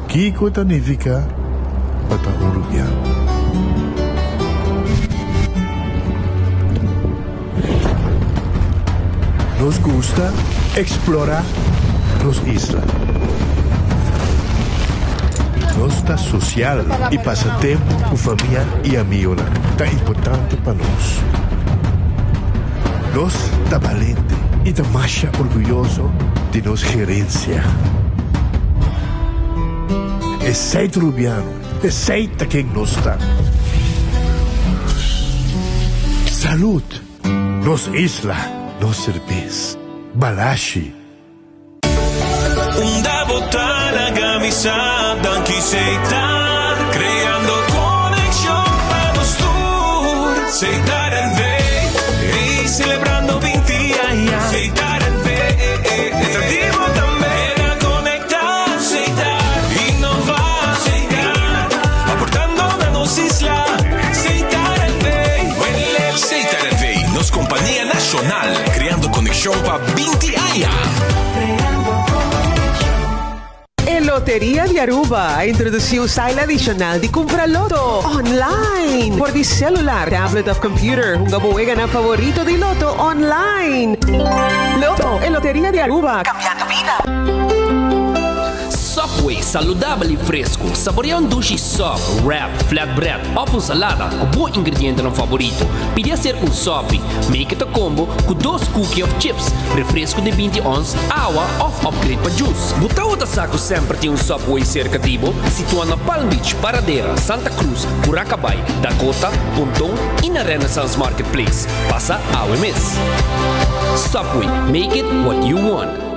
Kiko ta nifiká pa ta un rubiano? Nos gusta eksplorá nos isla. Nos ta sosial i pasa tempu ku famia i amigonan ta importante pa nos. Nos ta balente i ta masha orguyoso di nos gerensia. Esei ta Rubiano, esei ta ken nos ta. Salud! Nos isla, nos serbes. Balashi. Unda bo ta laga mi sa danki Setar creando conexion pa nos tur Setar NV ey celebrando 20 aña Setar NV ta di bo tambe Keda conecta Setar innova Setar aportando na nos isla Setar NV Setar NV nos compania nacional creando conexion pa 20 aña. E Loteria di Aruba a introduci un style adicional di cumpra loto online por di celular, tablet of computer. Hunga bo weganan favorito di loto online. Loto, e Loteria di Aruba, cambiando bida. Subway, saludabel y fresco. Saborea un dushi sub, wrap, flatbread of un salada cu bo ingredientenan favorito. Pidi acerca un sopi. Make it a combo cu dos cookie of chips, refresco di 20 ons, awa of upgrade pa juice. Bo tawata sa cu semper tin un Subway cerca di bo? Situa na Palm Beach, Paradera, Santa Cruz, Curacabai, Dakota, Ponton y na Renaissance Marketplace. Pasa awe mes. Subway, make it what you want.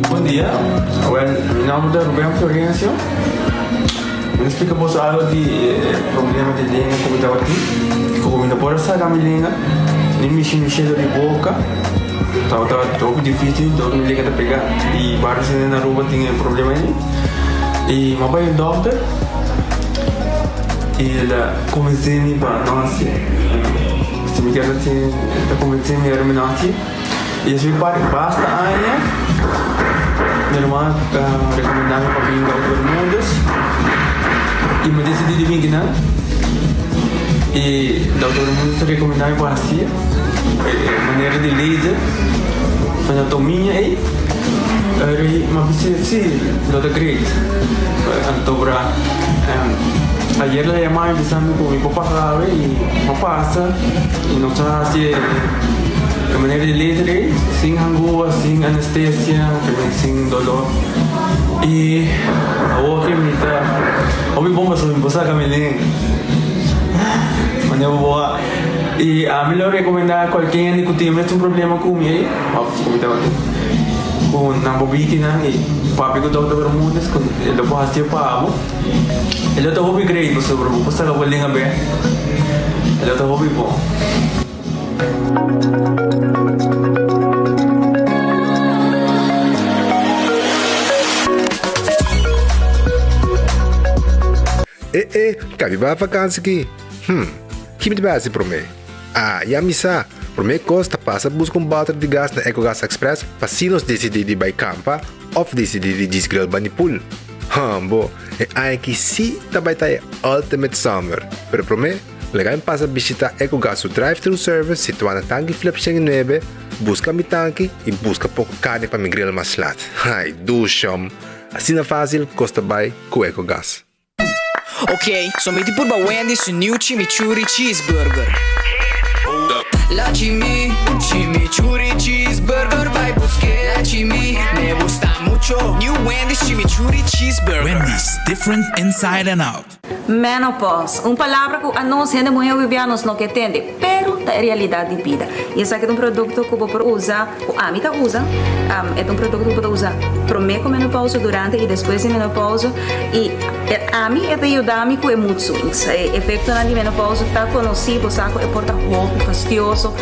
Bon dia, awel mi nomber ta Ruben Florencio. Mi ta splika boso algo di e problema di lenga ku mi tabatin. Ku mi no por a saka mi lenga, ni mishi mi shelo di boka. Tabata hopi dificil, dor mi lenga ta pega. I varios hende na Aruba tin e problema ei. I mi a bai un dokter i el a konvensé mi pa no hasi. Si mi kier hasi, el a konvensé mi ora mi no hasi. I esei parti basta aña mi ruman a rekomendá mi pa bin Dokter Bermudez i mi a disidí di bin kinan. I Dokter Bermudez a rekomendá mi pa hasi e manera di laser fenotomia ei. Ora mi a bisa si lo ta great. Anto bra ayer el a yama mi bisa mi ku mi por pasa awe i mi a pasa i nos a hasi e manera di laser ei sin hangua, sin anestesia, también sin dolor. I awor ke mi ta hopi bon pasobra mi por saka mi lenga manera bo a i ami lo rekomendá kualke hende ku tin e mesun problema ku mi ei òf ku mi tabatin ku nan por biki nan i papia ku Dòkter Bermudez ku e lo por hasié pa bo. E lo ta hopi great pasobra bo por saka bo lenga bek. E lo ta hopi bon. E e, kabi bai vakansi ki? Hm, ki mi ta bai hasi promé? Ah, ya mi sa! Promé kos ta pasa buska un bòter di gas na Ecogas Express pa si nos disidí di bai kampa òf disidí di djis grill bani pool. Hambo, e aña aki sí ta bai ta e ultimate summer! Pero promé, laga mi pasa bishitá Ecogas su drive-thru service situá na Tanki Flip 109, buska mi tanki i buska poko karni pa mi grill mas lat. Ai, dushom! Asina fásil kos ta bai ku Ecogas. Ok, so mi di purba Wendy's su new chimichurri cheeseburger. La chimi, chimichurri cheeseburger bai busk'é. La chimi, me gusta mucho. New Wendy's chimichurri cheeseburger. Wendy's, different inside and out. Menopause, un palabra ku anos hende muhé hopi bia nos no ke tende, pero ta e realidat di bida. I esaki ta un produkto ku bo por usa, ku ami ta usa, e ta un produkto ku bo ta usa promé ku menopause, durante i despues di menopause, i ami e ta yuda mi ku e mood swings. E efektonan di menopause ta konosí, bo sa ku e por ta hopi fastioso,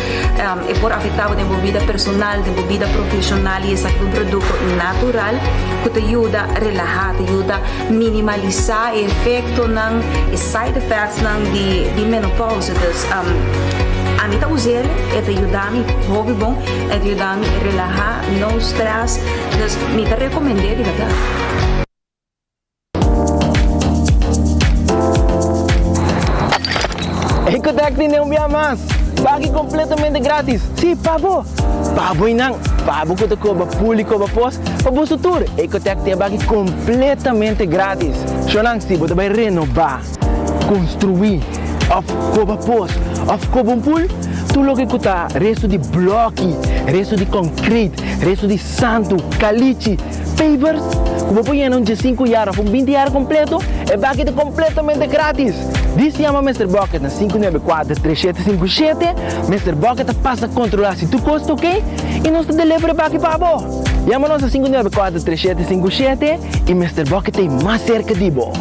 e por afektá bo den bo bida personal, den bo bida profeshonal i esaki ta un produkto natural ku ta yuda relahá, ta yuda Minimalisá e efektonan, e side effectsnan di di menopausa. Dus ami ta us'el, e ta yuda mi hopi bon, e ta yuda mi relahá, no stress. Dus mi ta rekomend'é di bèrdat. Ecotec tene un bia mas! Pagi completamente gratis! Si, pa bo! Pa bo y nan! Pa bo cu ta coba pul y coba pos, pa boso tur, Ecotec tin e baki completamente gratis! Shonan, si bo ta bay renoba, construi, of coba pos, of coba un pul, tur loke cu ta resto di bloki, resto di concrete, resto di santu, calichi, pavers, cu bo por yena un diesinku yard of un binti yard completo, e baki ta completamente gratis! Dis yama Mister Bucket na 594 3757, Mister Bucket ta pasa kontrolá si tur kos ta oké i nos ta deliver e baki pa bo. Yama nos na 594 3757 i Mister Bucket ta ei mas serka di bo.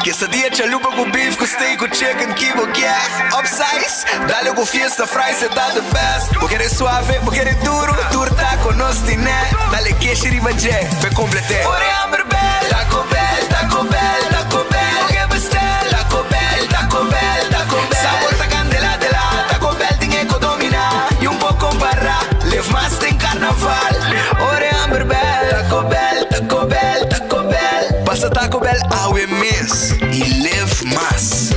Quesadilla chalupa cu beef cu steak cu chicken ki bo kier Upsize, dale cu fiesta fries e ta the best Bo kere suave, bo kere duro, tur taco nos tine Dale keshi riba dje, p'e complete Ora e hamber bel, Taco Bell, Taco Bell, Taco Bell Bo ke bestel, Taco Bell, Taco Bell, Taco Bell Sabor ta candela de la, Taco Bell tin e co domina Y un por compara, live mas den carnaval Ora e hamber bel, Taco Bell, Taco Bell, Taco Bell Pasa Taco Bell awe mes y live mas.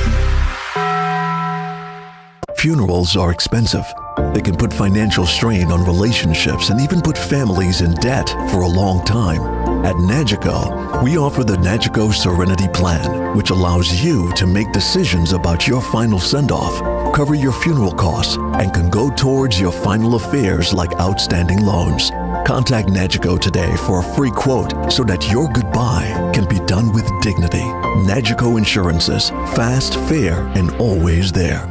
Funerals are expensive. They can put financial strain on relationships and even put families in debt for a long time. At Nagico, we offer the Nagico Serenity Plan, which allows you to make decisions about your final send off, cover your funeral costs, and can go towards your final affairs like outstanding loans. Contact Nagico today for a free quote so that your goodbye can be done with dignity. Nagico Insurances, fast, fair, and always there.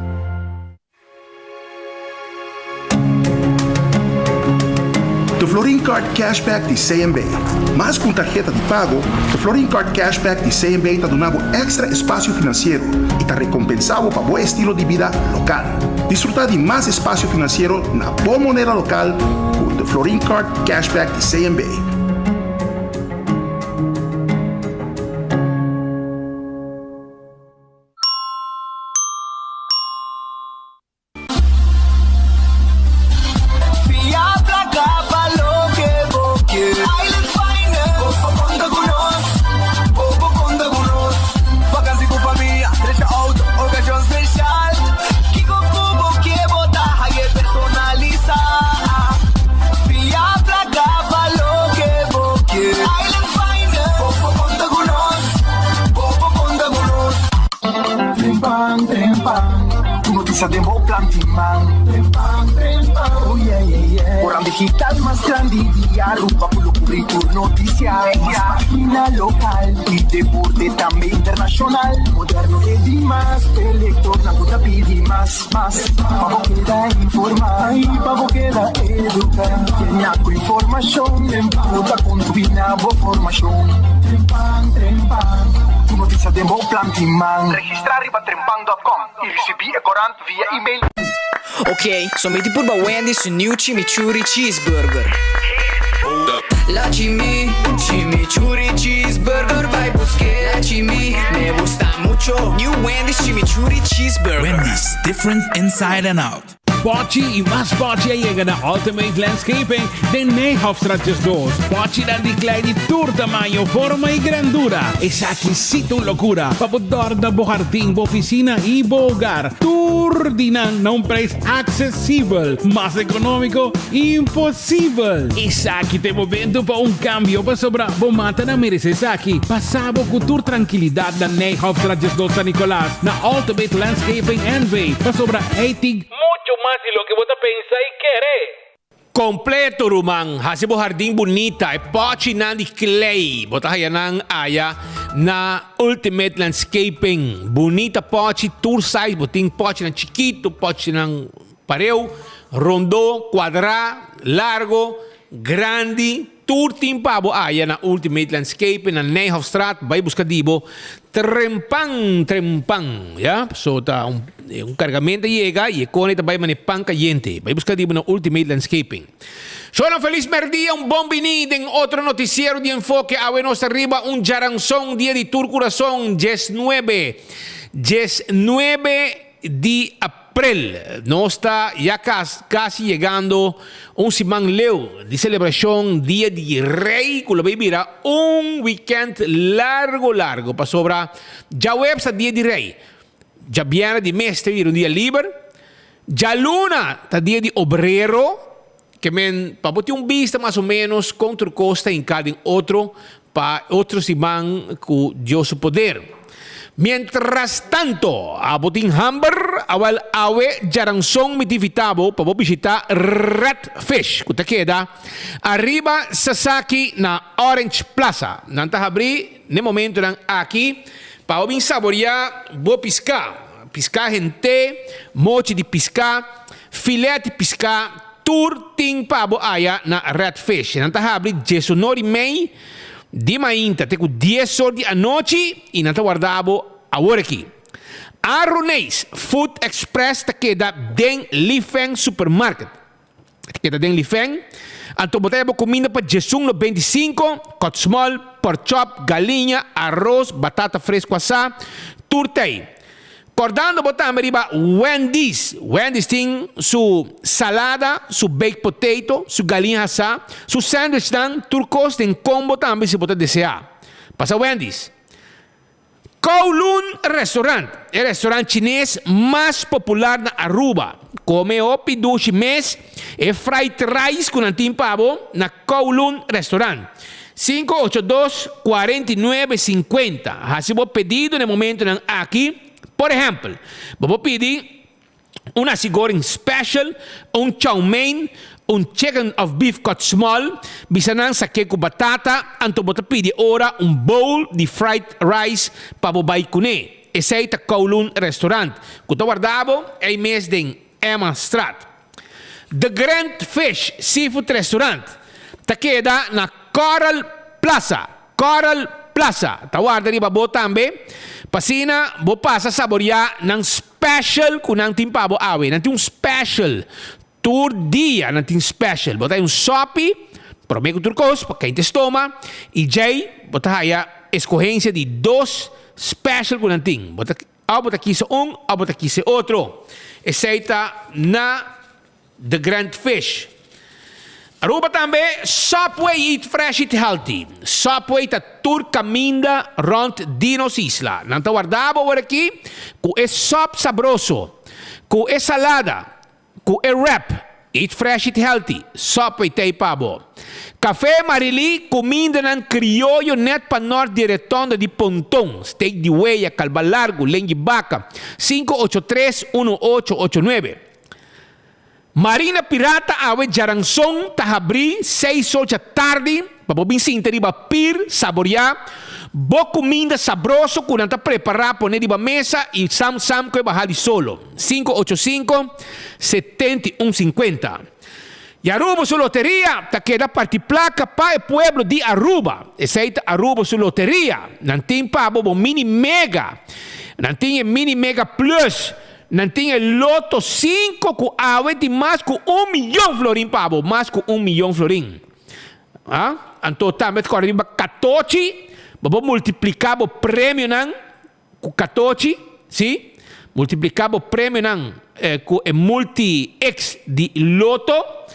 The Florin Card Cashback di CMB. Mas ku un tarheta di pago, The Florin Card Cashback di CMB ta duna bo èkstra espasio finansiero i ta rekompensá bo pa bo estilo di bida lokal. Disfrutá di mas espasio finansiero na bo moneda lokal ku The Florin Card Cashback di CMB. Fia placa pa loke bo kier. Island Finance, bo por conta cu nos, bo por conta cu nos. Vakantie cu famia, drecha auto, ocasion special. Kico cu bo kier bo ta haye personalisa. Fia placa pa loke bo kier. Island Finance, bo por conta cu nos, bo por conta cu nos. Trempan, trempan, tur noticia den bo plan tin man. Trempan, trempan, oh yeah, yeah, yeah. Koran digital mas grandi di Aruba ku lo kubri tur noticia. Mas pagina lokal i deporte tambe internashonal. Moderno e di mas, e lektornan ku ta pidi mas, mas. Pa bo keda informá i pa bo keda eduká. Yena ku informashon ku ta kontribuí na bo formashon. Trempan, trempan, tur noticia den bo plan tin man. Registrá riba trempan dòt kòm i risibí e korant via email. Ok, so mi tin purba Wendy's su new chimichurri cheeseburger. La chimi, chimichurri cheeseburger bai busk'é. La chimi, me gusta mucho. New Wendy's chimichurri cheeseburger. Wendy's, different inside and out. Pochi y mas Pochi a yega na Ultimate Landscaping den Nijhofstraat 12. Pochinan di klei di tur tamaño, forma y grandura. Esaki sí ta un locura pa bo dorna bo hardin, bo oficina y bo hogar. Tur di nan na un prijs accesibel. Mas economico, imposibel! Esaki ta e momento pa un cambio pasobra bo matanan merece esaki. Pasa bo cu tur trankilidad na Nijhofstraat 12 San Nicolas na Ultimate Landscaping NV pasobra ei tin mucho mas di loke bo ta pensa y kere. Completo ruman, haci bo hardin bunita, e pochinan di clay bo ta haya nan aya na Ultimate Landscaping. Bunita pochi, tur size, bo tin pochinan chikito, pochinan pareu, rondo, cuadra, largo, grandi. Tur tin pa bo aya na Ultimate Landscaping na Nijhofstraat, bai buska di bo trempan trempan, ya, paso ta un un kargamento a yega y e kone ta bai mane pan kayente, bai buska di bo na Ultimate Landscaping. Shownan felis merdia, un bon bini den otro noticiero di Enfoke, awe nos ta riba un djaranson dia di tur kurason, diesnuebe, diesnuebe di april. Nos ta ya casi yegando un siman leu di celebracion Dia di Rey cu lo bay bira un weekend largo largo pasobra djaweps ta Dia di Rey, djabièrnè di mes ta bira un dia liber, djaluna ta Dia di Obrero ke men pa bo tin un bista mas o menos con tur cos ta hinca den otro Pa otro siman ku Dios su poder. Mientras tanto, abo tin hamber? Awel awe djaranson mi ta invita bo pa bo bishita Red Fish ku ta keda ariba Sasaki na Orange Plaza. Nan ta habri n'e momentonan aki pa bo bin saboria bo piská, piská hent'é, mochi di piská, filet di piská, Tur tin pa bo aya na Red Fish. Nan ta habri diesunor i mei di mainta te ku dies or di anochi i nan ta warda bo awor aki. Aruneis Food Express ta keda den Lifeng Supermarket. Ta keda den Lifeng. Anto bo ta haya bo kuminda pa diesun lo 25, kòt smòl, pork chop, galiña, aros, batata fresku asá, tur ta ei. Kordando bo tambe riba Wendy's. Wendy's tin su salada, su baked potato, su galiña hasá, su sandwichnan, tur kos den combo tambe si bo ta deseá. Pasa Wendy's. Kowloon Restaurant, e restaurant chines mas popular na Aruba. Come hopi dushi mes e fried rice ku nan tin pa bo na Kowloon Restaurant. 582 49 50. Hasi bo pedido na e momentonan aki. Por ehèmpel, bo por pidi un nasi goreng special, un chow mein, un chicken of beef cut small, bisa nan saké ku batata, anto bo ta pidi ora un bowl di fried rice pa bo bai kuné. Esei ta Kowloon Restaurant, ku ta warda bo ei mes den Emmastraat. The Grand Fish Seafood Restaurant ta keda na Coral Plaza. Coral Plaza ta warda riba bo tambe pa asina bo pasa saboria nan special ku nan tin pa bo awe. Nan tin un special tur dia nan tin special. Bo ta haya un sopi prome ku tur kos pa kente stoma i djei bo ta haya eskohensia di dos special ku nan tin. Bo ta Of bo ta kisa un of bo ta kisa e otro. Esei ta na The Grand Fish. Aruba tambe Subway Eat Fresh Eat Healthy. Subway ta tur caminda rond di nos isla. Nan ta warda bo awor aki cu e sop sabroso, cu e salada, Ku e wrap, Eat fresh eat healthy, Subway t'ei pa bo. Café Marilí, kumindanan krioyo nèt pa nòrt di Retonda di Ponton, steak di weya, kalba largu, lengui baka, 583 1889. Marina Pirata awe djaranson ta habrí seis ocha tardi pa bo bin sinta riba pir, saboriá bo kuminda sabroso ku nan ta prepará pone riba mesa i sam sam ku e baha di solo. 585 71 50. Y Aruba su loteria ta keda parti placa pa e pueblo di Aruba. Esey ta Aruba su loteria. Nan tin pa bo bo mini mega. Nan tin e mini mega plus. Nan tin e loto 5 cu awe tin mas cu un miyon florin pa bo. Mas cu un miyon florin. Ah, anto tambe ta corda riba catochi. Bo por multiplica bo premionan. Ku katochi, sí, multipliká bo premionan ku e multi X di loto.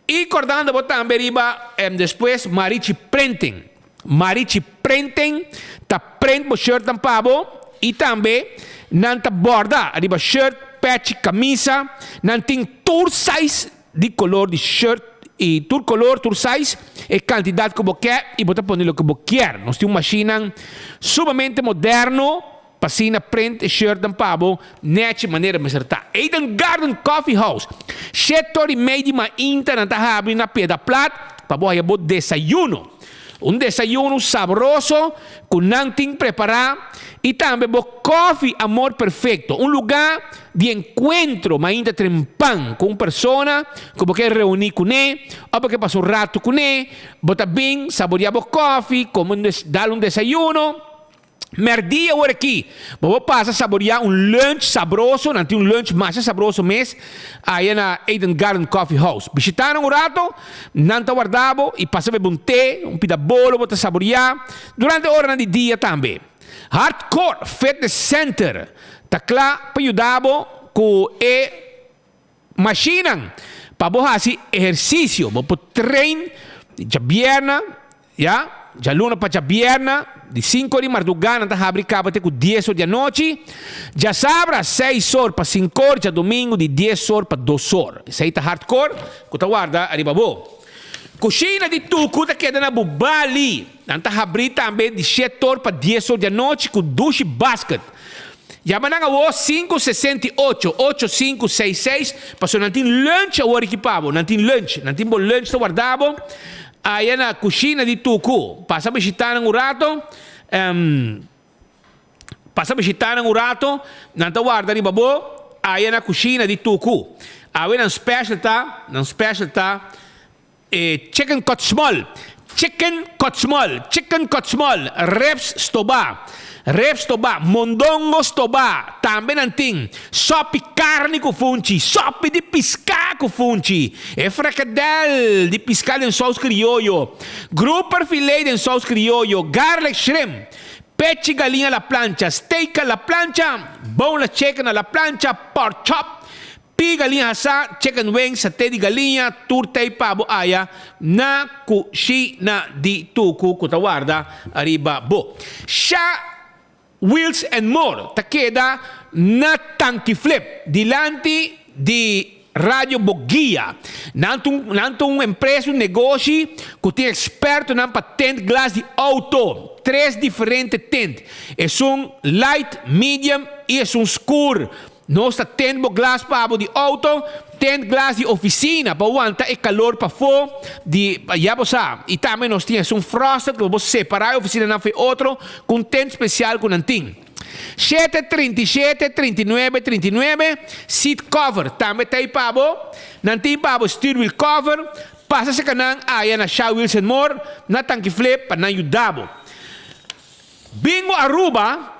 I kòrdando bo tambe riba despues Marichi Printing. Marichi Printing ta print bo shirtnan pa bo i tambe nan ta bòrda riba shirt, pèchi, kamisa. Nan tin tur size di kolor di shirt i tur kolor, tur size, e kantidat ku bo ke i bo ta pone loke bo kier. Nos tin un mashinnan sumamente moderno. pa asina print e shirtnan pa bo nechi manera mester ta. Eden Garden Coffee House, shete ora i mei di mainta nan ta habri na Piedra Plat pa bo haya bo desayuno. Un desayuno sabroso ku nan tin prepará i tambe bo kòfi Amor Perfecto, un lugá di enkuentro mainta trempan ku un persona ku bo ke reuní kuné òf bo ke pasa un ratu kuné, bo ta bin saboriá bo kòfi, kome un dal un desayuno. Mèrdia awor aki, bo por pasa saboriá un lunch sabroso, nan tin un lunch masha sabroso mes aya na Eden Garden Coffee House. Bishitá nan un rato, nan ta warda bo i pasa bebe un te, un pida bolo bo ta saboriá durante oranan di dia tambe. Hardcore Fitness Center ta kla pa yuda bo ku e mashinnan pa bo hasi ehersisio. Bo por train djabièrna, ya, djaluna pa djabièrna, di sinku or di mardugá nan ta habri kaba te ku dies or di anochi. Djasabra seis or pa sinku or, djadumingu di dies or pa dos or. Esei ta Hardcore ku ta warda ariba bo. Kushina di Tuku ta keda na Bubali. Nan ta habrí tambe di shete or pa dies or di anochi ku dushi basket. Yama nan awor sinku 68 8566 pasobra nan tin lunch awor aki pa bo. Nan tin lunch. Nan tin bo lunch ta warda bo aya na kushina di Tuku. Pasa bishita nan un rato. Pasa bishita nan un rato. Nan ta warda riba bo aya na kushina di Tuku. Awe nan special ta, nan special ta E chicken cut small, chicken cut small, chicken cut small, ribs stobá, ribs stobá, mondongo stobá, tambe nan tin sopi carni cu funchi, sopi di pisca cu funchi, e frikadel di pisca den saus crioyo, grouper filet den saus crioyo, garlic shrimp, pechi galiña a la plancha, steak a la plancha, boneless chicken a la plancha, pork chop, Pi galiña hasá, chicken wings, saté di galiña, tur tei pa bo aya na kushina di Tuku ku ta warda riba bo. Sha Wheels and More ta keda na Tanki Flip, dilanti di Radio Boguia. Nan ta un nan ta un empresa, un negoshi ku tin ekspertonan pa tint glas di outo, tres diferente tint, esun light, medium i esun skur. Nos ta tend bo glas pa bo di auto, tend glas di oficina pa wanta e calor pafó di, ya bo sa. Y tambe nos tin esun frosted cu bo separa e oficinanan for e otro cu un tent special cu nan tin. Shete 37 39 39 Seat cover tambe ta ey pa bo. Nan tin pa bo stuurwiel cover. Pasa cerca nan aya na Shell Wheels and More na Tanki Flip pa nan yuda bo. Bingo Aruba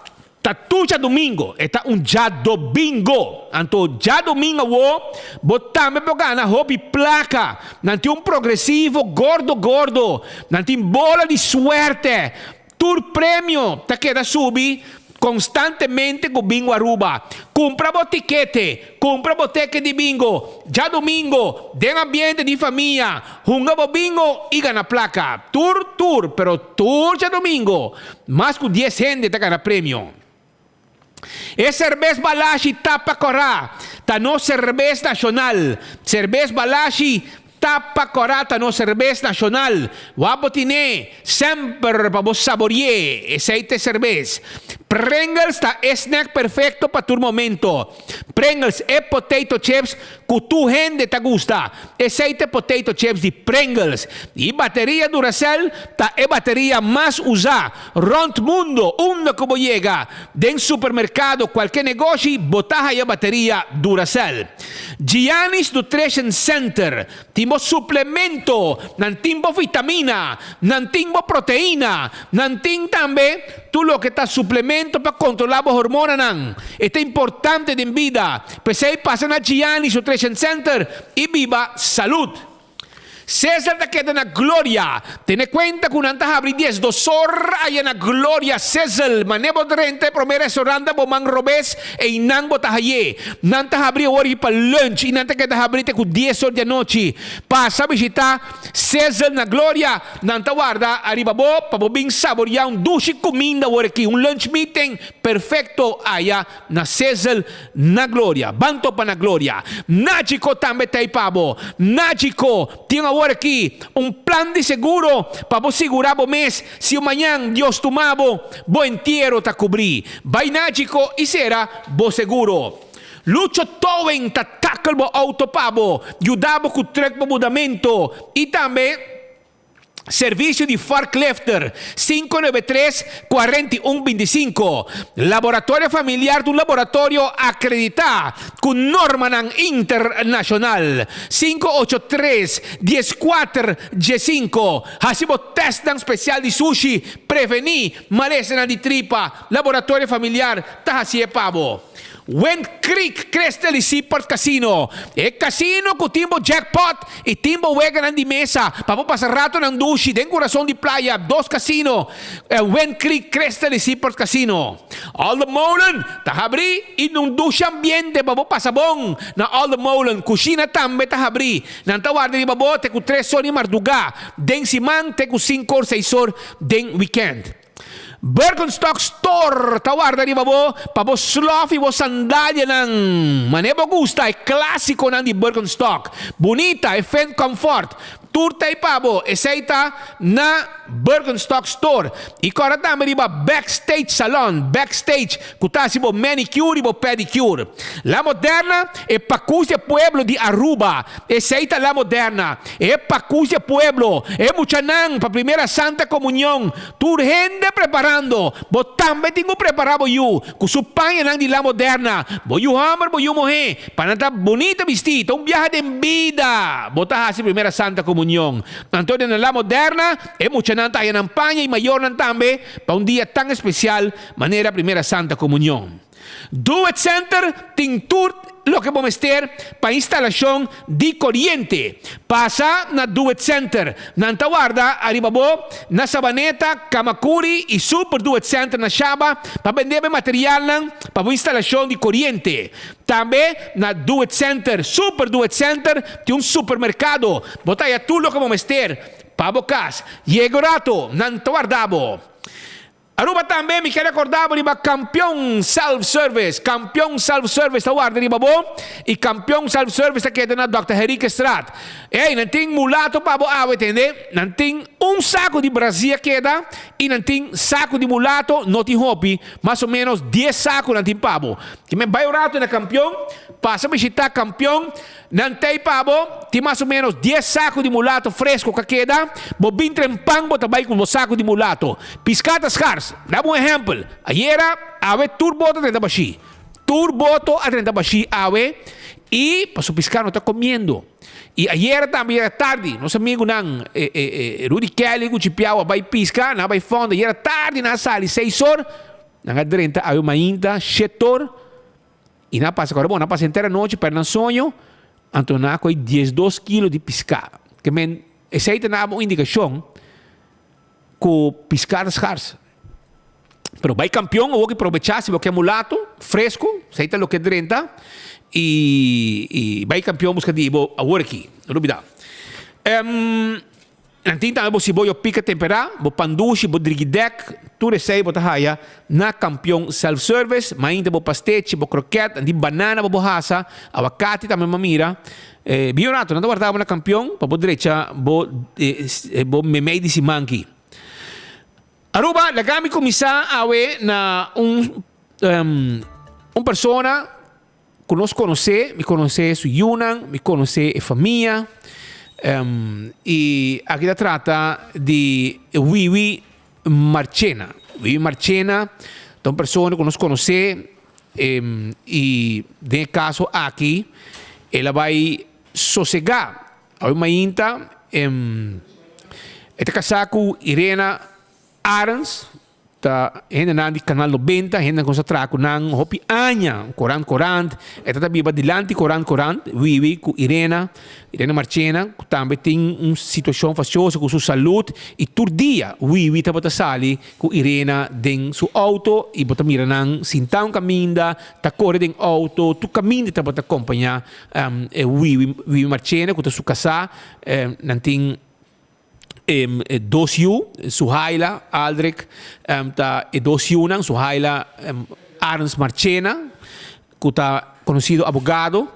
Ta tur djadumingo, e ta un djadobingo. Anto djadomingo awo bo tambe por gana hopi plaka. Nan tin un progresivo gordo gordo. Nan tin bola di suerte. Tur premio ta keda subi konstantemente ku Bingo Aruba. Kumpra bo tikete, kumpra bo teke di bingo djadomingo den ambiente di famia. Hunga bo bingo i gana plaka. Tur tur, pero tur djadomingo. Mas ku dies hende ta gana premio. E serbes Balashi Tapa Kòrá ta nos serbes nashonal. Serbes Balashi Tapa Kòrá ta nos serbes nashonal. Wak bo tin'é semper pa bo sabori'é. Esei ta e serbes. Pringles ta e snack perfekto pa tur momento. Pringles, e potato chips ku tur hende ta gusta. Esei ta e potato chips di Pringles. I bateria Duracell ta e bateria mas usá rònt mundo. Unda ku bo yega, den supermerkado, kualke negoshi, bo ta haya bateria Duracell. Gianni's Nutrition Center tin bo suplemento, nan tin bo vitamina, nan tin bo proteina, nan tin tambe tur loke ta suplemento pa kontrolá bo hormonanan. E ta importante den bida. P'esei pasa na Gianni's Nutrition Center i biba salud. Cesar ta keda na Gloria. Tene kuenta ku nan ta habri diesdos or aya na Gloria. Cesar, mane bo drenta e promé restaurant ta bo man robes, einan bo ta hay'é. Nan ta habri awor i pa lunch i nan ta keda habri te ku dies or di anochi. Pasa bishitá Cesar na Gloria. Nan ta warda ariba bo pa bo bin saboriá un dushi kuminda awor aki, un lunch meeting perfekto aya na Cesar na Gloria. Ban topa na Gloria. Nagico tambe ta ei pa bo. Nagico tin awor. awor aki un plan di seguro pa bo sigurá bo mes si un mañan Dios tuma bo, bo entiero ta kubrí. Bai Nagico i sera bo seguro. Lucho Towing ta tackle bo auto pa bo, yuda bo ku truck pa mudamento i tambe Servicio di forklifter, 593 41 25. Laboratorio Familiar ta un laboratorio acredita cu normanan internacional. 583 14 15. Haci bo testnan special di sushi, preveni malesanan di tripa. Laboratorio Familiar ta haci'e pa bo. Wind Creek Crystal y Seaport Casino, e casino cu tin bo jackpot y tin bo weganan di mesa pa bo pasa ratonan dushi den curason di playa, dos casino, Wind Creek Crystal y Seaport Casino. All the Molen ta habri y un dushi ambiente pa bo pasa bon na All the Molen. Cushina tambe ta habri. Nan ta warda riba bo te cu tres or di marduga den siman te cu cinco or seis or den weekend. Birkenstock Store ta warda riba bo pa bo slof i bo sandalianan mane bo gusta, e klásikonan di Birkenstock. Bunita, e fen comfort. Tur ta ei pa bo. Esei ta na Birkenstock Store. I kòrda tambe riba Backstage Salon, Backstage, ku ta hasi bo manicure i bo pedicure. La Moderna, e pakus di e pueblo di Aruba. Esei ta La Moderna, e pakus di e pueblo, e muchanan pa Primera Santa Comunion. Tur hende preparando. Bo tambe tin ku prepará bo yu ku su pañanan di La Moderna. Bo yu hòmber, bo yu muhé, pa nan ta bunita bistí. Ta un biaha den bida bo ta hasi Primera Santa Comunion. Anto den La Moderna e muchanan ta haña nan paña i mayornan tambe pa un dia tan espesial manera Primera Santa Comunion. Do It Center tin tur loke bo mester pa instalashon di koriente. Pasa na Do It Center. Nan ta warda ariba bo na Sabaneta, Kamakuri i Super Do It Center na Shaba pa bende bo e materialnan pa bo instalashon di koriente. Tambe na Do It Center, Super Do It Center, tin un supermerkado. Bo ta haya tur loke bo mester pa bo kas. Yega un rato, nan ta warda bo. Aruba tambe mi ker recorda bo riba Campeon Self Service. Campeon Self Service ta warda riba bo y Campeon Self Service ta keda na Dòkter Henriquezstraat. Ey, nan tin mulato pa bo awe tende. Nan tin un saco di brazia keda y nan tin saco di mulato, no tin hopi, mas o menos dies saco nan tin pa bo. Ki men bay un rato na Campeon, pasa bishita Campeon. Nan tei pa bo, tin mas o menos dies saku di mulato fresco ka keda, bo bin trempan bo ta bai ku bo saku di mulato. Piská ta skars. Daba un ehèmpel, ayera, awe tur boto a drenta bashí. Tur boto a drenta bashí awe i paso piská no ta komiendo. I ayera tambe yera tardi, nos amigunan Rudy Kelly ku Chipiao a bai piska, nan a bai fonda, yera tardi nan a sali seis or, nan a drenta awe mainta shetor. I nan a pasa kòrda bon, nan a pasa henter anochi pèrdè nan soño, anto nan a kohe diesdos kilo di piská. Ke men, esei ta naba un indikashon ku piská ta skars. Pero bai kampion awor ki probechá si bo ke mulato fresku, esei ta loke drenta, i i bai kampion buska di bo awor aki, no lubidá. Nan tin tambe bo siboyo pika temperá, bo pan dushi, bo drigidèk, tur esei bo ta haya na Kampion Self Service. Mainta bo pastechi, bo kroket, nan tin banana pa bo hasa, awakati tambe bo mira. Bin un rato, nan ta warda bo na Kampion pa bo drecha bo bo memei di siman aki. Aruba, laga mi kuminsá awe na un un persona. Ku nos konosé, mi konosé su yunan, mi konosé e famia. I aki ta trata di Wiwi Marchena. Wiwi Marchena ta un persona ku nos konosé i den e kaso aki el a bai sosegá. Awe mainta e ta kasá ku Irena Arends. Ta hendenan di Canal Nobenta, hendenan ku nos a traha ku nan hopi aña, korant korant, e ta ta biba dilanti korant korant, Wiwi ku Irena, Irena Marchena, ku tambe tin un situashon fasioso ku su salud, i tur dia Wiwi tabata sali ku Irena den su outo i bo ta mira nan sintá un kaminda, ta kore den outo, tur kaminda tabata kompañá Wiwi, Wiwi Marchena ku ta su kasá, nan tin. E dos yu, Suhaila Aldrich ta e dos yunan, Suhaila Arends Marchena, ku ta konosido abogado.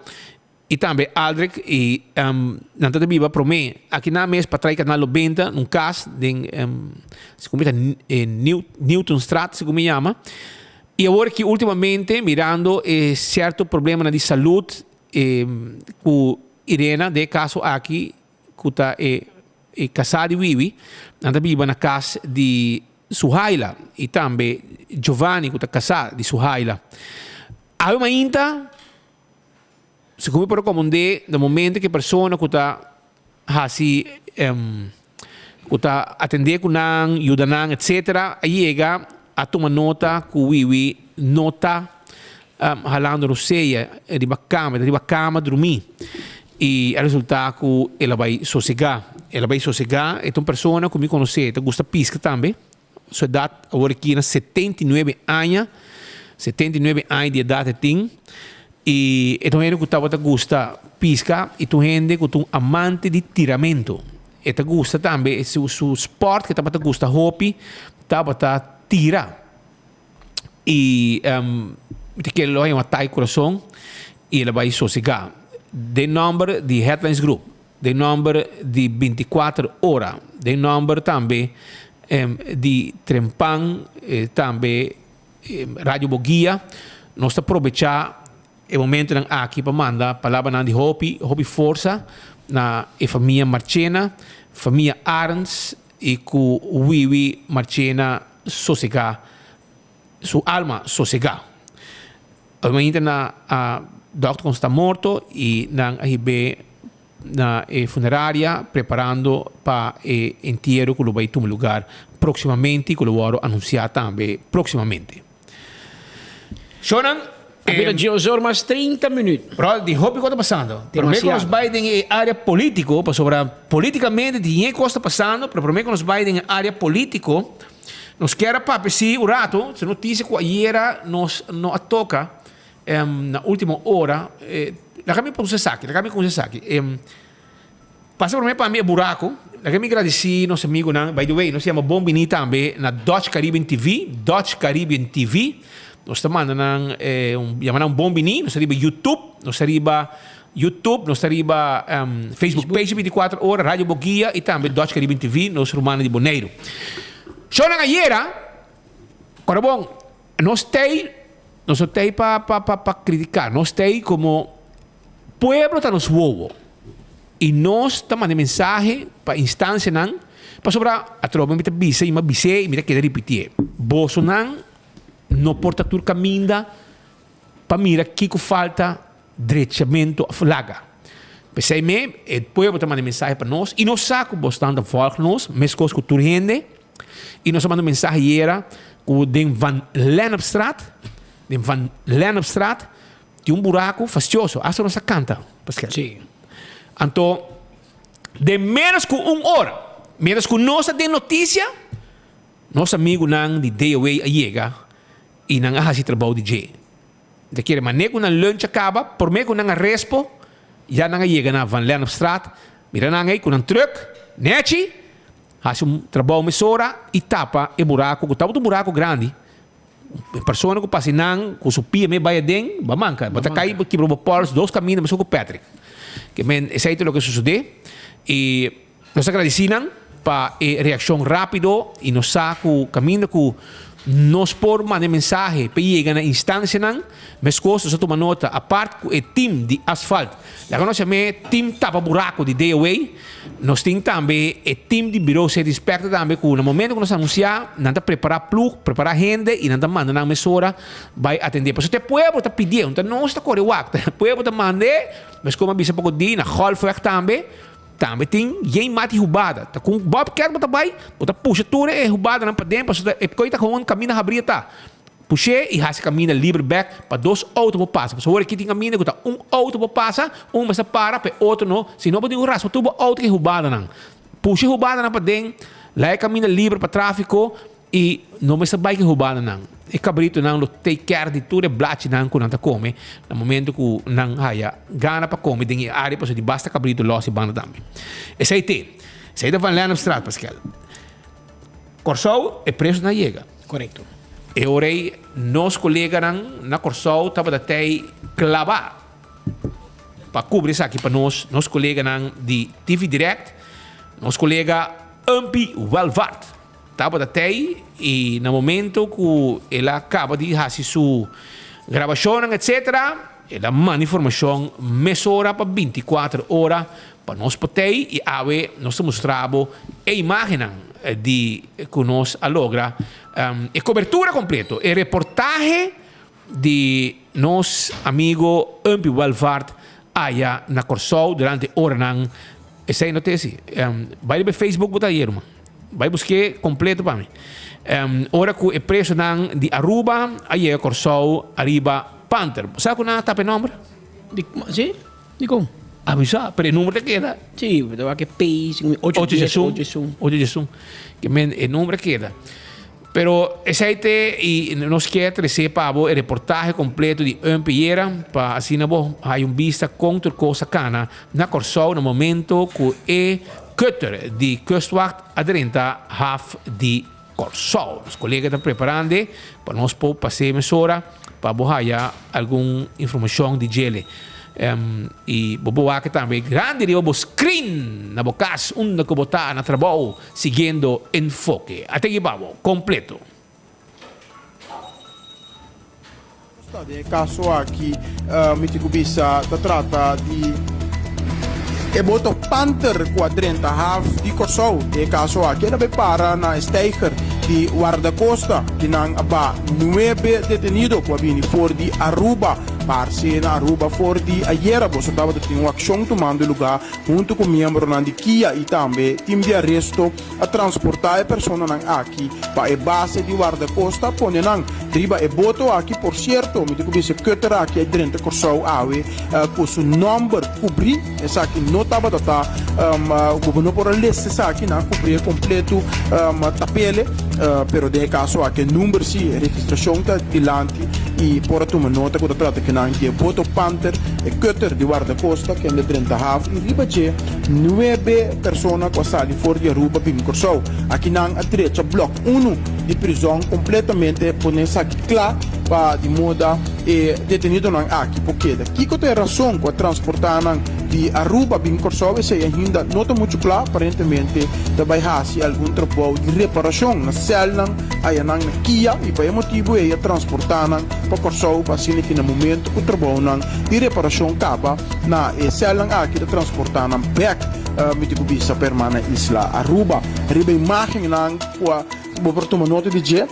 I tambe Aldrich i nan ta ta biba promé aki nan mes pa trai Canal Lobenta un kas den segun mi ta Newtonstraat segun mi yama. I awor aki ultimamente mirando e sierto problemanan di salud ku Irena den e kaso aki ku ta e kasá di Wiwi nan ta biba na kas di Suhaila i tambe Giovanni ku ta kasá di Suhaila. Awe mainta. Segun mi por recomendé na momento ku e persona ku ta hasi ku ta atendé ku nan, yuda nan etcetera a yega a tuma nota ku Wiwi no ta halando rosea riba kama, e ta riba kama drumí i a resultá ku el a bai sosegá. El a bai sosegá, e ta un persona ku mi konosé, e ta gusta piska tambe, su edat awor aki na 79 aña, 79 aña di edat e tin i e ta un hende ku tabata gusta piska i ta un hende ku ta un amante di tiramento. E ta gusta tambe su su sport ku e tabata gusta hopi tabata tira i mi ta kere lo a yama tai kurason i el a bai sosegá. Den nòmber di Headlines Group. Den nòmber di bintikuater ora. Den nòmber tambe di Trempan, tambe Radio Boguia. Nos ta probechá e momentonan aki pa manda palabranan di hopi, hopi forsa na e famia Marchena, famia Arends i ku Wiwi Marchena sosegá, su alma sosegá. Obviamente na a dokter con sta morto y nan a hib'é na e funeraria preparando pa e entiero cu lo bay tuma lugar proximamente y cu lo worde anuncia tambe proximamente. Shownan, Apenas dies or mas 30 minuut. Rol, di hopi cos ta pasando. Prome cu nos bay den e area politico, pasobra politicamente tin e cos ta pasando, pero prome cu nos bay den e area politico, Nos kier a papia si un rato, su noticia cu ayera nos no a toca na ultimo ora. Laga mi pon esaki, laga mi cuminsa esaki. Pasa prome pa mi e buraco, laga mi gradici nos amigonan, by the way nos yama bon bini tambe na Dutch Caribbean TV, Dutch Caribbean TV. Nos ta manda nan un yama nan bon bini, nos ta riba YouTube, nos ta riba YouTube, nos ta riba Facebook page 24 ora, Radio Boguia y tambe Dutch Caribbean TV, nos rumannan di Boneiru. Shownan ayera, ora bon, nos tei, nos no tei pa pa pa pa critica, nos tei como pueblo ta nos wowo y nos ta manda mensahe pa instancianan pasobra atrobe mi ta bisa y mi a bis'é y mi ta keda ripitié, bosonan no por ta tur caminda pa mira kico falta Drechamentu of laga. P'esei me, e pueblo ta manda mensahe pa nos i nos sa ku bosnan ta vòlg nos, meskos ku tur hende. I nos a manda mensahe ayera ku den Van Lennepstraat, den Van Lennepstraat, tin un buraku fastioso. Asta nos a kanta, Paskel. Sí. Anto, den ménos ku un ora, miéntras ku nos ta den notisia, nos amigunan di DOA a yega i nan a hasi trabou di dje. Ta kere mane ku nan lunch a kaba, prome ku nan a respo, ya nan a yega na Van Lennepstraat, mira nan ei ku nan truck, nechi, hasi un trabou mesora i tapa e buraku ku tabata un buraku grandi. E persona ku pasa einan ku su pia me bai aden, bo a manka, bo ta kai bo kibra bo pols dos kaminda mesun ku Patrick. Ke men esei ta loke sosode i nos ta gradisí nan pa e reakshon rápido i nos sa ku kaminda ku nos por manda e mensahe pa e yega na instansianan, meskos nos a tuma nota apart ku e tim di asfalt. Laga nos yam'é tim tapa buraku di DOA. Nos tin tambe e tim di Bureau Safety Inspector tambe ku na momento ku nos anunsiá nan ta prepará plug, prepará hende i nan ta manda nan mesora bai atendé. Pasobra te pueblo ta pidié, no ta nos ta kore wak, ta e pueblo ta mand'é, meskos mi a bisa poko di na Golfweg tambe. Tambe tin yen mati hubada. Ta ku un bobcat bo ta bai, bo ta pusha tur e hubadanan paden pasobra e koe ta gewoon kaminda habri e ta. Push'é i hasi kaminda liber bek pa dos outo por pasa. Pasobra ora ki tin kaminda ku ta un outo por pasa, un mester para pa e otro no. Si no bo tin ku raspa tur bo outo ku e hubadanan. Pusha e hubadanan paden, laga e kaminda liber pa tráfiko. I no mester bai ku e hubananan. E kabritonan lo take care di tur e blachinan ku nan ta kome na momento ku nan haya gana pa kome den e área pasobra di basta kabrito lòs e banda tambe. Esei te. Esei ta Van Lennepstraat, Paskel. Kòrsou e presonan a yega. Korekto. E ora ei nos koleganan na Kòrsou tabata tei klabá. pa kubri esaki pa nos, nos koleganan di TV Direct, nos kolega Umpy Welvaart tabata tei i na momento ku el a kaba di hasi su grabashonnan etcetera, el a manda informashon mesora pa bintikuater ora pa nos por tei i awe nos ta mustra bo e imagennan di ku nos a logra e kobertura kompleto, e reportahe di nos amigo Umpy Welvaart aya na Kòrsou durante oranan esei no ta esi bai riba e Facebook bo ta haye ruman bai busk'é kompleto pa mi ora ku e presonan di Aruba a yega Kòrsou ariba Panther bo sa ku nan a tapa e nòmber? Di si? Dikon? A mi sa pero e number ta keda. Si bo ta wak e P ocho dies ocho esun. Ocho diesun ke men e number a keda. Pero esei te y nos kier trece pa bo e reportahe completo di Un Peyera pa asina bo haya un bista con tur cos a cana na Corsou na momento cu e cutter di Kustwacht a drenta haf di Corsou. Nos colega ta preparande pa nos por pase mesora pa bo haya algun informacion di djele. Y bo por wak tambe grandi riba bo screen na bo cas unda cu bo ta na trabou. Siguiendo Enfoke. A te giba bo completo. Ta den e kaso aki mi tin ku bisa ta trata di e boto Panther ku a drenta haf di Kòrsou. Den e kaso aki el a bai para na e steiger di Wardakosta di nan a ba nuebe detenido ku a bini for di Aruba. Parse na Aruba for di ayera boso tabata tin un akshon tumando lugá Huntu ku miembronan di kia i tambe tim di aresto a transportá e personanan aki pa e base di Wardakosta pone nan riba e boto aki. Por sierto, mi tin ku bisa e cutter aki a drenta Kòrsou awe ku su nòmber kubrí. Esaki no tabata ta ku bo no por a lesa esaki, nan a kubrié kompletu tapele, pero den e kaso aki e number si, e registrashon ta dilanti i por a tuma nota ku ta trata kinan di e boto Panther. E cutter di Wardacosta kende drenta haf i riba dje nuebe persona ku a sali for di Aruba bin Kòrsou. Aki nan a drecha blòk unu di prizòn kompletamente pone esaki kla pa di moda e detenidonan aki por keda. Kiko ta e rason ku a transportá nan di Aruba bin Kòrsou esei ainda no ta muchu kla. Aparentemente ta bai hasi algun trabou di reparashon na sèlnan ayanan na kia i pa e motibu ei a transportá nan pa Kòrsou pa asina ki na momentu ku trabounan di reparashon kaba na e sèlnan aki ta transportá nan bèk mi tin ku bisa pa hermana isla Aruba. Riba imágennan ku a bo por tuma nota di dje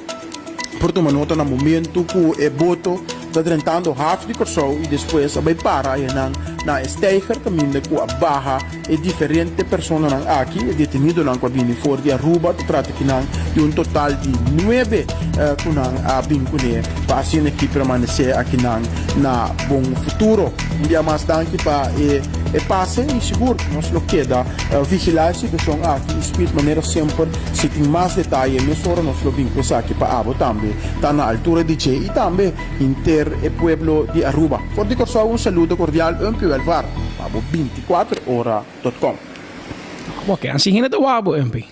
por tuma nota na momentu ku e boto ta drentando haf di Kòrsou i despues a bai para ayanan na e steiger kaminda ku a baha E diferente personanan aki, e detenidonan ku a bini for di Aruba, ta trata kinan di un total di nuebe ku nan a bin kuné pa asina ki permanesé akinan na bon futuro. Un bia mas danki pa e e pase i sigur nos lo keda vigilá e situashon aki i spit manera semper si tin mas detaye mesora nos lo bin ku esaki pa abo tambe ta na altura di dje i tambe henter e pueblo di Aruba. For di Kòrsou un saludo kordial Umpy Welvaart pa bo 24 ora dot com. Bo ke ansi hende ta wak bo MP.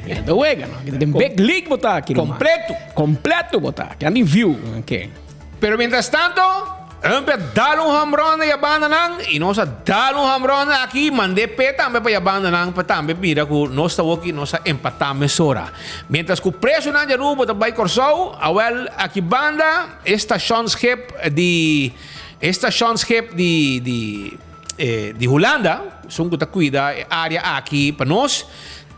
Hende ta wega no. Kita den big league bo ta aki. Completo. Completo bo ta. Ke andi view. Okay. Pero mientras tanto, MP a dal un home run na yabanda nan y nos a dal un home run aki mande pe tambe pa yabanda nan pa tambe mira ku nos ta woki nos a empatá mesora. Mientras ku presonan di Aruba ta bai Kòrsou, awel aki banda e stationsschip di E stationsschip di di di Hulanda, esun ku ta kuida e área aki pa nos,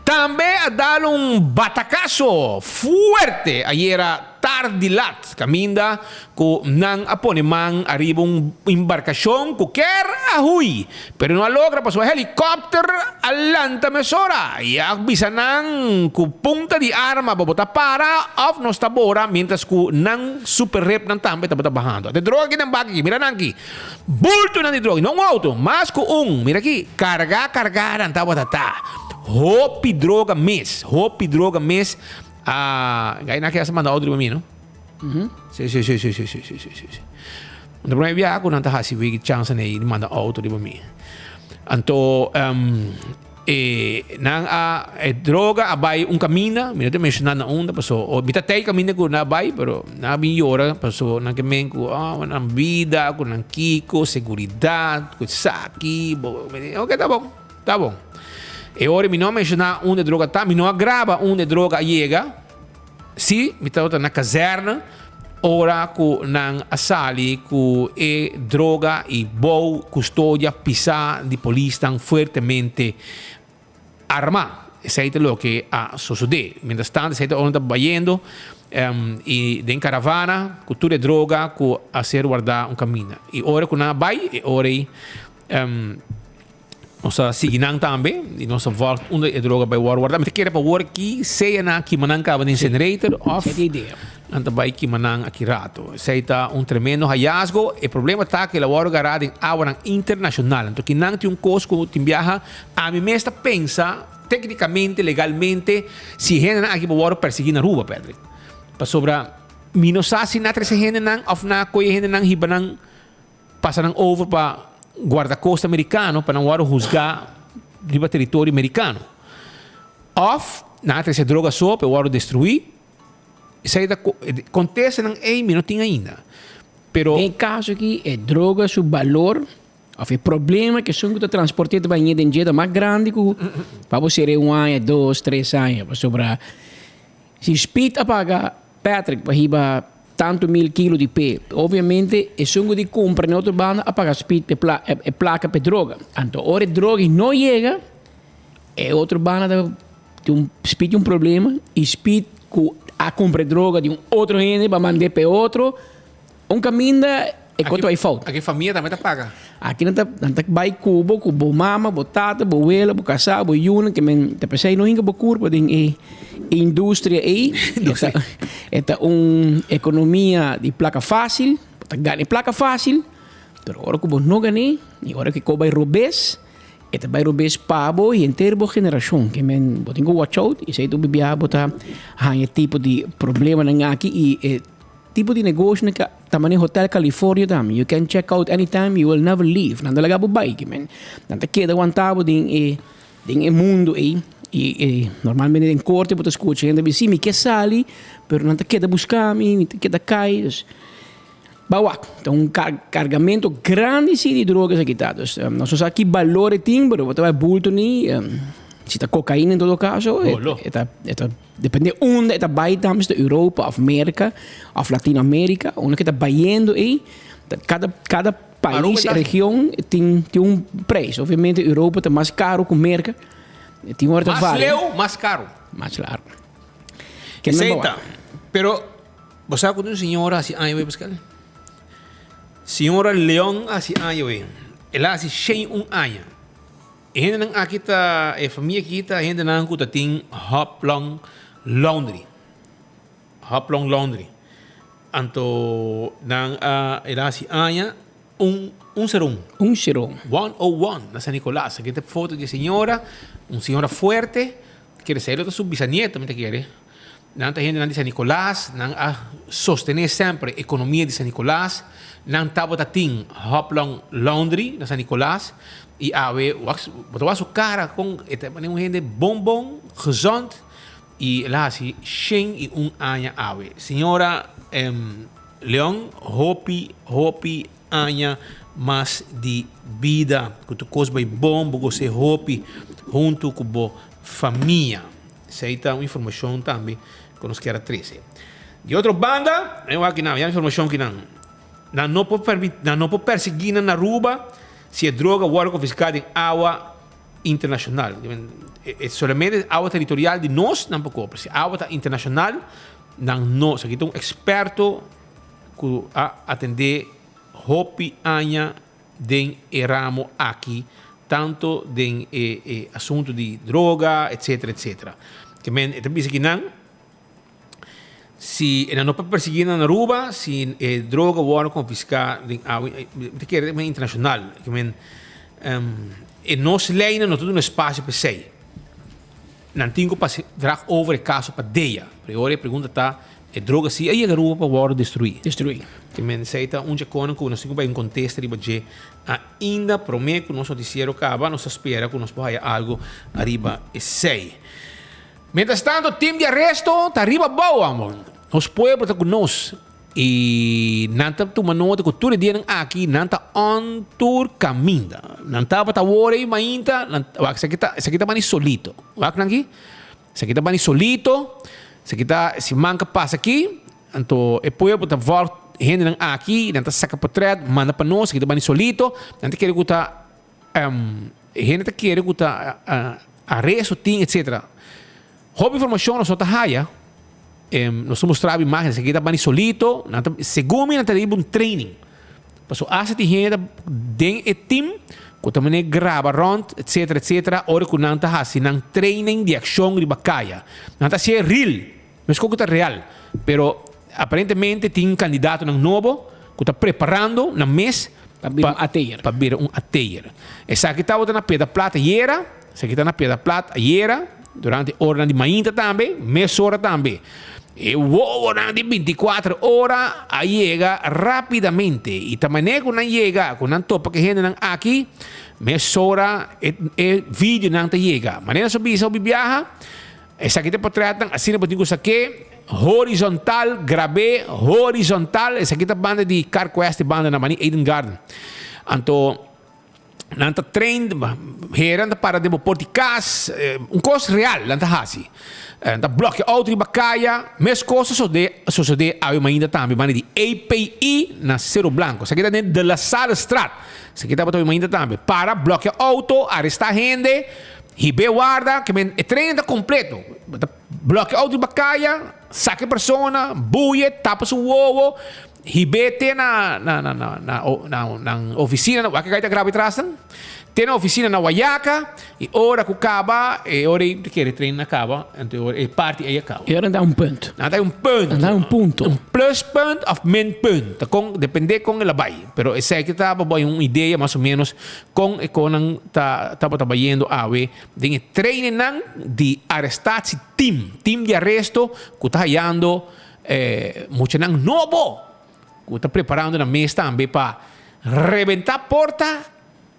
tambe a dal un batakaso fuerte ayera tardi lat, kaminda ku nan a pone man ariba un embarkashon ku ker a hui, pero no a logra pasobra helikòpter a lanta mesora i a bisa nan ku punta di arma bo bo ta para òf nos ta bora miéntras ku nan super repnan tambe tabata bahando. Ate droga aki den bak aki, mira nan aki. Bultonan di droga, no un auto, mas ku un. Mira aki, kargá kargá nan tabata ta. Hopi droga mes, hopi droga mes. A gai nan aki a manda auto riba mi, no? Si, si, si, si, si, si, si, si, si. Anto prome biaha ku nan ta hasi wiki chansa nei di manda auto riba mi. Anto, um. E nan a e droga a bai un kaminda, mi no ta menshoná na unda paso o mi ta tei kaminda ku nan a bai pero nan a bin yora paso nan ke men ku oh nan bida ku nan kiko seguridat ku esaki bo mi di oke ta bon ta bon. E ora mi no a menshoná unda e droga ta mi no a graba unda e droga a yega. Sí, mi tabata na kazèrne ora ku nan a sali ku e droga i bou kustodia pisá di polisnan fuertemente armá. Esei ta loke a sosodé. Mientras tanto, esei ta ora nan ta bayendo i den karavana ku tur e droga ku a ser wardá un kaminda. I ora ku nan a bai, e ora ei Nos a sigui nan tambe y nos a volg unda e droga bay worde warda. Mi ta kere pa wor ki sea nan a kima nan caba den incinerator of nan ta bay kima nan aki rato. Esey ta un tremendo hallazgo. E problema ta cu el a worde gara den awanan internacional. Anto ki nan tin un cos cu tin biaha ami mes ta pensa tecnicamente, legalmente, si hendenan aki por worde persegui na Aruba, Patrick. Pasobra mi no sa si nan a trece hendenan of nan a coge hendenan hiba nan. Pasa nan over pa guardacosta mericano pa nan wòrdu huzgá riba teritorio mericano. Òf nan a trese droga so pa e wòrdu destruí. Esei ta kontestanan ei mi no tin ainda. Pero. Den e kaso aki e droga su balor òf e problema ku esun ku ta transport'é ta bañ'é den dje ta mas grandi ku pa bo ser'é un aña, dos, tres aña. Pasobra si Speed a paga Patrick pa hiba tantu mil kilo di pe. Obviamente esun ku di kumpra na otro banda a paga speed pa e pla e plaka pa e droga. Anto ora e droga no yega e otro banda ta tin un speed tin un problema i speed ku a kumpra e droga di un otro hende pa mand'é pa e otro un kaminda e koto ai fout. Aki famia tambe ta paga. Aki nan ta nan ta bai ku bo ku bo mama, bo tata, bo wela, bo kasá, bo yunan ke men ta p'esei no hinka bo kurpa den e industria ei. E ta un ekonomia di plaka fásil, bo ta gana e plaka fásil, pero ora ku bo no gan'é i ora ku e kos bai robes, e ta bai robes pa bo i henter bo generashon. Ke men bo tin ku watch out, esei ta biaha bo ta haña e tipo di problemanan aki i e Tipo di negoshi nan ka ta mane Hotel California tambe. You can check out anytime, you will never leave. Nan ta laga bo bai kimen. Nan ta keda wanta bo den e den e mundo ei. I e normalmente den korte bo ta skucha hende bisa si mi ke sali pero nan ta keda buska mi, mi ta keda kai. Dus ba wak ta un kargamento grandi si di droga esaki ta. Dus nos no sa ki balor e tin pero bo ta bai bulto ni si ta kokaina en todo kaso e ta e ta. Depende unda e ta bai tambe, si ta Europa of Merca of Latinoamerica, unda ke ta bayendo ei, kada kada pais, region tin tin un prijs. Obviamente Europa ta mas caro ku Merca, tin ora ta Mas varia. leu, mas caro. Mas largo. Esei ta. Pero bo sa ku tin un señora hasi aña wei Pascal? Señora Leon hasi aña wei. El a hasi 101 aña. E hendenan aki ta, e famia aki ta hendenan ku ta tin Hoplong Laundry. Hoplong Laundry. Anto nan a, el a hasi aña un, un seron. Un seron. 101 na San Nicolas. Aki ta foto di e señora, un señora fuerte, kere ser lo ta su bisanieto mi ta kere. Nan ta hendenan di San Nicolas, nan a sostené semper ekonomia di San Nicolas. Nan tabata tin Hoplong Laundry na San Nicolas i awe wak bo ta wak su kara kon e ta manera un hende bon bon, gezond i el a hasi shen i un aña awe. Señora Leon hopi hopi aña mas di bida ku tur kos bai bon, bo gos'é hopi huntu ku bo famia. Esei ta un informashon tambe ku nos kier a trese. Di otro banda, e wak kinan, ya informashon kinan. Nan no por permit, nan no por persiguí nan na Aruba si e droga wòrdu konfiská den awa internashonal. E solamente awa teritorial di nos nan por koper. Si awa ta internashonal, nan no. Esaki ta un eksperto ku a atendé hopi aña den e ramo aki, tanto den e e asunto di droga, etcetera, etcetera. Ke men e ta bisa ki nan, si e nan no por persiguí nan na Aruba, si e droga wòrdu konfiská den awe, mi ta kere den internashonal, ke men e nos leinan no ta duna espasio pa esei. Nan tin ku pasa drag over e kaso pa DEA. Pero e ora e pregunta ta. E droga si a yega Aruba pa wòrdu destruí. Destruí. Ke men esei ta un dje konan ku nos tin ku bai un kontesta riba dje ainda promé ku nos notisiero kaba. Nos ta spera ku nos por haya algu ariba esei. Mientras tanto tim di aresto ta riba bou amo. Nos pueblo ta ku nos i nan ta tuma nota ku tur e dianan aki nan ta on tur kaminda. Nan tabata awor ei mainta nan wak esaki ta esaki ta bani solito. Wak nan aki. Esaki ta bani solito, esaki ta siman ka pasa aki, anto e pueblo ta vòlg hendenan aki, nan ta saka potret manda pa nos, esaki ta bani solito, nan ta kere ku ta hende ta kere ku ta aresto tin etcetera. Hopi informashon nos no ta haya, nos ta mustra bo imagen, esaki ta bani solito, nan ta segun mi nan ta riba un training. Pasobra asta tin hende ta den e team ku ta manera graba rònt etcetera etcetera ora ku nan ta hasi nan training di akshon riba kaya. Nan ta hasié real, meskos ku ta real, pero aparentemente tin kandidatonan nobo ku ta preparando nan mes Pa bira un ateer. Pa bira un ateer. Esaki tabata na Piedra Plat ayera, esaki ta na Piedra Plat ayera durante oranan di mainta tambe, mesora tambe. E wowonan di binticuater ora a yega rapidamente y ta manera cu nan yega, cu nan topa cu e hendenan aki, mesora e e videonan ta yega. Manera nos a bisa hopi biaha, esaki ta e potretnan, asina bo tin cu sak'é horizontal, grab'é horizontal, esaki ta banda di Carquest, e banda na bani Eden Garden. Anto. Nan ta train, heren ta para den bo por di kas, un kos real nan ta hasi. Nan ta blòkia outo riba kaya, mes kos a sosodé, a sosodé awe mainda tambe banda di API na Cerro Blanco. Esaki ta den De La Sallestraat. Esaki tabata awe mainda tambe. Para, blòkia outo, arestá hende, hib'é warda, ke men e training ta kompleto. Bo ta blòkia outo riba kaya, saka e persona, buye, tapa su wowo. Hib'é te na na na na na na nan oficina na wak ta graba atrás nan te na oficina na Wayaca y ora cu caba e ora ey ta kere train a caba anto e ora e parti ey a caba. E ora nan ta un punt. Nan ta un punt. Nan ta un punto. Un pluspunt of minpunt ta con depende con el a bay pero esaki ta pa bo un idea mas o menos con e conan ta tabata bayendo awe den e trainingnan di arrestatie team team di aresto cu ta hayando E muchanan nobo ku ta preparando nan mes tambe pa rebentá porta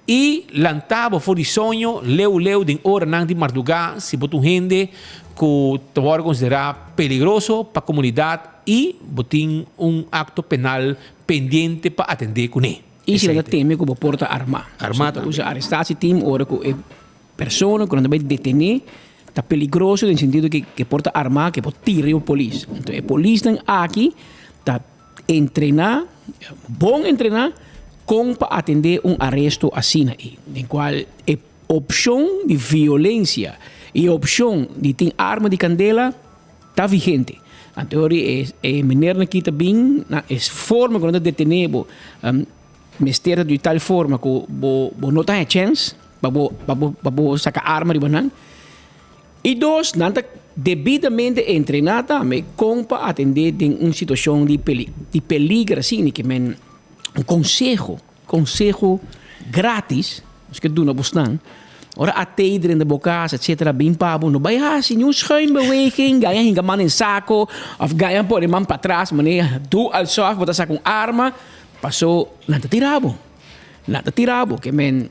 i lantá bo for di soño leu leu den oranan di mardugá si bo ta un hende ku ta wòrdu konsiderá peligroso pa komunidat i bo tin un akto penal pendiente pa atendé kuné. I si nan ta teme ku bo por ta armá. Armá tambe. Usa arestatie team ora ku e Persona ku nan ta bai detené ta peligroso den sentido ke ke por ta armá, ke por tira riba polis. Enton e polisnan aki ta entrená, bon entrená kon pa atendé un aresto asina ei, den kual e opshon di violensia i e opshon di tin arma di kandela ta vigente. Anto ora e e menernan aki ta bin na e forma ku nan ta detené bo mester ta di tal forma ku bo bo no ta haña chèns. Pa bo, pa bo, pa bo saka arma riba nan. I dos, nan ta debidamente entrená tambe kon pa atendé den un situashon di peli, di peliger asina, ke men un konseho, konseho gratis, nos ke duna bosnan, ora atei drenta bo kas etsetera bin pa bo, no bai hasi niun schuimbeweging, gaña hinka man den sako òf gaña pone man patras manera doe alsof bo ta saka un arma, paso nan ta tira bo. Nan ta tira bo ke men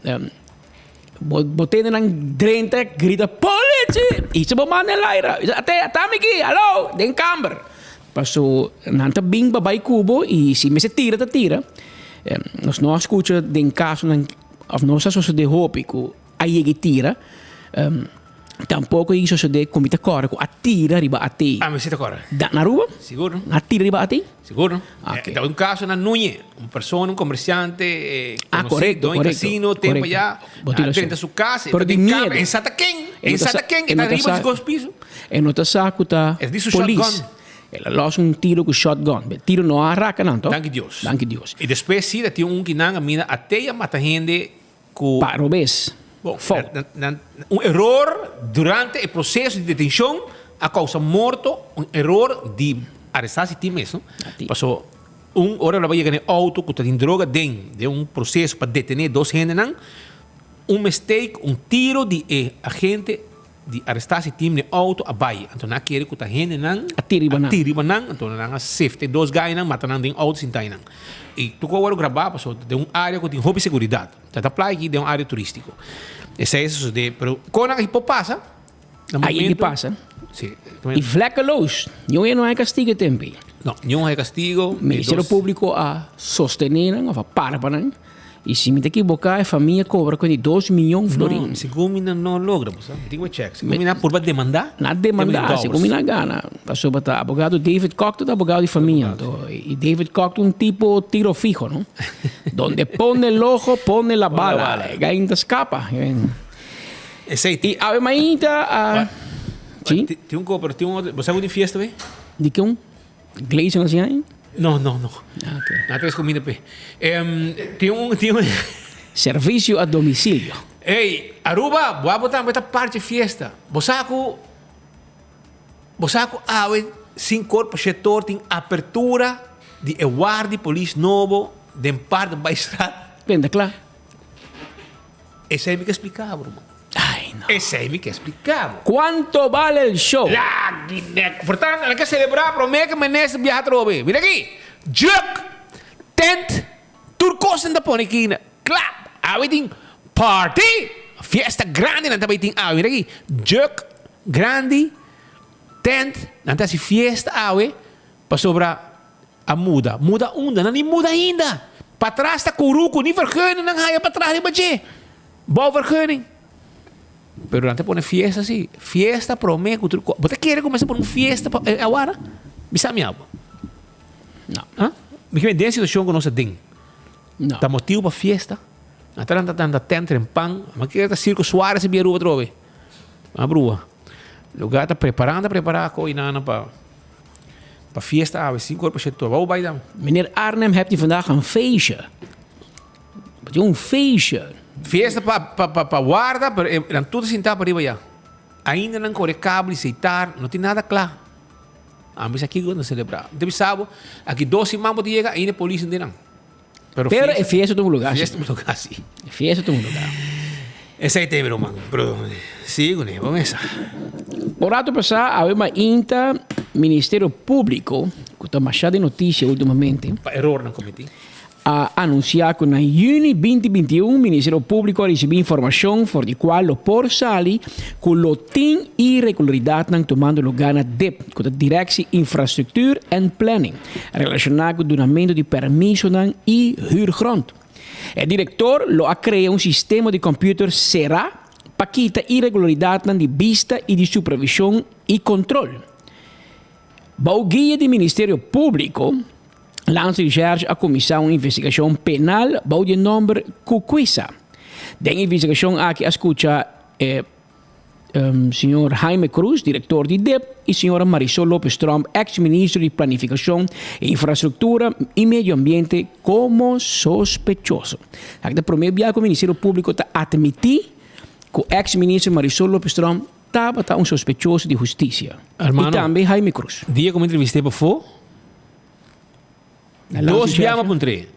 bo bo tende nan drenta grita politie i se bo manda el aire ate ata mi aki hallo den kamber paso nan ta bin pa bai ku bo i si mester tira ta tira nos no a skucha den kasonan of no sa sosode hopi ku a yega i tira. Tampoco i sosode cu mi ta core cu a tira riba AT. Ah, mi si ta core. Da, na Aruba? Sigur. A tira riba AT? Sigur. Ok. Ta un caso na Nuñe, un persona, un comerciante, eh, ah, correcto, doño correcto, casino, tempo ya, Bo tira drenta su casa, Pero di miedo. En Santa Ken, en Santa Ken, e ta riba di piso. E no ta sa cu ta polis. El a los un tiro cu shotgun. E tiro no a raca nan, toch? Danki Dios. Danki Dios. Y despues si, ta tin un kinan a mina a te a mata hende Ku. Pa robes. Bon, Fout. nan, nan, un eror durante e proseso di detenshon a kousa morto, un eror di arestá si tin mes, no? Paso un ora lo a yega na e outo ku ta tin droga den, den un proseso pa detené dos hendenan, un mistake, un tiro di e agente. di arrestatie team den auto a bai. Anto nan a kere ku ta hendenan A tira riba nan. A tira riba nan. Anto nan a sefte e dos gainan, mata nan den auto sinta einan. I tur kos a wòrdu grabá pasobra ta den un área ku tin hopi seguridat. Ta ta playa aki den un área turístiko. Esei a sosodé, pero kon nan por pasa na Ahí momento. pasa. Sí. I vlekkeloos. Niun hende no hay castigo e tempo ei. No, niun hay castigo. Ministerio Público a sostené nan of a para pa nan. I si mi ta ekiboká e famia kobra ku di dos miyon florin. No, segun mi nan no logra, bo sa. Mi tin ku check. Segun mi nan purba demandá. Nan demandá, segun mi nan gana. Pasobra ta abogado David Kock ta abogado di famia. Anto, i David Kock ta un tipo tiro fijo, no? Donde pone el ojo, pone la bala. E gai ta skapa. Esei. I awe mainta a. Si? Tin un ko, pero tin un otro. Bo sa ku tin fiesta be? Di ken? Gleison así ahí? No, no, no. Ah, ok. Na tres comida pe. Um, tin un, tin un. Servicio a domicilio. Hey, Aruba, bo abo tambe ta parte fiesta. Bo sa ku bo sa ku awe sin cuerpo sector tin apertura di e guardi polis nobo den Paardenbaaistraat. Benta kla. Esei mi ke splika bo, ruman. Ay, no. Esei mi ke splika bo. Cuanto vale el show? Lagi nek. Por tanto, nan ke celebra prome ke minister biaha atrobe. Mira aki. Juk, tent, tur kos nan ta pone aki. Kla. Awe tin party. Fiesta grandi nan ta bay tin awe. Mira aki. Juk grandi, tent, nan ta hasi fiesta awe pasobra A muda. Muda unda? Nan ni muda ainda. Patras ta kuruku, ni vergunning nan haya patras riba dje. Bouwvergunning. Pero nan ta pone fiesta si. Fiesta prome ku tur ko. Bo ta kere ku mester pone un fiesta pa e awara? Bisa mi abo. No. Ha? Mi ke den situashon ku nos ta den. No. Ta motibu pa fiesta? Nan ta lanta tanta tent den pan. Mi kere ta Circo Suarez a bia Aruba atrobe. A brua. Lugar ta preparando, prepara ko i nana pa. Pa fiesta awe, sin cuerpo sector. Wou bai dan? Meneer Arnhem hebt u vandaag een feestje. Wat un feestje. Fiesta pa pa pa pa warda, pero e nan tur ta sintá pa riba ya. Ainda nan kore kabel i seitar, no tin nada kla. A bisa kiko nan selebrá. Mi ta bisa bo, aki dos siman bo ta yega, ainda e polis no tin nan. Pero, pero e fiesta ta un lugar. Fiesta un lugar, sí. E fiesta ta un lugar. Esei te, mi ruman. Pero sigue ne, bo mesa. Un rato pasá awe mainta Ministerio Público, ku ta masha den notisia últimamente, Pa erornan kometí. a anunsiá ku na yüni 2021 Ministerio Públiko a risibí informashon for di kual lo por sali ku lo tin iregularidatnan tumando lugá na dip, ku ta Directie Infrastructuur en Planning. Relashoná ku dunamentu di permisonan i huurgrond. E direktor lo a krea un sistema di kòmpiuter será pa kita iregularidatnan di bista i di supervishon i kontrol. Bou guia di Ministerio Públiko, Landsrecherche a kuminsá un investigashon penal bou di e nòmber Kukwisa. Den e investigashon aki a skucha e. Señor Jaime Cruz, director di dip, y señora Marisol Lopez Tromp, ex ministro di Planificacion, Infrastructura y Medio Ambiente, como sospechoso. Aki ta prome bia cu Ministerio Publico ta admiti cu ex ministro Marisol Lopez Tromp tabata un sospechoso di husticia. Hermano, y tambe Jaime Cruz. Dia cu mi entrevist'é pafó, dos bia mi a puntr'é.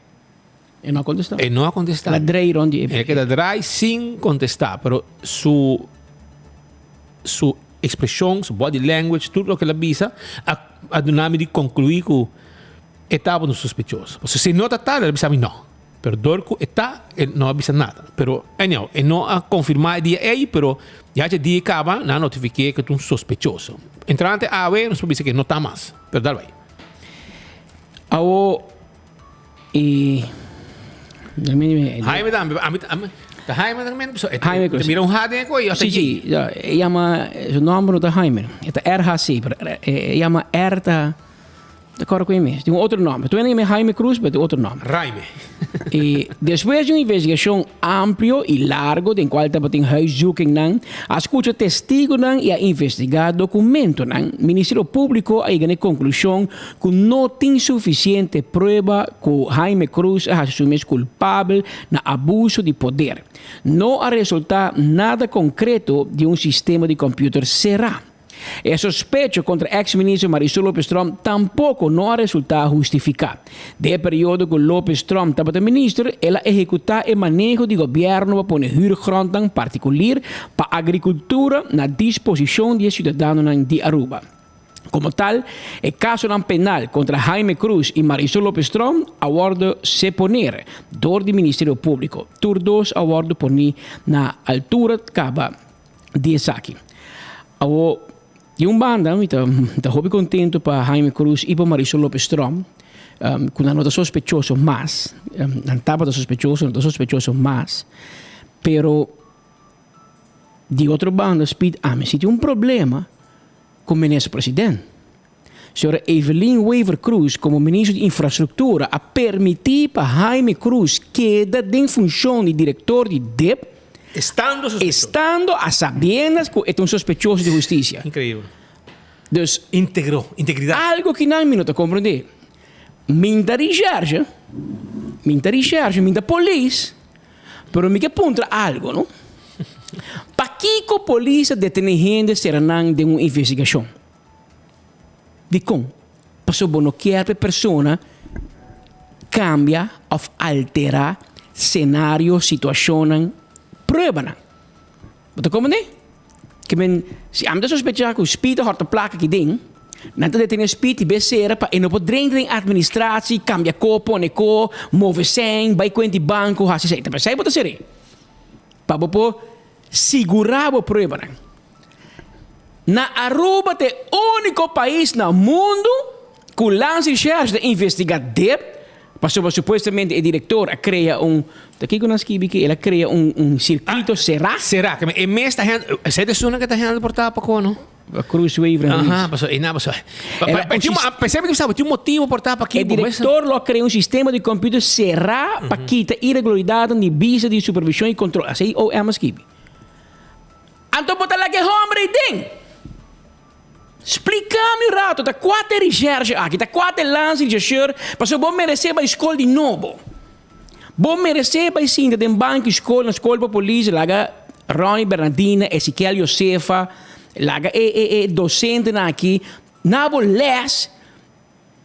E no a contesta. E no a contesta. El a drei rond di e. El a keda drai sin contesta, pero su su expresion, su body language, tur loke el a bisa a a duna mi di conclui cu e tabata un sospechoso. Pasobra si no ta tal, el a bisa mi no. Pero dor cu e ta, e no a bisa nada. Pero anyhow, e no a confirma e dia ey, pero ya dje dia caba, nan a notifique cu e ta un sospechoso. Entrante awe, nos por bisa cu e no ta mas, pero dal bay. Awo. Y Jaime tambe, ami ami ta Jaime tambe, so Jaime te mira un H den e Sí, sí, ja, e llama, su nombre no ta Jaime, e ta RHC, pero e llama R ta, ta acorda cu e mes, tin un otro nombre. Tu ene Jaime Cruz, pero tin otro nombre. Jaime. Y despues di un investigacion amplio y largo den cual tabatin huiszoekingnan, a scucha testigonan y a investiga documentonan, Ministerio Publico a yega na e conclusion ku no tin sufisiente prueba ku Jaime Cruz a hasi su mes kulpabel na abuso di poder. No a resultá nada konkreto di un sistema di kòmpiuter será. E sospecho kontra eks minister Marisol Lopez Tromp tampoko no a resultá hustifiká. Den e periodo ku Lopez Tromp tabata minister, el a ehekutá e maneho di gobièrnu pa pone hürgrondnan partikulir pa agrikultura na disposishon di e siudadanonan di Aruba. Komo tal, e kasonan penal kontra Jaime Cruz i Marisol Lopez Tromp a wòrdu seponer dor di Ministerio Públiko. Tur dos a wòrdu poní na altura kaba di esaki. Awo, di un banda mi ta mi ta hopi contento pa Jaime Cruz y pa Marisol Lopez Tromp, cu nan no ta sospechoso mas, nan tabata sospechoso, no ta sospechoso mas, pero di otro banda Speed ami si tin un problema cu Minister President. Señora Evelyn Wever-Croes como Ministro di Infrastructura a permiti pa Jaime Croes keda den funcion di director di dip, Estando sospechoso. Estando a sabiendas cu e ta un sospechoso di husticia. Increibel. Dus. Integro, integridad. Algo ki nan mi no ta comprende. Min ta recherche, min ta recherche, min ta polis, pero mi ke puntra algo, no? Pakico polis a detene hende sera nan den un investigacion? Dikon? Pasobra bo no kier pa e persona kambia òf alterá senario, situashonnan, pruebanan. Bo ta komprendé? Ke men, si ami ta sospechá ku Speed a hòrta plaka aki den, nan ta detené Speed i bes sera pa e no por drenta den administratie, kambia ko, pone ko, move sèn, bai kuenta di banko, hasi esei. Ta p'esei bo ta ser'é, pa bo por sigurá bo pruebanan. Na Aruba ta e úniko pais na mundu ku Landsrecherche ta investigá dip, pasobra supuestamente e direktor a krea un, ta kiko nan skibi aki? El a krea un un sirkuito será. Será, ke e mes ta hèndel, esei ta esunnan ke ta hèndel por tapa ko no? Cruz Wever en Ruiz. Aha, pasobra ei nan pasobra. El a un sis. P'esei mi ta bisa bo tin un motibu por tapa aki. E direktor lo a krea un sistema di kòmpiuter será pa kita iregularidatnan di bista di supervishon i kontrol, asei OM a skibi. Anto bo ta laga e homber ei den? Splica mi un rato, ta cua ta e recherche aki, ta cua ta e landsrechercheur, pasobra bo merece bai scol di nobo. Bo merece bai sinta den banki scol, na scol pa polis, laga Ronnie Bernardina, Ezekiel Josefa, laga e e e docentenan aki na bo les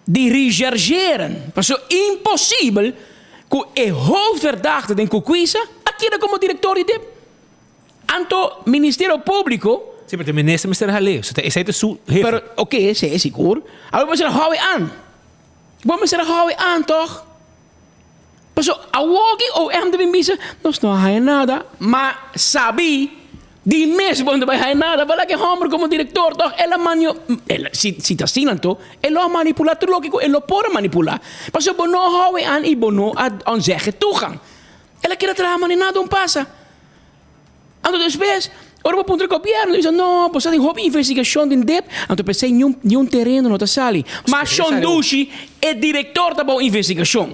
di rechercheren, pasobra imposibel cu e hoofdverdachte den Kukwisa a keda como director di dip. Anto Ministerio Públiko. Sí, pero e minister mester hal'é. So ta esei ta su hefe. Pero, oké, esei e sigur. Awor bo mester a hou e an. Bo mester a hou e an, tòg? Pasobra awoki OM ta bin bisa, nos no a haña nada, ma sabí di mes bo no ta bai haña nada. Bo laga e hòmber komo direktor, tòg? El a manio, el, si, si ta asina anto, e lo a manipulá tur loke ku e lo por a manipulá. Pasobra bo no a hou e an i bo no a ontzegge toegang. El a keda traha manera nada un pasa. Anto despues, ora bo puntra gobierno, di bisa, no, bo sa tin hopi investigacion den dep, anto p'esei niun, niun tereno no ta sali. Ma Shon Dushi, e director ta bou investigacion.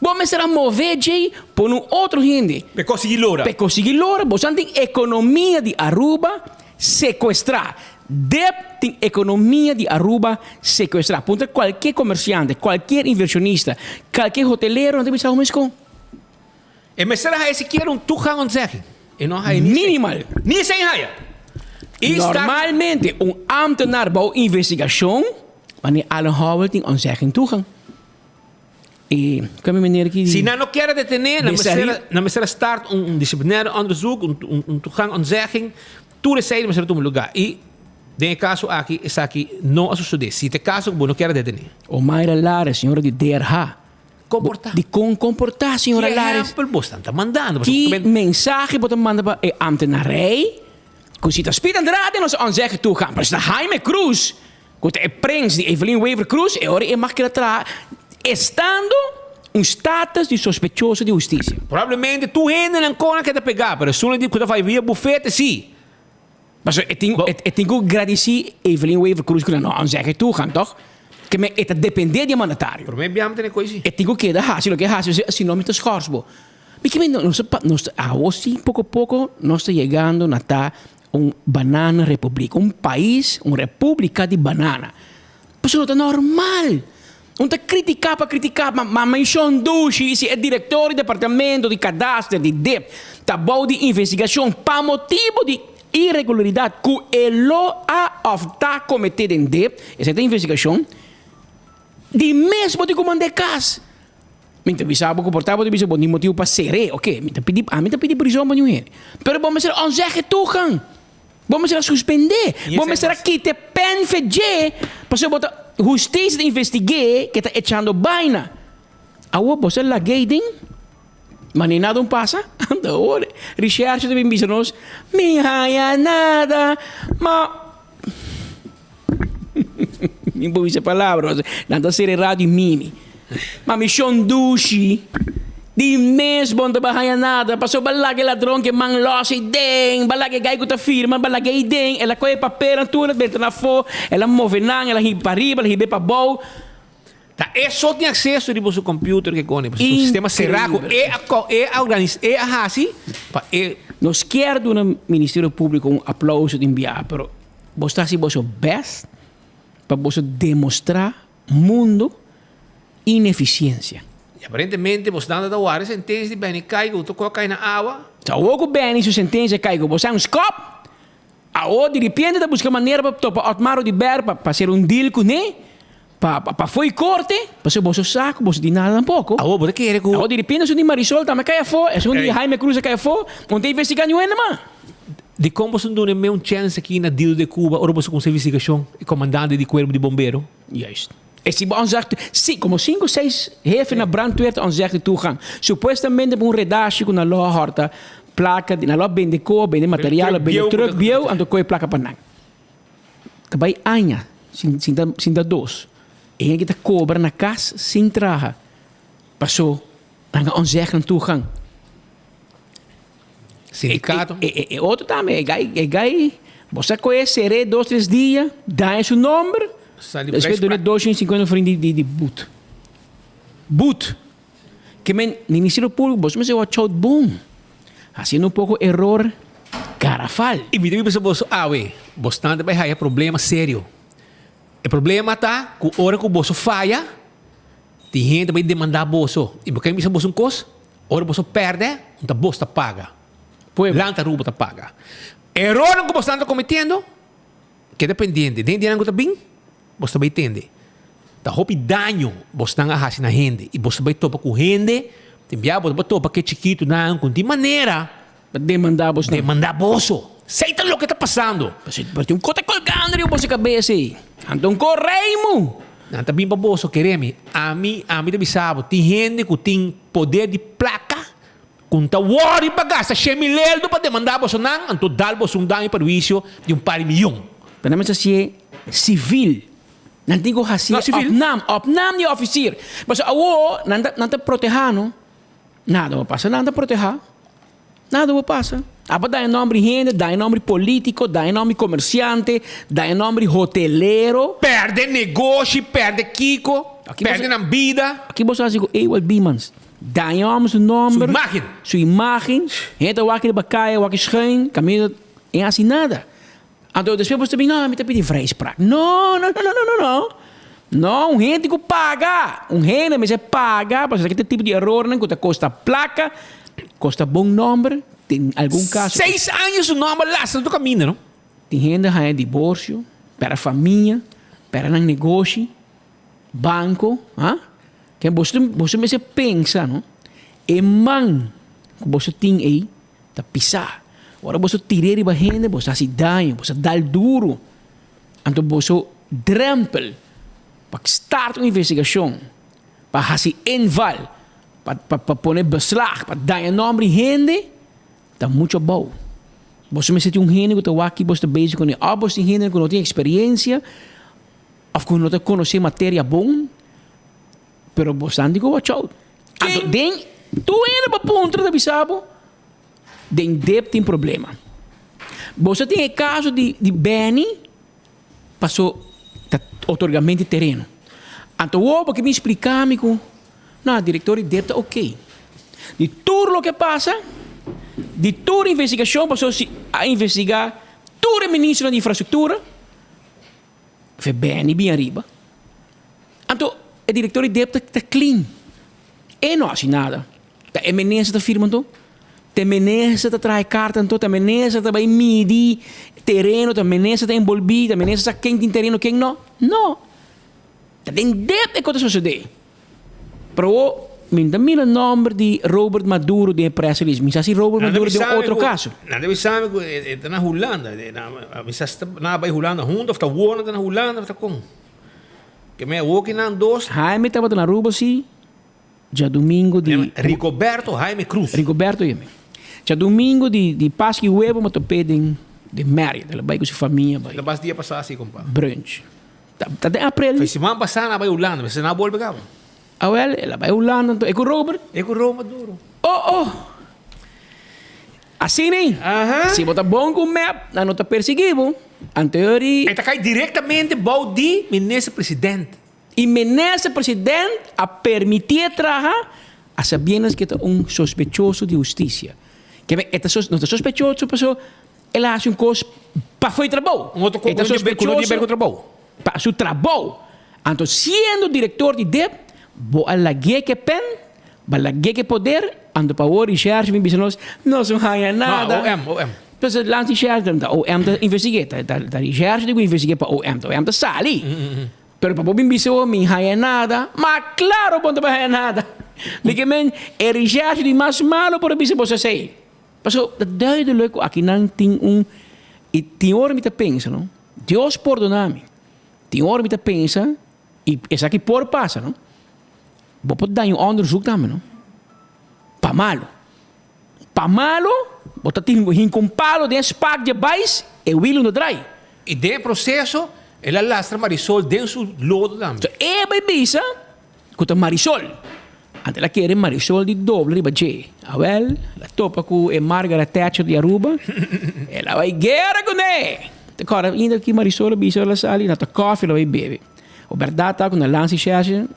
Bo mester a move djei pone un otro hende. P'e consigui lora. P'e consigui lora. Bo sa tin economia di Aruba secuestra. Dep tin economia di Aruba secuestra. Puntra cualkier comerciante, cualkier inversionista, cualkier hotelero, nan ta bisa ho mescon. E mester a haya sikiera un toegang ontzegging. E no a haya ni esei. Minimal. Ni esei a haya. I sta. Normalmente un ambtenaar bou investigacion, wanneer Allen Howell tin ontzegging toegang. E kami meneer ki Si nan no kier a detene, nan Besari. mester, nan mester a start un, un disciplinaire onderzoek, un, un, un toegang ontzegging. Tur esei mester a tuma lugar. I den e caso aki, esaki no a sucede. Si ta e caso cu bo no kier a detene. Omaira Lares, señora di DRH, Komportá. Dikon komportá, señora Lares? Ki ehèmpel bo stan ta mandando? Ki mensahe bo ta manda pa e ambtenarij? Ku si ta Speed Andrade nos a onzegge toegang, pero si ta Jaime Cruz, ku ta e prins di Evelyn Wever Croes, e ora e mag keda traha estando un status di sospechoso di hustisia. Probablemente tur hendenan kon a keda pegá, pero esun di ku ta fai via bufete sí. Pasobra e tin e tin ku gradisí Evelyn Wever Croes ku nan no a onzegge toegang, tòg? Ke men e ta dependé di e mandatario. Promé biaha mi tene koe si. E tin ku keda hasi loke e hasi, si no mi ta schors bo. Mi ke men nos ta nos ta awo si poko poko nos ta yegando na ta un banana republiek, un pais, un repúblika di banana. Pasobra no ta normal. Un ta kritiká pa kritiká, ma ma menshon dushi si e direktor di departamento di kadaster di dip ta bou di investigashon pa motibu di. iregularidat ku e lo a òf ta kometé den dep, esei ta investigashon, di mes bo tin ku mand'é kas. Mi ta bisa bo ku por ta bo ta bisa bo tin motibu pa ser'é, oke, mi ta pidi, ami ta pidi prizon pa niun hende. Pero bo mester onzegge toegang. Bo mester a suspendé. Bo mester a kita e pen fe dje, pasobra bo ta, hustisia ta investig'é ke ta echando baina. Awor bo sa lag'é den, ma ni nada un pasa. Anto awor rishershi ta bin bisa nos, Mi haña nada, ma mi por bisa palabra, nan ta sera e radio i mimi. Ma mi shon dushi, di mes bo no ta haña nada, pasobra bo a laga e ladron ku e man lòs ei den, bo a laga e gai ku ta firma, bo a laga ei den, el a kohe e papelnan tur, el a benta nan afó, el a move nan, el a hiba pa riba, el a hib'é pa abou. Ta e so tin akseso riba su computer ke kone, pasobra un sistema será ku e a e a organis e a hasi pa e. Nos kier duna Ministerio Públiko un aplauso den biaha, pero bo ta hasi boso bèst pa boso demostrá mundu inefisiensia. I aparentemente bo standa ta wara e sentensia di Benny kai ku ta kua kai na awa. Sa awor ku Benny su sentensia kai ku bo sa un skòp, awor diripiente ta buska manera pa topa Otmar Oduber pa pa hacer un deal kuné. Pa pa fo'i korte, pasobra boso sa ku boso tin nada tampoko. Awor bo ta kere ku. Awor di repente esun di Marisol tambe kai afó, esun di Jaime Cruz a kai afó, bo no ta investigá niun hende mas. Dikon boso no duna e un chèns aki na Dilo de Cuba ora boso kumsa investigashon, e komandante di kuerpo di bombero? Juist. E si bo onzegde, si, komo sinku seis hefe na brandweer ta onzegde toegang. Supuestamente pa un redashi ku nan lo a hòrta plaka, nan lo a bende koe, bende material, bende truck bieu, anto koe plaka pa nan. Ta bai aña sin sin ta sin ta dos. E hende ta cobra na cas sin traha. Paso nan a onzegnan toegang. Sindicato. E, e, e otro tambe, e gai, e gai, bo sa coge seré dos, tres dia, daña su nomber, Sali despues vrijspraak. duna 250 florin di, di, di boet. Boet. Ke men, Ministerio Público, boso mester watch out bon. Haciendo un poco error garafal. I mi ta bisa boso awe, bosnan ta bai haya problema serio. E problema ta ku ora ku boso faya, tin hende ta bai demandá boso. I bo ken bisa boso un kos? Ora boso pèrdè, un ta bos ta paga. Lanta Aruba ta paga. Erornan ku bosnan ta kometiendo, keda pendiente. Den dianan ku ta bin, bos ta bai tende. Ta hopi daño bosnan a hasi na hende i bos ta bai topa ku hende, tin bia bo ta bai topa ke chikitunan ku tin manera Pa demandá bosnan. Demandá boso. Esei ta loke ta pasando. Pasobra tin un kos ta kolgando riba boso kabes ei. Anto un kos reimu. Nan ta bin pa boso, kere mi. Ami, ami ta bisa bo, tin hende ku tin poder di plaka ku no ta wòri pa gasta shen mil eldo pa demandá bosonan, anto dal boso un daño perhuisio di un par di miyon. Pero nan mester hasié sivil. Nan tin ku hasié opnam, opnam di ofisier. Pasobra awor nan ta, nan ta protehá no. Nada bo pasa, nan ta protehá. Nada bo pasa. Abo daña nomber di hende, daña nomber di politico, daña nomber di comerciante, daña nomber di hotelero. Perde negoshi, perde kiko, perde nan bida. Aki boso hasi ku Ewald Biemans. Daña homber su nomber. Su imagen. Su imagen. Hende ta wak riba kaya, wak schuin, kaminda e hasi nada. Anto despues bo ta bin, no, mi ta pidi vrijspraak. No, no, no, no, no, no. No, un hende ku paga. Un hende mester paga pasobra esaki ta e tipo di erornan ku ta kosta plaka, kosta bon nòmber, den algun kaso. Seis aña su nòmber lastra tur kaminda, no? Tin hende haña diborsio, pèrdè famia, pèrdè nan negoshi, banko, ha? Ken boso boso mester pensa, no? E man ku boso tin ei ta pisá. Ora boso tir'é riba hende, boso hasi daño, boso dal duru. Anto boso drempel pa start un investigashon, pa hasi inval, pa pa pone beslag, pa daña nòmber di hende, ta muchu abou. Boso mester tin un hende ku ta wak ki boso ta bezig kuné. Òf boso tin hende ku no tin eksperensia, òf ku no ta konosé materia bon, pero boso tin ku watch out. Anto den tur hende bo puntra ta bisa bo, Den dep tin problema. Boso tin e caso di di Benny paso ta otorgamento di tereno. Anto wou bo ke bin splica mi cu no director di dep ta ok. Di tur loke pasa, di tur investigacion paso si a investiga tur e ministronan di infrastructura fe Benny bin ariba. Anto e director di dep ta clean. E no haci nada. Ta e minister ta firma anto. Te minister ta traha e karta anto, te minister ta bai midi tereno, te minister ta enbolbí, te minister sa ken tin tereno, ken no. No. Ta den dep e kos ta sosodé. Pero awor mi no ta mira nòmber di Robert Maduro den e press release. Mi sa si Robert Maduro den un otro kaso. Nan debe sabi ku e ta na Hulanda. Mi sa si nan a bai Hulanda huntu òf ta awor nan ta na Hulanda òf ta kon. Ke men awor ki nan dos. Jaime tabata na Aruba si djadumingu di. Rigoberto Jaime Cruz. Rigoberto Jaime. Djadumingu di di Pasku i Huevo mi top'é den den Marriott. El a bai ku su famia bai. Ta bas dia pasá si kompa. Brunch. Ta den aprel. Fe siman pasá nan a bai Hulanda, mester nan a bolbe kaba. Awel, el a bai Hulanda anto. E ku Robert? E ku Robert Maduro. Oh, oh! Asina ei. Si bo ta bon ku mep, nan no ta persiguí bo. Anto e ora E ta kai direktamente bou di minister president. I minister president a permitié traha a sabiendas ku e ta un sospechoso di hustisia. Ke men, e ta no ta sospechoso pasobra El a hasi un kos pa fo'i trabou. Un otro kos E ta ku no tin ber ku trabou. Pa su trabou. Anto siendo direktor di dep, bo a lag'é ke pen, bo a lag'é ke poder, anto pa awor Recherche bin bisa nos, nos no haña nada. No, OM, OM. Entonces lansa Recherche, ta OM ta investig'é, ta ta Recherche tin ku investig'é pa OM, ta OM ta sali. Pero pa bo bin bisa bo mi haña nada, ma klaro bo no ta bai haña nada. Mi ke men e Recherche di mas malo por a bisa bo esei. Pasobra ta duidelijk ku akinan tin un i tin ora mi ta pensa no, Dios pordona mi, tin ora mi ta pensa i esaki por pasa no, bo por daña un onderzoek tambe no, pa malo, pa malo bo ta tin hinka un palo den e spak dje bais e wiel no drai. I den e proseso el a lastra Marisol den su lodo tambe. So e bai bisa Ku ta Marisol. Anto el a kere Marisol di dobla riba dje. Awel, el a topa ku e Margaret Thatcher di Aruba. El a bai guera kuné! Te kòrda ainda ki Marisol a bisa ora el a sali, nan ta kòfi el a bai bebe. O bèrdat ta ku na Lansi Shèshe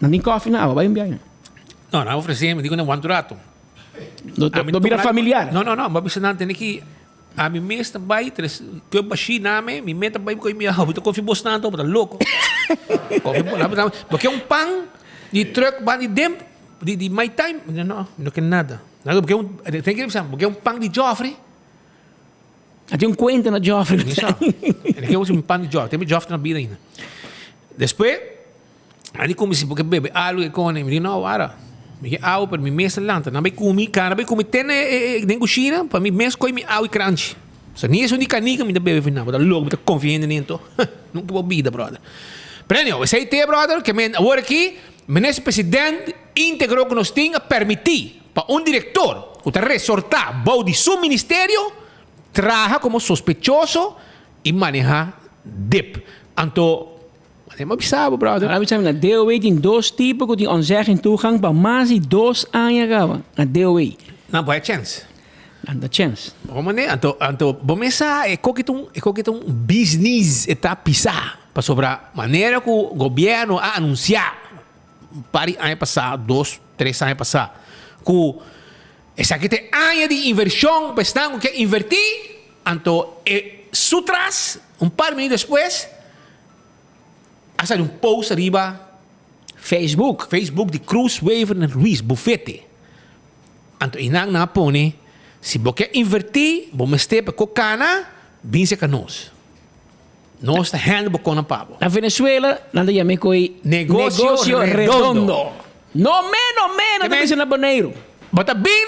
nan tin kòfi nan, abo bai un biahe. No, nan a ofresé mi, di ku nan wanta un rato. No, no bira familiar. No, no, no, mi a bisa nan tene ki Ami mes ta bai tres ke bashí name, mi mes ta bai koe mi awa, mi ta konfia bos nan anto, bo ta loko. Konfia bo nan, bo ke un pan di truck ban di demp, di di my time, mi no, mi no ke nada. Bo ke un, ten ke bisa, bo ke un pan di Joffrey. A tin un kuenta na Joffrey. Mi sa, e ke un pan di Joffrey, tin mi Joffrey na bida ainda. Despues. A di kumi si bo ke bebe algu e kone. Mi di no wara. Mi ke awa pero mi mes ta lanta. Nan bai kumi, kana bai kumi te na den kushina pa mi mes koi mi awa i kranchi. So ni esun di kanika mi ta bebe final. Bo ta loko, mi ta konfia hende nento. Nunka bo bida brother. Pero anyhow, esei te brother ke men awor aki minister president integro ku nos tin a permiti pa un direktor ku ta resorta bou di su ministerio traha komo sospechoso i maneha dip. Anto Mane m'a bisa bo, brother. M'a bisa mi, na DOW tin dos tipo ku tin onzegging toegang pa mas di dos aña kaba. Na DOW. Nan por a chèns. Nan ta chèns. Bo mane, anto, anto bo mes sa e koki ta un, e koki ta un business e ta pisá. Pasobra manera ku gobièrnu a anunsiá un par di aña pasá, dos, tres aña pasá, ku esaki ta e aña di invershon pa esnan ku ke invertí, anto e su tras, un par di minüt despues, A sali un post riba Facebook. Facebook di Cruz Wever na Ruiz Bufete. Anto einan nan a pone, si bo ke inverti, bo mester pa ko kana, bin serka nos. Nos ta handle bo kona pa bo. Na Venezuela nan ta yama e koi Negocio redondo. No me, no me, nan ta bisa na Boneiru. Bo ta bin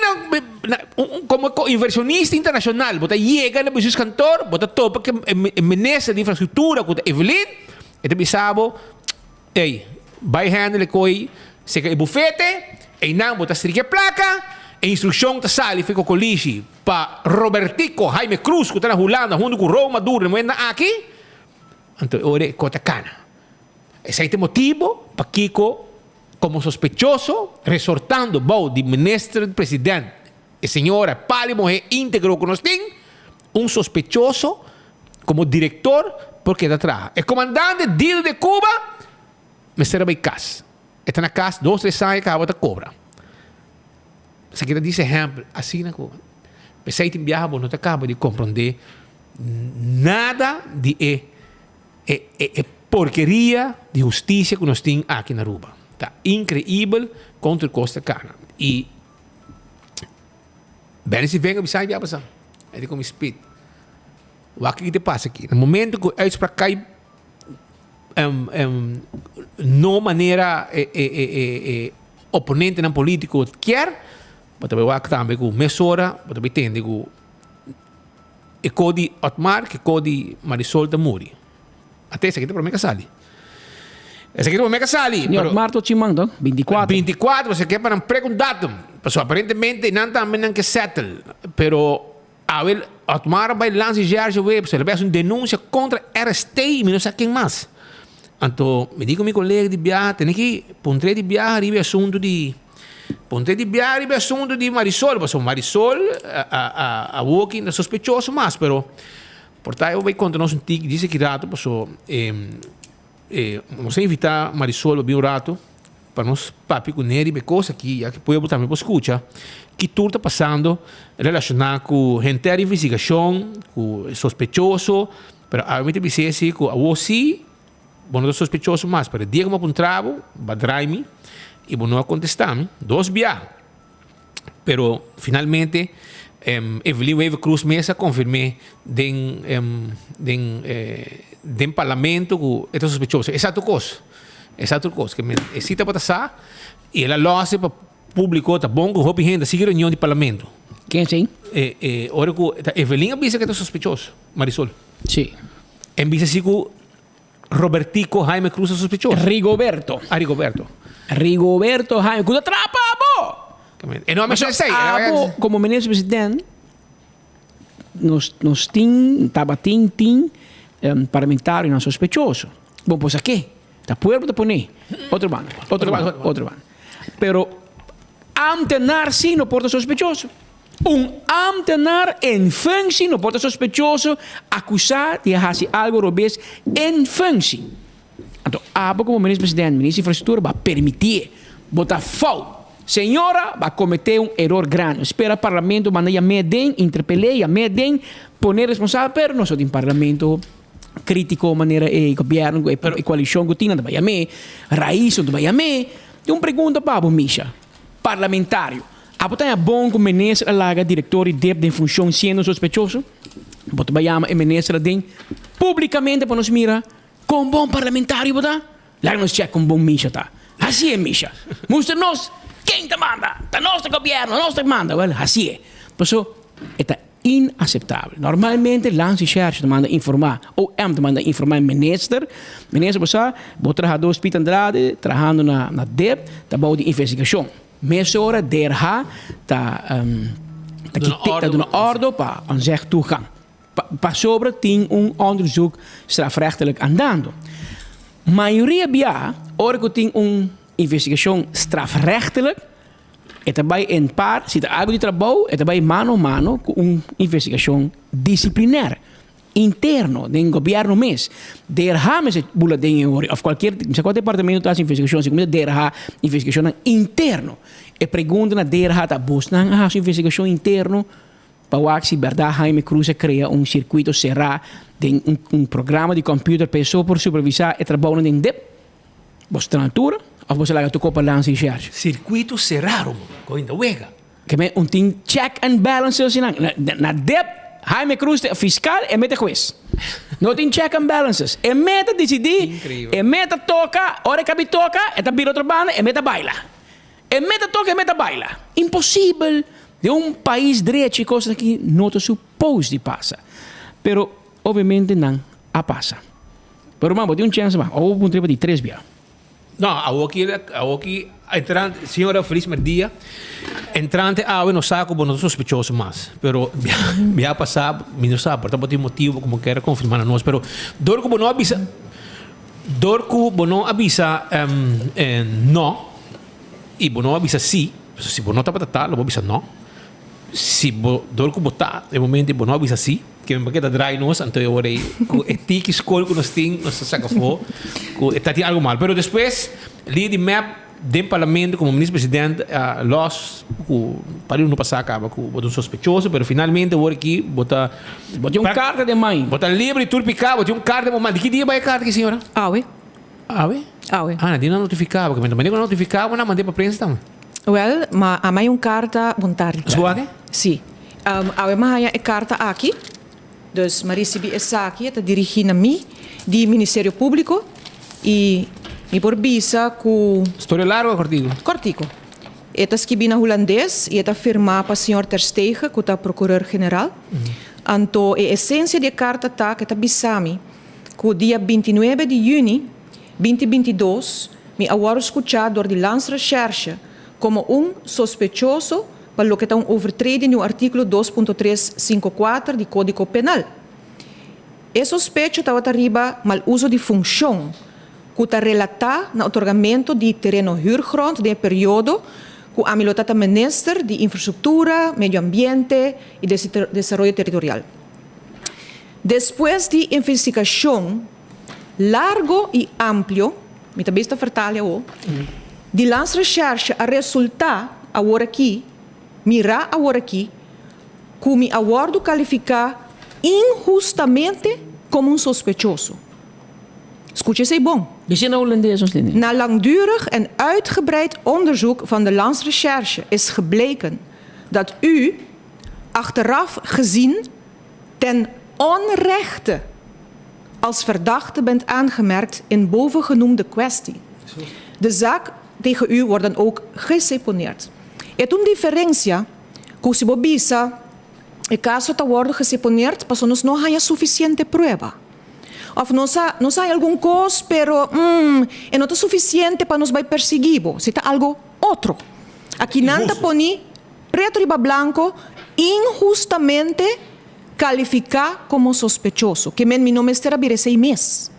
na komo inversionista internashonal, bo ta yega na bestuurskantoor, bo ta topa ku e minister di infrastruktura ku ta Evelyn, e ta bisa bo, ey, bai handle e koi serka e bufete, einan bo ta strika e plaka, e instrukshon ta sali for Kokolishi pa Robertico Jaime Cruz ku ta na Hulanda huntu ku Roma Maduro na momentonan aki, anto e ora e kos ta kana. Esei ta e motibo pakiko Como sospechoso, resortando bou di Minister President e señora Pali Mohe integro cu nos tin, un sospechoso como director por keda traha. E comandante Dino de Cuba mester a bay cas. E ta na cas dos tres aña caba ta cobra. Esaki ta dies ehempel asina cu pesey tin biaha bo no ta caba di compronde nada di e E e porkeria di hustisia ku nos tin aki na Aruba ta inkreibel kon tur kos ta kana. I Benny Sivenga a bisa mi a pasa. E di ku mi Speed. Wak kiko ta pasa aki. Na momento ku uitspraak kai no manera e e e e e oponentenan politiko kier, bo ta bai wak tambe ku mesora bo ta bai tende ku e ko di Otmar ku e ko di Marisol ta muri. Ate esaki ta prome ka sali. Esaki ta prome ka sali. Ni Otmar tot siman to? 24. 24, pasobra ke pa nan prek un datum. Pasobra aparentemente nan tambe nan ke settle. Pero awe Otmar a bai lansa Gerge Web, pasobra el a bai hasi un denuncia contra RST y mi no sa ken mas. Anto mi di ku mi kolega di biaha tene ki puntr'é di biaha riba e asuntu di puntr'é di biaha riba e asuntu di Marisol, pasobra Marisol a a a awoki ta sospechoso mas, pero Por ta e bo bay conta nos un tiki djis aki rato paso e nos a invita Marisol pa bin un rato pa nos papia cu ne riba e cos aki ya ki pueblo tambe por scucha ki tur ta pasando relaciona cu henter investigacion cu e sospechoso pero awe mi ta bisa esi cu awo si bo no ta sospechoso mas pero e dia cu mi a puntra bo bo a draai mi y bo no a contesta mi dos biaha. Pero finalmente Evelyn Wever Croes mes a confirm'é den den den parlamento cu e ta sospechoso. Esa tur cos, esa tur cos. Ke men e si tabata sa y el a lose pa publico ta bon cu hopi hende a sigui reunion di parlamento. Ken esei? E e ora cu ta Evelyn a bisa cu e ta sospechoso, Marisol. Si. En bisa si cu Robertico Jaime Cruz ta sospechoso. Rigoberto. Ah, Rigoberto. Rigoberto Jaime. Ku ta trapa abo! E no a mester esei. Abo, komo minister president, nos, nos tin, tabatin, tin um, parlamentarionan sospechoso. Bon, pues a ke? Ta pueblo ta pone. Otro banda, otro banda, otro banda. Pero ambtenaar si no por ta sospechoso. Un ambtenaar en functie no por ta sospechoso acusá di a haci algo robes en functie. Anto abo como Minister President, Minister di Infrastructura bo a permitié. Bo ta fout. Señora bo a comete un eror grandi. Spera Parlamento manda yam'é den, interpel'é, yam'é den, pon'é responsabel, pero nos no tin Parlamento critico manera e gobierno, e coalicion cu tin, nan ta bay yam'é. Raiz no ta bay yam'é. Tin un pregunta pa bo, Misha, parlamentario. Abo ta haña bon ku minister a laga direktor di dip den funshon siendo sospechoso? Bo ta bai yama e minister aden publikamente pa nos mira kon bon parlamentario bo ta? Laga nos chèk kon bon Misha ta. Hasié Misha. Mustra nos ken ta manda. Ta nos ta gobièrnu, nos ta manda. Wèl, hasié. Paso e ta inaseptabel. Normalmente Landsrecherche ta manda informá, OM ta manda informá e minister. Minister bo sa, bo trahadó Speed Andrade trahando na na dip ta bou di investigashon. Mesora DRH ta ta duna ordo pa ontzeg toegang. Pasobra tin un onderzoek strafrechtelijk andando. Mayoria bia ora ku tin un investigashon strafrechtelijk e ta bai en par, si ta algu di trabou e ta bai mano a mano ku un investigashon disiplinair. Interno den gobierno mes. DRH mester bula den e ori of cualkier mi sa cual departamento ta haci investigacion si cuminsa DRH investigacionnan interno. E pregunta na DRH ta bosnan a haci un investigacion interno pa wak si berdad Jaime Cruz a crea un circuito cera den un un programa di computer pa e so por supervisa e trabounan den dip? Bos ta na altura of bos a laga tur copa lansa y shersh? Circuito cera Romo, cu ainda wega. Ke men un tin check and balances asina. Na dep Jaime Cruz ta fiscal e mete hues. No tin check and balances. E meta dicidi, e meta toca, ora e cabi toca e ta bira otro banda, e meta baila. E meta toca, e meta baila. Imposibel den un pais drechi cosnan aki no ta suppose di pasa. Pero obviamente nan a pasa. Pero ruman bo tin un chance mas. Awor bo puntra riba di tres bia. No, awoki, awoki entrante, señora Feliz Merdia, entrante awe no sa ku bo no ta sospechoso mas, pero bia pasá mi no sa, por ta bo tin motibu ku bo kier a konfirmá na nos, pero dor ku bo no a bisa, dor ku bo no a bisa no i bo no a bisa sí, pasobra si bo no tabata ta lo bo a bisa no. Si bo dor ku bo ta e momento bo no a bisa si, ke men ta drai nos, anto e ora ei ku e tiki skol ku nos tin nos ta saka afó ku e ta tin algu mal. Pero despues lider di mep den parlamento komo minister president a los ku pari no pasa kaba ku bo ta un sospechoso, pero finalmente awor aki bo ta Bo tin un karta den man. Bo ta libre di tur piká, bo tin un karta den bo man. Di ki dia bai e karta aki señora? Awe. Awe? Awe. Ah, nan tin a notifiká bo. Ke men ta manda ku a notifiká bo nan mand'é pa prensa tambe. Wel, ma a mai un carta bon tardi. Su wak? Si. Awe mi a haña e karta aki, dus mi a risibí esaki, e ta dirigí na mi di Ministerio Públiko i mi por bisa ku. Storia largu o kòrtiku? Kòrtiku. E ta skibí na hulandes i e ta firmá pa señor Ter Stege ku ta Prokureur General. Anto e esensia di e karta ta ku e ta bisa mi ku dia bintinuebe di yüni binti bintidos mi a wòrdu skuchá dor di Landsrecherche komo un sospechoso pa loke ta un overtreding di un artíkulo dos punto tres sinku kuater di Kódigo Penal. E sospecho tabata riba mal uso di funshon ku ta relatá na otorgamentu di tereno huurgrond den e periodo ku ami lo ta ta minister di Infrastruktura, Medio Ambiente i Desaroyo Territorial. Despues di investigashon largo i amplio, mi ta bes ta fertali awor, di Landsrecherche a resultá awor aki, mirá awor aki, ku mi a wòrdu kalifiká inhustamente komo un sospechoso. Skucha esei bon. Bisa na hulandes ons tende. Na langdurig en uitgebreid onderzoek van de Landsrecherche is gebleken dat u, achteraf gezien, ten onrechte als verdachte bent aangemerkt in bovengenoemde kwestie. De zaak tegen u wordt dan ook geseponeerd. E ta un diferencia cu si bo bisa e caso ta wordo geseponeerd pasobra nos no haya suficiente prueba. Of nos a nos haya algun cos pero mm e no ta suficiente pa nos bay persigui bo. Si ta algo otro. Aki nan ta poni preto riba blanco inhustamente califica como sospechoso. Ke men mi no mester a bira esey mes.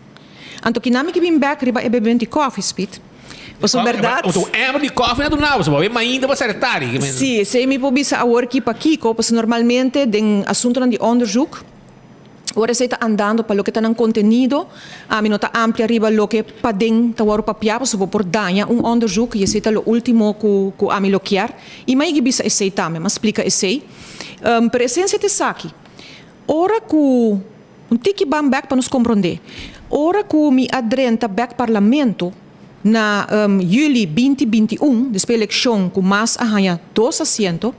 Anto kinan mi ke bin bek riba e bebent di koffie, Speed. Pasobra berdad. Anto un ember di koffie na duna bo, pasobra bo mainta bo sali tardi. Si, esey mi por bisa awor ki pakiko, pasobra normalmente den asuntonan di onderzoek, Ora esei ta andando pa loke ta nan kontenido, ami no ta amplia riba loke paden ta wòrdu papiá pasobra bo por daña un onderzoek i esei ta lo último ku ku ami lo kier. I mi a yegi bisa esei tambe, mi a splika esei. Pero esensia ta esaki, ora ku, un tiki ban bèk pa nos komprondé, ora ku mi a drenta bèk parlamento na yüli binti 21, despues elekshon ku mas a haña dos asiento,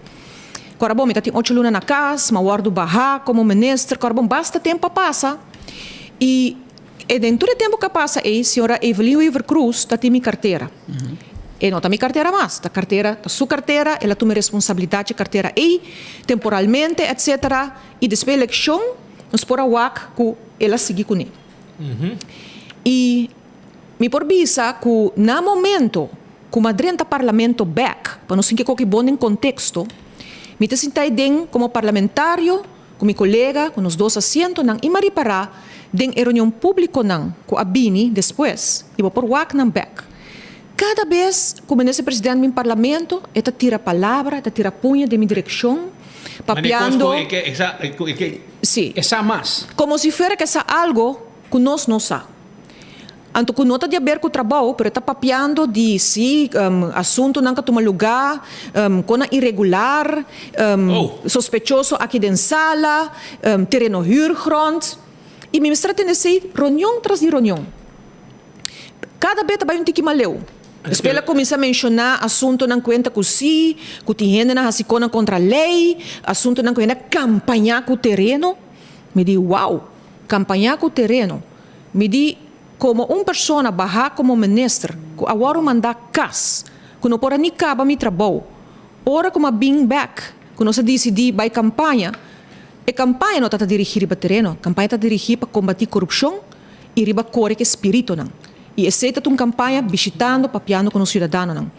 Kora bon, mi ta tin ocho luna na kas, m'a wòrdu bahá komo minister. Kora bon, basta tempu a pasa. I e den tur e tempu ku a pasa ei, señora Evelyn Wever Croes ta tin mi kartera. E no ta mi kartera mas, ta kartera, ta su kartera, el a tuma e responsabilidat dje kartera ei, temporalmente, etcetera. I despues elekshon nos por a wak ku el a sigui kuné. I mi por bisa ku na momento Ku m'a drenta parlamento bèk, pa nos sinti koki bon den konteksto, mi ta sinta ei den komo parlamentario ku mi kolega ku nos dos asientonan i m'a ripará den e reunion públikonan ku a bini despues i bo por wak nan bèk. Kada bes ku minister president bin parlamento e ta tira palabra, e ta tira puña den mi direkshon, papiando. Sí. Komo si fuera ku e sa algo ku nos no sa. Anto ku no ta di aber ku trabou, pero e ta papiando di si asuntunan ka tuma lugá, konan iregular, sospechoso aki den sala, tereno huurgrond. I mi mester a tende esei reunion tras di reunion. Kada be ta bai un tiki maleu. Despues el a kuminsá menshoná asuntunan kuenta ku si, ku tin hendenan hasi konan kontra lei, asuntunan ku hende a kampañá ku tereno. Mi di, wow, kampañá ku tereno. Mi di, Komo un persona bahá komo minister ku a wòrdu mandá kas, ku no por a ni kaba mi trabou, ora ku mi a bin bèk, ku nos a disidí bai kampaña, e kampaña no ta ta dirigí riba tereno, kampaña ta dirigí pa kombatí korupshon i riba kore ku e spiritonan. I esei ta ta un kampaña bishitando, papiando ku nos siudadanonan.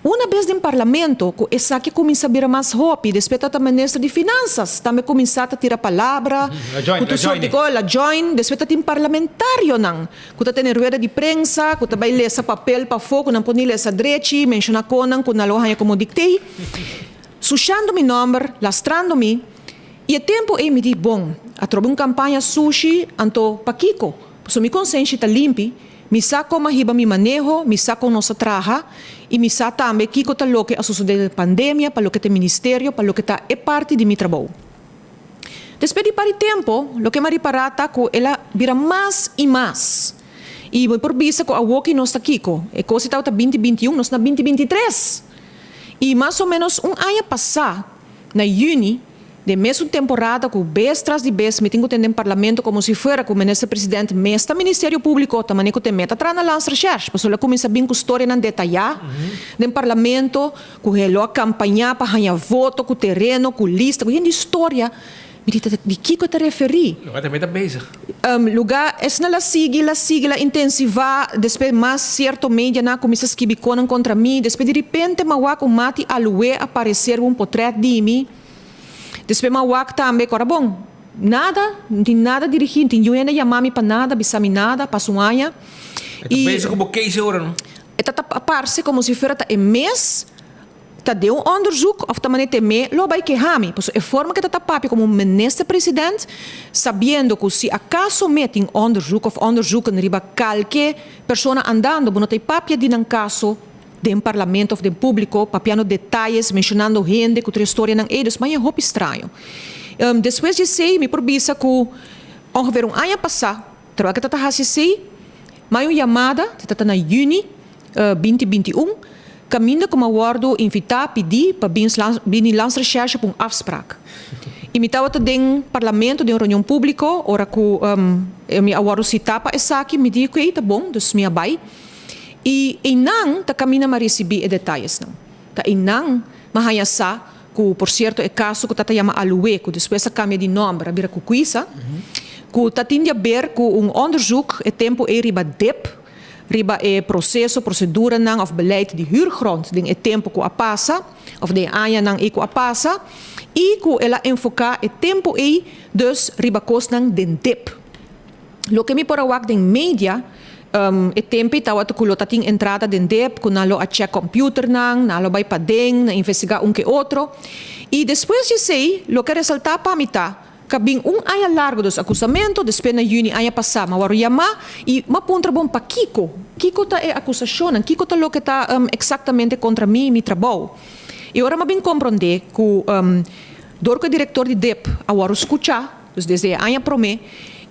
Una bes den parlamento ku esaki a kuminsá bira mas hopi, despues ta ta minister di Finansas tambe kuminsá ta tira palabra ku tur sort di kos, la join, despues ta tin parlamentarionan ku ta tene rueda di prensa, ku ta bai lesa papel pafó ku nan por ni lesa drechi, menshoná konan ku nan lo haña komo diktee, sushando mi nòmber, lastrando mi. I e tempu ei mi di, Bon, atrobe un kampaña sushi, anto pakiko? Pasobra mi konsenshi ta limpi. Mi sa kon a hiba mi maneho, mi sa kon nos a traha i mi sa tambe kiko ta loke a sosodé den pandemia pa loke ta e ministerio, pa loke ta e parti di mi trabou. Despues di par di tempo, loke mi a ripará ta ku el a bira mas i mas. I mi por bisa ku awoki nos ta kiko? E kos ei tabata binti 21, nos na binti 23. I mas o ménos un aña pasá, na yüni, Den mesun temporada ku bes tras di bes mi tin ku tende den parlamento komo si fuera ku minister president mes ta ministerio públiko ta manera ku te meta traha na landsrecherche pasobra lo a kuminsá bin ku storianan detayá den parlamento ku he lo a kampañá pa haña voto ku tereno ku lista ku yen di storia mi di ta di kiko e ta referí. Lugar tambe ta bezig. Lugar esnan la sigui la sigui la intensivá despues mas sierto medianan a kuminsá skibi konan kontra mi despues di ripente mi a wak un mati alué a parecer un potrèt di mi. Despues mi a wak tambe ku ora bon, nada, no tin nada dirigí, no tin niun hende yama mi pa nada, bisa mi nada, pasa un aña. E ta pensa ku bo keis e ora, no? E ta ta parse komo si fuera ta e mes ta den un onderzoek òf ta manera ta e me lo a bai keha mi. Pasobra e forma ku e ta ta papia komo un minister president, sabiendo ku si akaso me tin onderzoek òf onderzoeken riba kalke persona andando, bo no ta e papia di nan kaso. Den parlamento of den publico, papiando detayes, mencionando hende cu tur e storianan ey, dus maña hopi straño. Despues di esey mi por bisa cu ongeveer un aña pasa, terwijl cu ta ta haci esey, maña un yamada, ta ta na juni binti 21, caminda cu mi a wordo invita, pidi pa bin bini Landsrecherche pa un afspraak. Y mi tabata den parlamento, den un reunion publico, ora cu mi a wordo cita pa esaki, mi di, oké, ta bon, dus mi a bay. I einan ta kaminda m'a risibí e detayesnan. Ta einan m'a haña sa ku, por sierto, e kaso ku ta ta yama Alué, ku despues a kambia di nòmber, a bira Kukuisa, ku ta tin di aber ku un onderzoek e tempu ei riba dip, riba e proseso, proseduranan òf beleid di huurgrond den e tempu ku a pasa, òf den e añanan ei ku a pasa, i ku el a enfoká e tempu ei dus riba kosnan den dip. Loke mi por a wak den media, e tempu ei tawata ku lo ta tin entrada den dep, ku nan lo a chèk kòmpiuternan, nan lo bai paden, nan investigá un ke otro. I despues di esei, loke a resaltá pa mi ta, ku a bin un aña largu dos akusamentu, despues na yüni aña pasá mi a wòrdu yamá i mi a puntra bon pakiko, kiko ta e akusashonnan, kiko ta loke ta eksaktamente kontra mi i mi trabou. I ora mi a bin komprondé ku dor ku e direktor di dep a wòrdu skuchá, Dus desde e aña promé,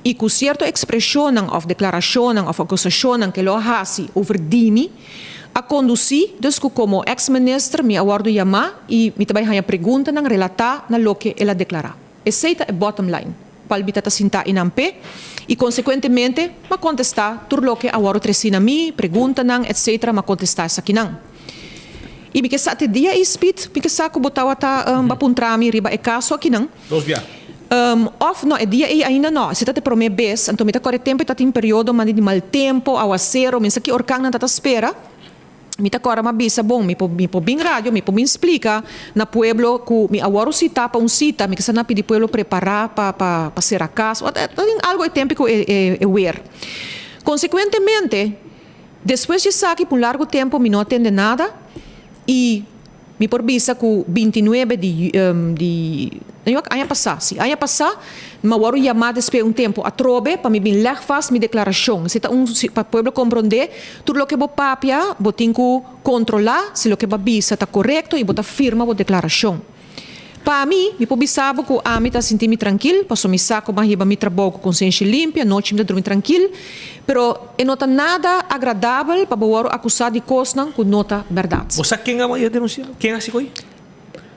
i ku sierto ekspreshonnan òf deklarashonnan òf akusashonnan ke lo a hasi over di mi, a kondusí dus ku komo eks minister mi a wòrdu yamá i mi ta bai haña preguntanan relatá na loke el a deklará. Esei ta e bottom line, kual mi ta ta sintá einan p'e i konsekuentemente m'a kontestá tur loke a wòrdu tresí na mi, preguntanan etc. M'a kontestá esakinan. I mi ke sa te dia ei Speed, mi ke sa ku bo tabata ba puntra mi riba e kaso akinan. Dos bia. Of no, e dia ei ainda no. Esei ta te promé bes. Anto mi ta kòrda e tempu ei ta tin periodo mandi di mal tempu, awasero, mi sa ki orkannan ta ta spera. Mi ta kòrda m'a bisa, bon, mi por mi por bin radio, mi por bin splika na pueblo ku mi a wòrdu sitá pa un sita, mi kisa na pidi pueblo prepará pa pa pa sera kas. Ta tin algu e tempu ku e e e wer. Konsekuentemente, despues di esaki pa un largu tempu mi no a tende nada i. Mi por bisa ku 29 di di aña pasá, si, aña pasá mi a wòrdu yamá despues un tempu atrobe pa mi bin lèg vast mi deklarashon. Esei ta un pa pueblo komprondé tur loke bo papia bo tin ku kontrolá si loke bo a bisa ta korekto i bo ta firma bo deklarashon. Pa mi, mi por bisa bo ku ami ta sinti mi trankil pasobra mi sa ku mi a hiba mi trabou ku konsenshi limpi, anochi mi ta drumi trankil, pero e no ta nada agradabel pa bo wòrdu akusá di kosnan ku no ta bèrdat. Bo sa ken a denunsiá? Ken a hasi ko'i?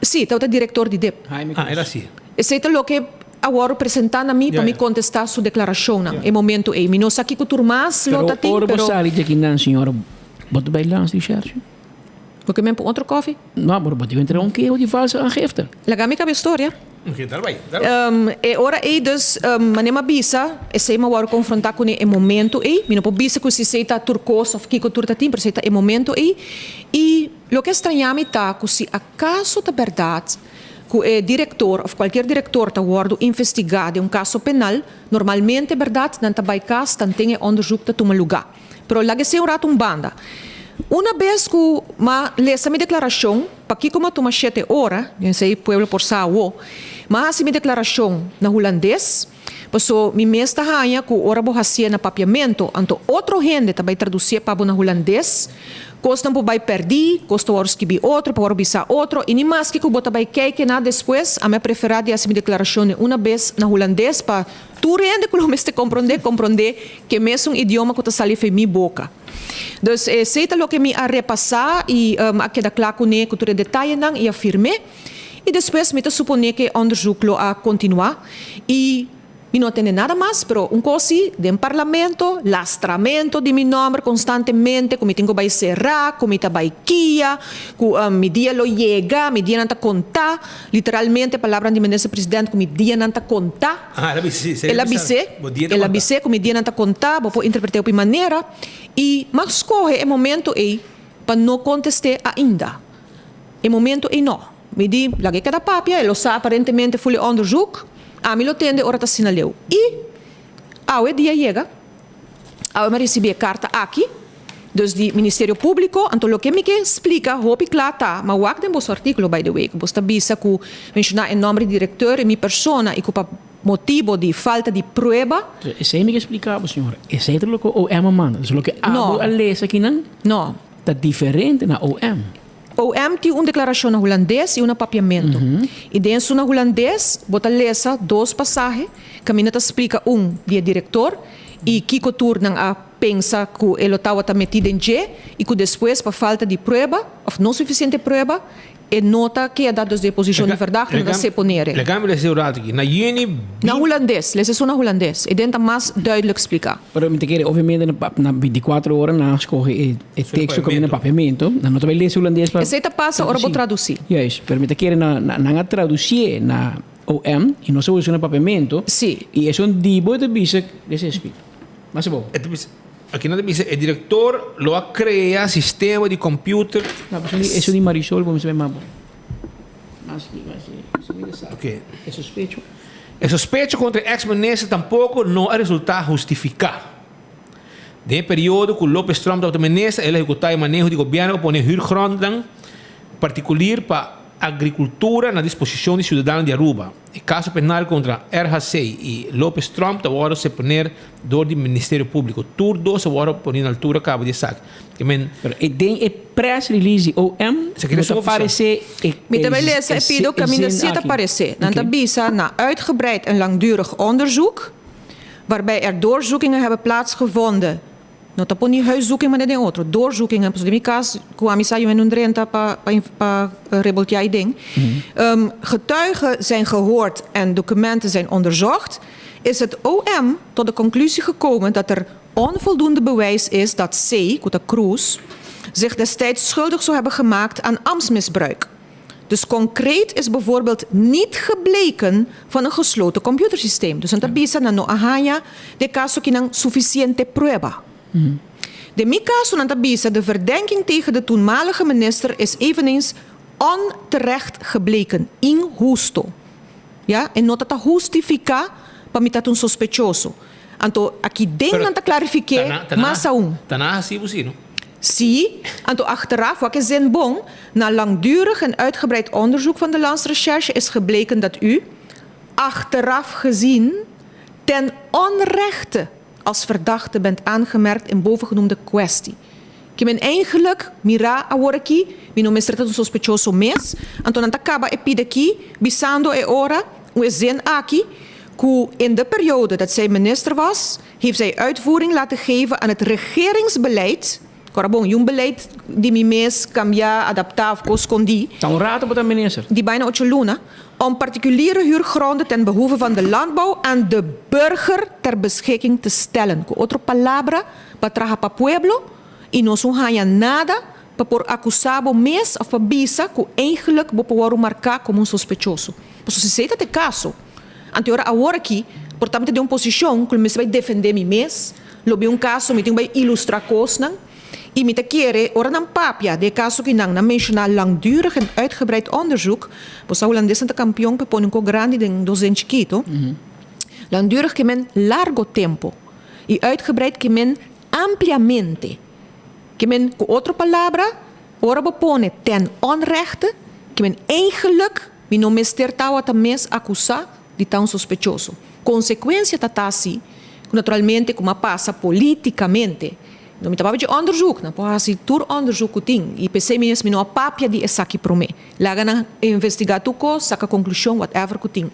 Sí, tabata direktor di dip. Ah, el a hasi. Esei ta loke a wòrdu presentá na mi pa mi kontestá su deklarashonnan e momentu ei. Mi no sa kiko tur mas lo ta tin, Pero ora bo pero. sali dje kinan, señora, bo ta bai lansa di shèrchi? Bo ke men pon otro koffie? No, pero bo tin un keho di falsa aangifte. Laga mi kaba e storia. Oké, dal bai, dal bai. E ora ei dus, manera mi a bisa, esei mi a wòrdu konfrontá kuné e momento ei. Mi no por bisa ku si esei ta tur kos òf kiko tur ta tin, pero esei ta e momento ei. I loke a strañá mi ta ku si akaso ta bèrdat ku e direktor òf kualkier direktor ta wòrdu investigá den un kaso penal, normalmente bèrdat nan ta bai kas tanten e onderzoek ta tuma lugá. Pero laga esei un rato un banda. Una bes ku m'a lesa mi deklarashon, pakiko m'a tuma shete ora, yo esei pueblo por sa awo, m'a hasi mi deklarashon na hulandes, paso mi mes ta haña ku ora bo hasié na papiamento, anto otro hende ta bai tradusié pa bo na hulandes, kosnan por bai pèrdí, kos ta wòrdu skibí otro, por wòrdu bisá otro, i ni maske ku bo ta bai kèike na despues, ami a preferá di hasi mi deklarashon den una bes na hulandes pa Tur hende ku lo mester komprondé, komprondé ke mesun idioma ku ta sali fe mi boka. Dus esei ta loke mi a repasá i a keda kla kuné ku tur e detayenan i a firm'é. I despues mi ta suponé ku e onderzoek lo a kontinuá i mi no a tende nada mas, pero un kos si, den parlamento, lastramento di mi nòmber konstantemente, ku mi tin ku bai será, ku mi ta bai kia, ku mi dia lo yega, mi dianan ta kontá, literalmente palabranan di minister president ku mi dianan ta kontá. Aha, el a bis'é, El a bis'é, el a bis'é ku mi dianan ta kontá, bo por interpret'é hopi manera, i m'a skohe e momento ei pa no kontest'é ainda. E momento ei no. Mi di, laga e keda papia, e lo sa aparentemente ful e onderzoek. Ami lo tende ora ta asina leu. I awe dia yega, awe mi a risibi e karta aki, dus di Ministerio Públiko. Anto loke mi ke splika hopi kla ta, ma wak den boso artíkulo by the way, ku bos ta bisa ku menshoná e nòmber di direkteur i mi persona i ku pa motibo di falta di prueba. Esei mi ke splika bo, señora. Esei ta loke OM a manda. Dus loke abo a lesa akinan ta diferente na OM. OM tin un deklarashon na hulandes i un na papiamentu. I den esun na hulandes bo ta lesa dos pasahe kaminda ta splika un di e direktor i kiko tur nan a pensa ku e lo tabata metí den dje i ku despues pa falta di prueba òf no sufisiente prueba e no ta keda dus den e posishon di verdachte nan ta seponere. Laga mi lesa e un ratu aki. Na yüni. Na hulandes, lesa esun na hulandes. E den ta mas duidelijk spliká. Pero mi ta kere obviamente na bintikuater ora nan a skohe e E teksto ku na papiamentu, nan no ta bai lesa hulandes pa. Esei ta pasa ora bo tradusí. Juist, pero mi ta kere na nan a tradusié na OM i nos a usa na papiamentu. Sí. I esun di bo ta bisa, lesa esaki. Mas abou. E ta bisa, aki nan ta bisa e direktor lo a krea sistema di computer. No, esun di, esun di Marisol bo mester bai mas abou. Mas, mas, esun mi ta sa. Oké. E sospecho. E sospecho kontra e eks minister tampoko no a resultá hustifiká. Den e periodo ku Lopez Tromp tabata minister, el a ehekutá e maneho di gobièrnu pa pone hürgrondnan partikulir pa agrikultura na disposishon di siudadano di Aruba. E kaso penal kontra RHC i Lopez Tromp ta wòrdu seponer dor di Ministerio Públiko. Tur dos a wòrdu poni na altura kaba di esaki. Ke men. Pero e den e press release di OM no ta paresé e Mi ta bai lesa e pido kaminda si ta paresé. Nan ta bisa na uitgebreid en langdurig onderzoek. Waarbij er doorzoekingen hebben plaatsgevonden. No ta poni huiszoeking manera den otro, doorzoekingen. Pasobra den mi kas ku ami sa yu men un drenta pa pa reboltia i den. Getuigen zijn gehoord en documenten zijn onderzocht, is het OM tot de conclusie gekomen dat er onvoldoende bewijs is dat C, ku ta Croes, zich destijds schuldig zou hebben gemaakt aan ambtsmisbruik. Dus concreet is bijvoorbeeld niet gebleken van een gesloten computersysteem. Dus nan ta bisa nan no a haña den caso aki nan suficiente prueba. Den mi caso nan ta bisa de verdenking tegen de toenmalige minister is eveneens onterecht gebleken, inhusto. Ya, e no ta ta hustifica pa mi ta ta un sospechoso. Anto aki den nan ta clarifique mas aun. Ta na haci bo si, no? Sí, anto achteraf, wak e zin bon, na langdurig en uitgebreid onderzoek van de Landsrecherche is gebleken dat u, achteraf gezien, ten onrechte als verdachte bent aangemerkt in bovengenoemde kwestie. Ke men eigenlijk mira awor aki, mi no mester ta un sospechoso mes, anto nan ta kaba e pida aki bisando e ora un e zin aki ku in de periode dat zij minister was, heeft zij uitvoering laten geven aan het regeringsbeleid, Kora bon, y un beleid di mi mes cambia, adapta of cos scondi. Ta un rato bo ta minister. Di bijna ocho luna, om particuliere huurgronden ten behoeve van de landbouw aan de burger ter beschikking te stellen. Cu otro palabra, pa traha pa pueblo y nos un haña nada pa por acusa bo mes of pa bisa cu eigenlijk bo por wordo marca como un sospechoso. Pasobra si esey ta te caso, anto e ora awor aki por ta mi ta den un posicion cu lo mester bay defende mi mes, lo bin un caso mi tin cu bay ilustra cosnan y mi ta kere ora nan papia di e caso ki nan, nan menciona langdurig en uitgebreid onderzoek, bo sa Hulandesnan ta campeon pa pone un co grandi den dos den chikito, langdurig ke men largo tempo y uitgebreid ke men ampliamente. Ke men ku otro palabra, ora bo pone ten onrechte, ke men eigenlijk mi no mester tawata mes akusá di ta un sospechoso. Konsekuensia ta ta si, ku naturalmente ku a pasa politikamente, no mi ta papia dje onderzoek, nan por hasi tur onderzoek ku tin i p'esei mes mi no a papia di esaki promé. Laga nan investigá tur kos, saka konklushon, whatever ku tin.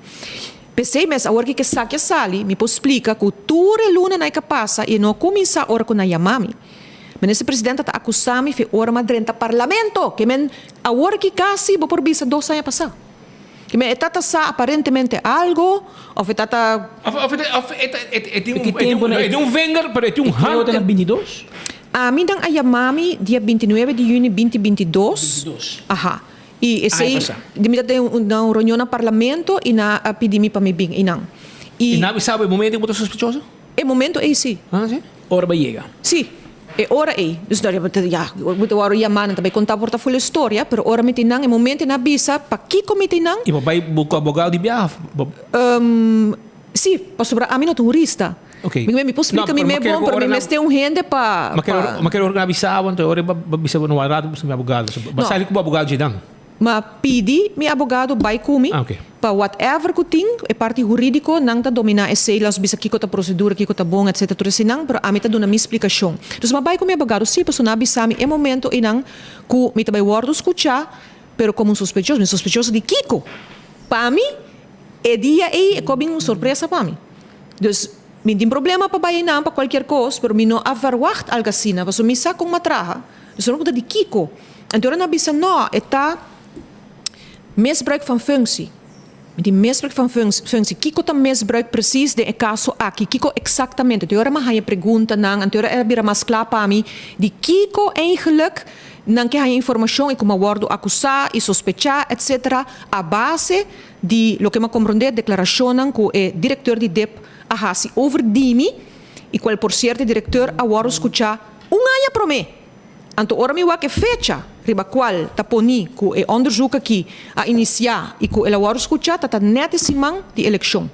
P'esei mes awor ki esaki a sali, mi por splika ku tur e lunanan e ka pasa i e no a kuminsá ora ku nan yama mi. Minister Presidente ta akusá mi fi ora m'a drenta Parlamento! Ke men awor ki kasi bo por bisa dos aña pasá. Ke men e tata sa aparentemente algo of e tata. Of of of e e tin un e tin un vinger pero e tin un hand. E bintidos? Ami nan a yama mi dia bintinuebe di juni binti bintidos. Aha. I esei di mi ta den un na un reunion na parlamento i nan a pidi mi pa mi bin einan. I nan a bisa bo e momento ku bo ta sospechoso? E momento ei si. Ah si? Ora bo yega. Si, e ora ei. Dus nan ta ya, bo ta wòrdu yamá, nan ta bai kontá por ta ful e storia, pero ora mi tin nan, e momento nan a bisa pakiko mi tin nan. I bo bai buka abogado di biaha òf bo. Si, pasobra ami no ta hurista. Oké. Mi mi por splika mi mes bon, pero mi mester un hende pa. Ma kere ma kere ora ku nan a bisa bo, anto e ora bo bisa bo no wak rato bo buska mi abogado. Bo a sali ku bo abogado dje dan. Ma pidi mi abogado bai ku mi pa whatever ku tin, e parti hurídiko, nan ta dominá esei, los bisa kiko ta prosedura, kiko ta bon, etcetera, tur eseinan, pero ami ta duna mi splikashon. Dus m'a bai ku mi abogado, sí, pasobra nan a bisa mi e momento einan ku mi ta bai wòrdu skuchá, pero komo un sospechoso. Mi sospechoso di kiko? Pa mi, e dia ei e ko bin un sorpresa pa mi. Dus, mi tin problema pa bai einan pa kualkier kos, pero mi no a verwagt algu asina, pasobra mi sa kon m'a traha. Dus nan a puntra di kiko? Anto ora nan a bisa no, e ta misbruik van functie. Mi di misbruik van functie, kiko ta misbruik precies den e kaso aki? Kiko eksaktamente? Anto ora mi a haña preguntanan, anto ora a bira mas kla pa mi di kiko eigenlijk nan ke haña informashon i ku mi a wòrdu akusá i sospechá etcetera a base di loke mi a komprondé deklarashonnan ku e direkteur di dip a hasi over di mi i kual por sierto e direkteur a wòrdu skuchá un aña promé. Anto ora mi wak e fecha riba cual ta poni cu e onderzoek aki a inicia y cu el a worde scucha ta ta net e siman di eleccion.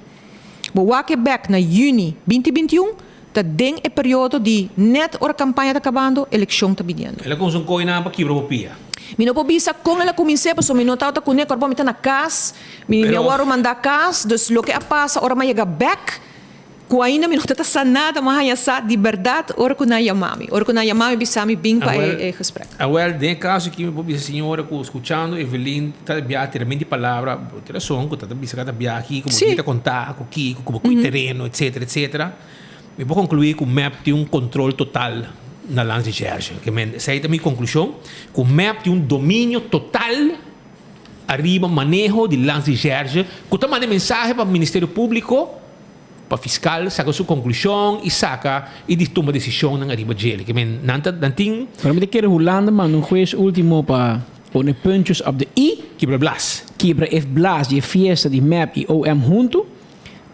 Bo wak e bek na juni binti 21 ta den e periodo di net ora campaña ta cabando eleccion ta biniendo. El a cuminsa un coy nan pa kibra bo pia. Mi no por bisa con el a cuminse pasobra mi no tabata cune cuerpo mi ta na cas mi a worde manda cas dus loke a pasa ora mi a yega bek Ku ainda mi no ta ta sa nada, m'a haña sa di bèrdat ora ku nan yama mi. Ora ku nan yama mi bisa mi bin pa e gesprek. Awel, den e kaso aki mi por bisa señora ku skuchando Evelyn ta bia tira mi di palabra, bo tin rason ku ta ta bisa ku a ta bia aki, ku bo tin ta konta ku kiko, ku bo kui tereno, etcetera, etcetera. Mi por konkluí ku mep tin un kontrol total na Landsrecherche. Ke men, esei ta mi konklushon, ku mep tin un dominio total ariba maneho di Landsrecherche ku ta manda e mensahe pa Ministerio Públiko, Pa fiscal saca su conclusion y saca y di tuma decisionnan ariba djele. Ke men nan ta nan tin. Pero mi ta kere Hulanda manda un hues ultimo pa pone puntjes op de i. Kibra blas. Kibra e blas di e fiesta di mep y OM hunto.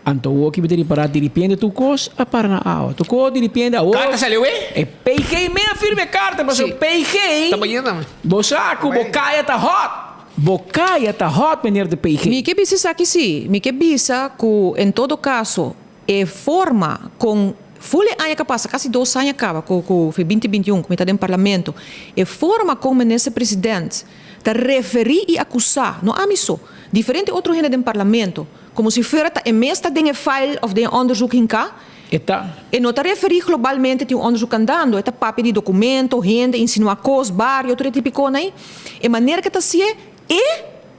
Anto awor ki mi ta ripara diripiente tur cos a para na awa. Tur cos diripiente awor. Carta sali awe? E PG me a firma e carta pasobra PG. Ta bayendo tambe. Bo sa cu bo caya ta hot. Bo kaya ta hot meneer de PG. Mi ke bisa esaki si, mi ke bisa ku en todo kaso e forma kon ful e aña ka pasa, kasi dos aña kaba ku ku fi binti binti un ku mi ta den parlamento, e forma kon minister president ta referí i akusá, no ami so, diferente otro hende den parlamento, komo si fuera ta e mes ta den e file òf den e onderzoek hinká, E ta. E no ta referí globalmente tin un onderzoek andando, e ta papia di documento, hende, insinuá kos, bario, tur e tipikonan ei. E manera ke ta hasié, e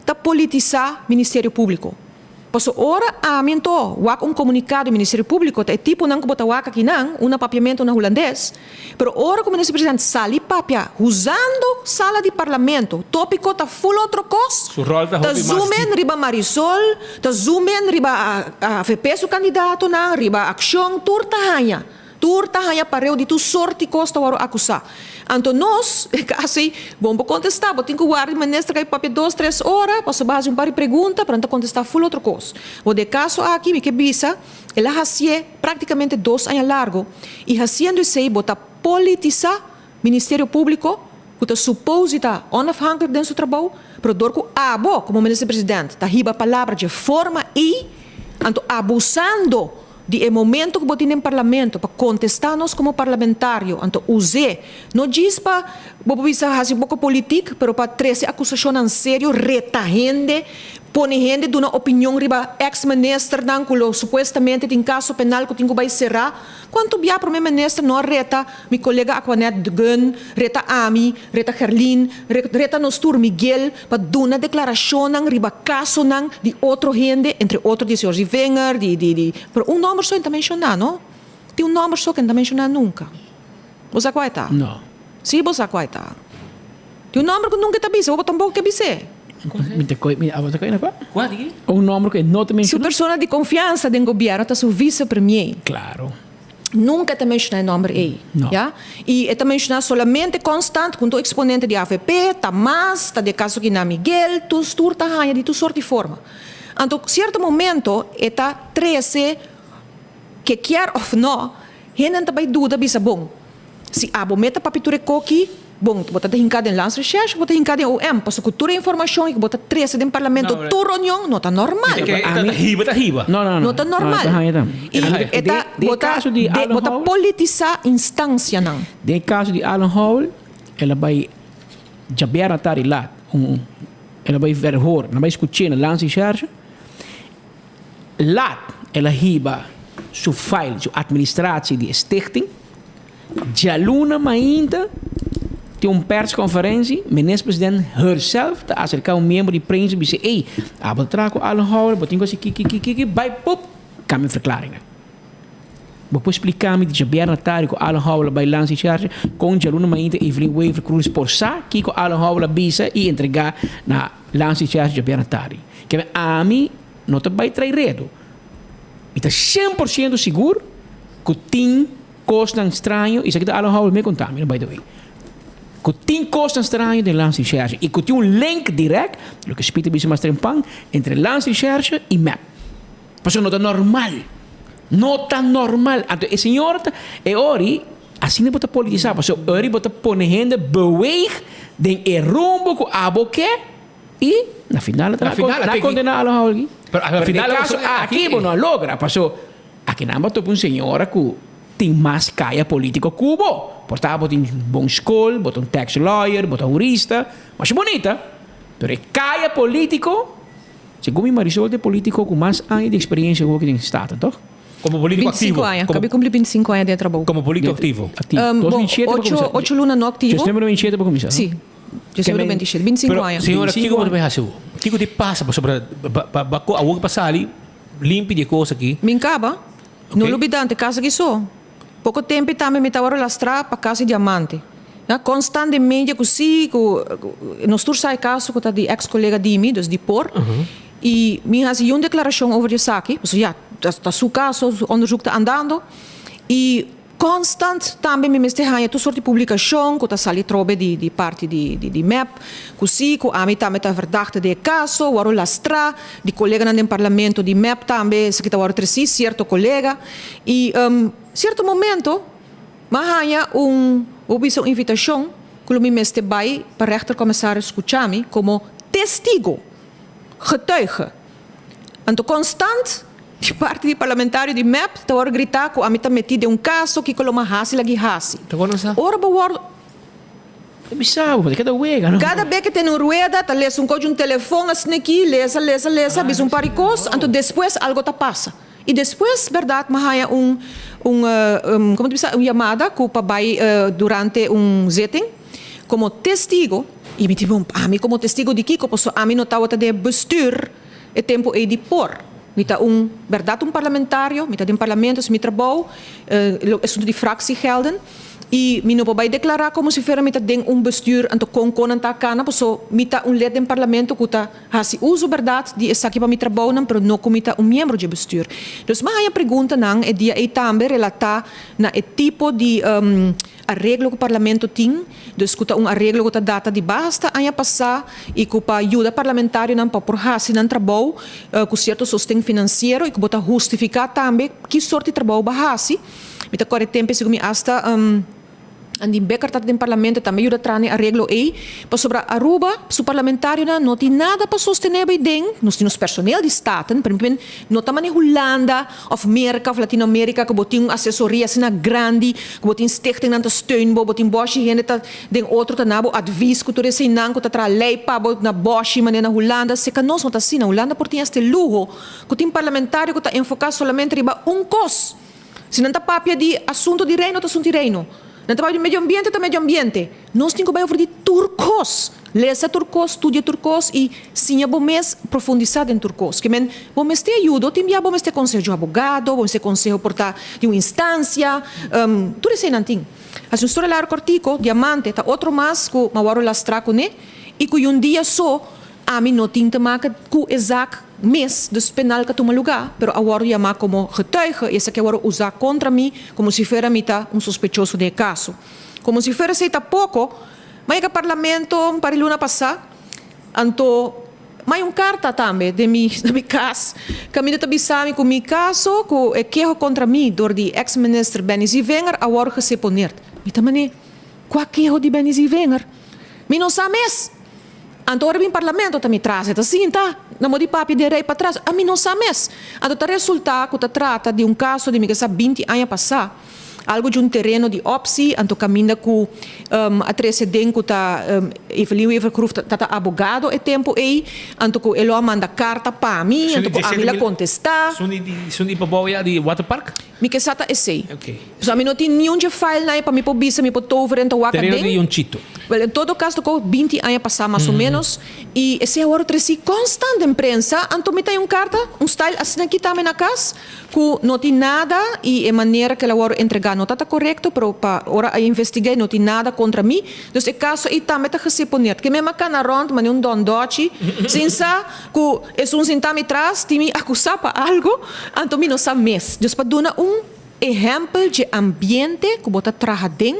ta politisá Ministerio Públiko. Paso ora ami anto wak un komunikado di Ministerio Públiko ta e tiponan ku bo ta wak akinan, un na papiamento, un na hulandes, pero ora ku Minister Presidente sali papia usando sala di Parlamento, tópiko ta ful otro kos, Su ròl ta ta hopi mas zoom in di. riba Marisol, ta zoom in riba avp su kandidatonan, riba Akshon, tur ta haña. Tur ta haña pareu di tur sort di kos ta wòrdu akusá. Anto nos, e kasi, bon bo kontestá, bo tin ku warda e minister kai papia dos, tres ora, pasobra bo hasi un par di pregunta, pero nan ta kontestá ful otro kos. Bo den e kaso aki mi ke bisa, el a hasié práktikamente dos aña largo, i hasiendo esei bo ta politisá Ministerio Públiko, ku ta supose ta onafhanklik den su trabou, pero dor ku abo komo Minister President ta hiba palabra dje forma ei, anto abusando di e momento ku bo tin den Parlamento pa kontestá nos komo parlamentario, anto us'é no djis pa bo por bisa hasi un poko politik, pero pa trese akusashonnan serio, reta hende, pone hende duna opinion riba eks ministernan ku lo supuestamente tin kaso penal ku tin ku bai será. Kuantu bia Prome Minister no a reta mi kolega Aquanet Gunn, reta ami, reta Gerlin, reta nos tur Miguel pa duna deklarashonnan riba kasonan di otro hende, entre otro di señor Zivinger, di di di, pero un nòmber so e no ta menshoná no. Tin un nòmber so ku e no ta menshoná nunka. Bo sa kua e ta? No. Sí bo sa kua e ta. Tin un nòmber ku nunka e ta bisa, bo tampoko ke bis'é. Mi ta koe, mi abo ta koe na kua? Kua di? Un nomber ku e no ta Su menshoná. persona di konfiansa den gobièrnu ta su visepremier. Klaro. Nunka e ta menshoná e nòmber ei. No. Ya? I e ta menshoná solamente konstant ku un eksponente di avp, ta mas, ta den kaso ki na Miguel, tur tur ta haña di tur sort di forma. Anto sierto momento e ta trese ke kier òf nò, hendenan ta bai duda bisa bon, si abo meta papia tur e koki, bon, bo ta hinká den Landsrecherche, bo ta hinká den OM, pasobra ku tur e informashon ku bo ta trese den parlamento tur reunion no ta normal. Ta hiba, ta hiba. No, no, no. No ta normal. I e ta, bo ta, bo ta politisá instansianan. Den e kaso di Alan Howell, el a bai djabièrnè tardi lat, un, el a bai verhoor, nan bai skuch'é na Landsrecherche. Laat el a hiba su file, su administratie di e stichting. Djaluna mainta tin un persconferentie, minister-president herself ta acerca un miembro di prensa y bisa, ey, abo ta traha cu Alan Howell, bo tin cu haci kiki, kiki, kiki, bay pop, cambia verklaringen. Bo por splica mi di djabièrnè tardi cu Alan Howell a bay lansa y charge, con djaluna mainta Evelyn Wever Croes por sa kico Alan Howell a bisa y entrega na lansa y charge djabièrnè tardi. Keme ami no ta bai trai redu. Mi ta 100% sigur ku tin kosnan straño, esaki ta Alan Howell me konta mi, by the way, ku tin kosnan straño den Landsrecherche i ku tin un link dirèkt, loke Speed a bisa mas trempan, entre Landsrecherche i mep. Pasobra no ta normal. No ta normal. Anto e señor ta, e ori, asina bo ta politisá, pasobra ori bo ta pone hende beweeg den e rumbo ku abo ke, I na final ta na condena a lo Holgi. Pero na final e caso aki bo no a logra paso aki nan bo topa un señora cu tin mas caya politico cu bo. Por ta bo tin bon school, bo ta un tax lawyer, bo ta hurista, masha bunita, pero e caya politico, segun mi Marisol ta e politico cu mas aña di experiencia cu bo den Staten, toch? Como politico activo. 25 aña, cabi cumpli 25 aña den trabou. Como politico activo. Activo. Bon, ocho luna no activo. September 27 bo cuminsa, no? Si. Diciembre 27, 25 aña. Señora, kiko bo ta bay haci awo? Kiko ti pasa pasobra ba cu awo pa sali limpi di e cos aki? Mi caba. No lubida ante casa aki so. Poco tempo tambe mi tabata lastra pa casa di diamante. Ya, constant den media cu si, cu nos tur sa e caso cu ta di ex colega di mi, dus di por. Y mi haci un declaracion over di esaki, pasobra ya, ta su caso, su onderzoek ta andando. Y Constant tambe mi mester haña tur sort di publicacion cu ta sali trobe di di parti di di mep, cu si cu ami tambe ta verdachte den e caso, worde lastra, di coleganan den parlamento di mep tambe esaki ta worde treci, cierto colega. Y cierto momento m'a haña un, bo bisa un invitacion cu lo mi mester bay pa rechtercommissaris scucha mi como testigo, getuige. Anto constant di parti di parlamentario di mep ta wòrdu gritá ku ami ta metí den un kaso kiko lo m'a hasi lag'i hasi. Ora bo wòrdu. Ta bisa bo, ta keda wega no. Kada be ke tene un rueda ta lesa un kochi un telefon asina aki, lesa lesa lesa bisa un par di kos anto despues algo ta pasa. I despues bèrdat m'a haña un un komo ta bisa un yamada ku pa bai durante un zitting komo testigo i mi di bon ami komo testigo di kiko pasobra ami no tabata den e bestuur. E tempu ei di por. Mi ta un bèrdat un parlamentario, mi ta den parlamento, es mi trabou, lo asuntu di fractiegelden, i mi no por bai deklará komo si fuera mi ta den un bestuur, anto kon kon nan ta kana, paso mi ta un lid den parlamento ku ta hasi uso bèrdat di esaki pa mi trabounan, pero no ku mi ta un miembro dje bestuur. Dus mi a haña preguntanan e dia ei tambe relatá na e tipo di Areglo ku Parlamento tin, dus ku ta un areglo ku ta data di basta aña pasá i ku pa yuda parlamentarionan pa por hasi nan trabou ku sierto sosten finansiero i ku bo ta hustifiká tambe ki sort di trabou bo a hasi. Mi ta kòrda e tempu esei ku mi asta Andin Becker tabata den Parlamento tambe yuda traha na e areglo ei pasobra Aruba su parlamentarionan no tin nada pa sostené bai den, nos tin nos personeel di Staten, pero mi no ta manera Hulanda Of Merka of Latinoamerika ku bo tin un asesoria asina grandi, ku bo tin stichtingnan ta steun bo, bo tin bòshi hende ta den otro ta na bo advis ku tur eseinan ku ta traha lei pa bo na bòshi manera na Hulanda. Seka nos no ta asina. Hulanda por tin hasta e luho ku tin parlamentario ku ta enfoká solamente riba un kos. Si nan ta papia di asuntu di reino ta asuntu di reino. Nan ta papia di medio ambiente ta medio ambiente. Nos tin ku bai over di tur kos. Lesa tur kos, studia tur kos i siña bo mes profundisá den tur kos. Ke men, bo mester ayudo, tin bia bo mester konseho di un abogado, bo mester konseho por ta di un instansia, tur eseinan tin. Hasi un storia largu kòrtiku, Diamante ta otro mas ku mi a wòrdu lastrá kuné i ku un dia so. Ami no tin te maken ku e zaak mes, dus penal ku a tuma lugá, pero a wòrdu yamá komo getuige i esaki a wòrdu usá kontra mi komo si fuera mi ta un sospechoso den e kaso. Komo si fuera esei ta poko, m'a yega parlamento un par di luna pasá, anto m'a un karta tambe den mi na mi kas kaminda ta bisa mi ku mi kaso ku e keho kontra mi dor di eks minister Benny Zievinger a wòrdu geseponeerd. Mi ta manera, kua keho di Benny Zievinger? Mi no sa mes! Anto ora bin parlamento ta mi tras, e ta sinta na mo di papia den rei patras, ami no sa mes. Anto ta resulta ku ta trata di un kaso di mi ke sa binti aña pasá, algu di un tereno di opsi, anto kaminda ku a trese den ku ta Evelyn Wever-Croes ta ta abogado e tempu ei, anto ku e lo a manda karta pa mi, anto ku ami la kontestá. Esun di pabou ya di waterpark? Mi ke sa ta esei. Pasobra mi no tin niun dje file na e pa mi por bisa mi por tover en ta wak Tereno aden. di Yonchito. Wel, en todo caso tocó binti aña pasá mas o menos y esei a wòrdu tresí constant den prensa, anto mi ta un carta, un style asina aki tambe na cas, cu no tin nada y e manera cu el a wòrdu entregá no ta ta corecto, pero pa ora a investigá y no tin nada contra mi, dus e caso ei tambe ta geseponeerd. Ke mi a cana rond manera un dondòchi sin sa cu esun sintá mi tras tin mi acusá pa algo, anto mi no sa mes. Dus pa duna un. Ehèmpel dje ambiente ku bo ta traha den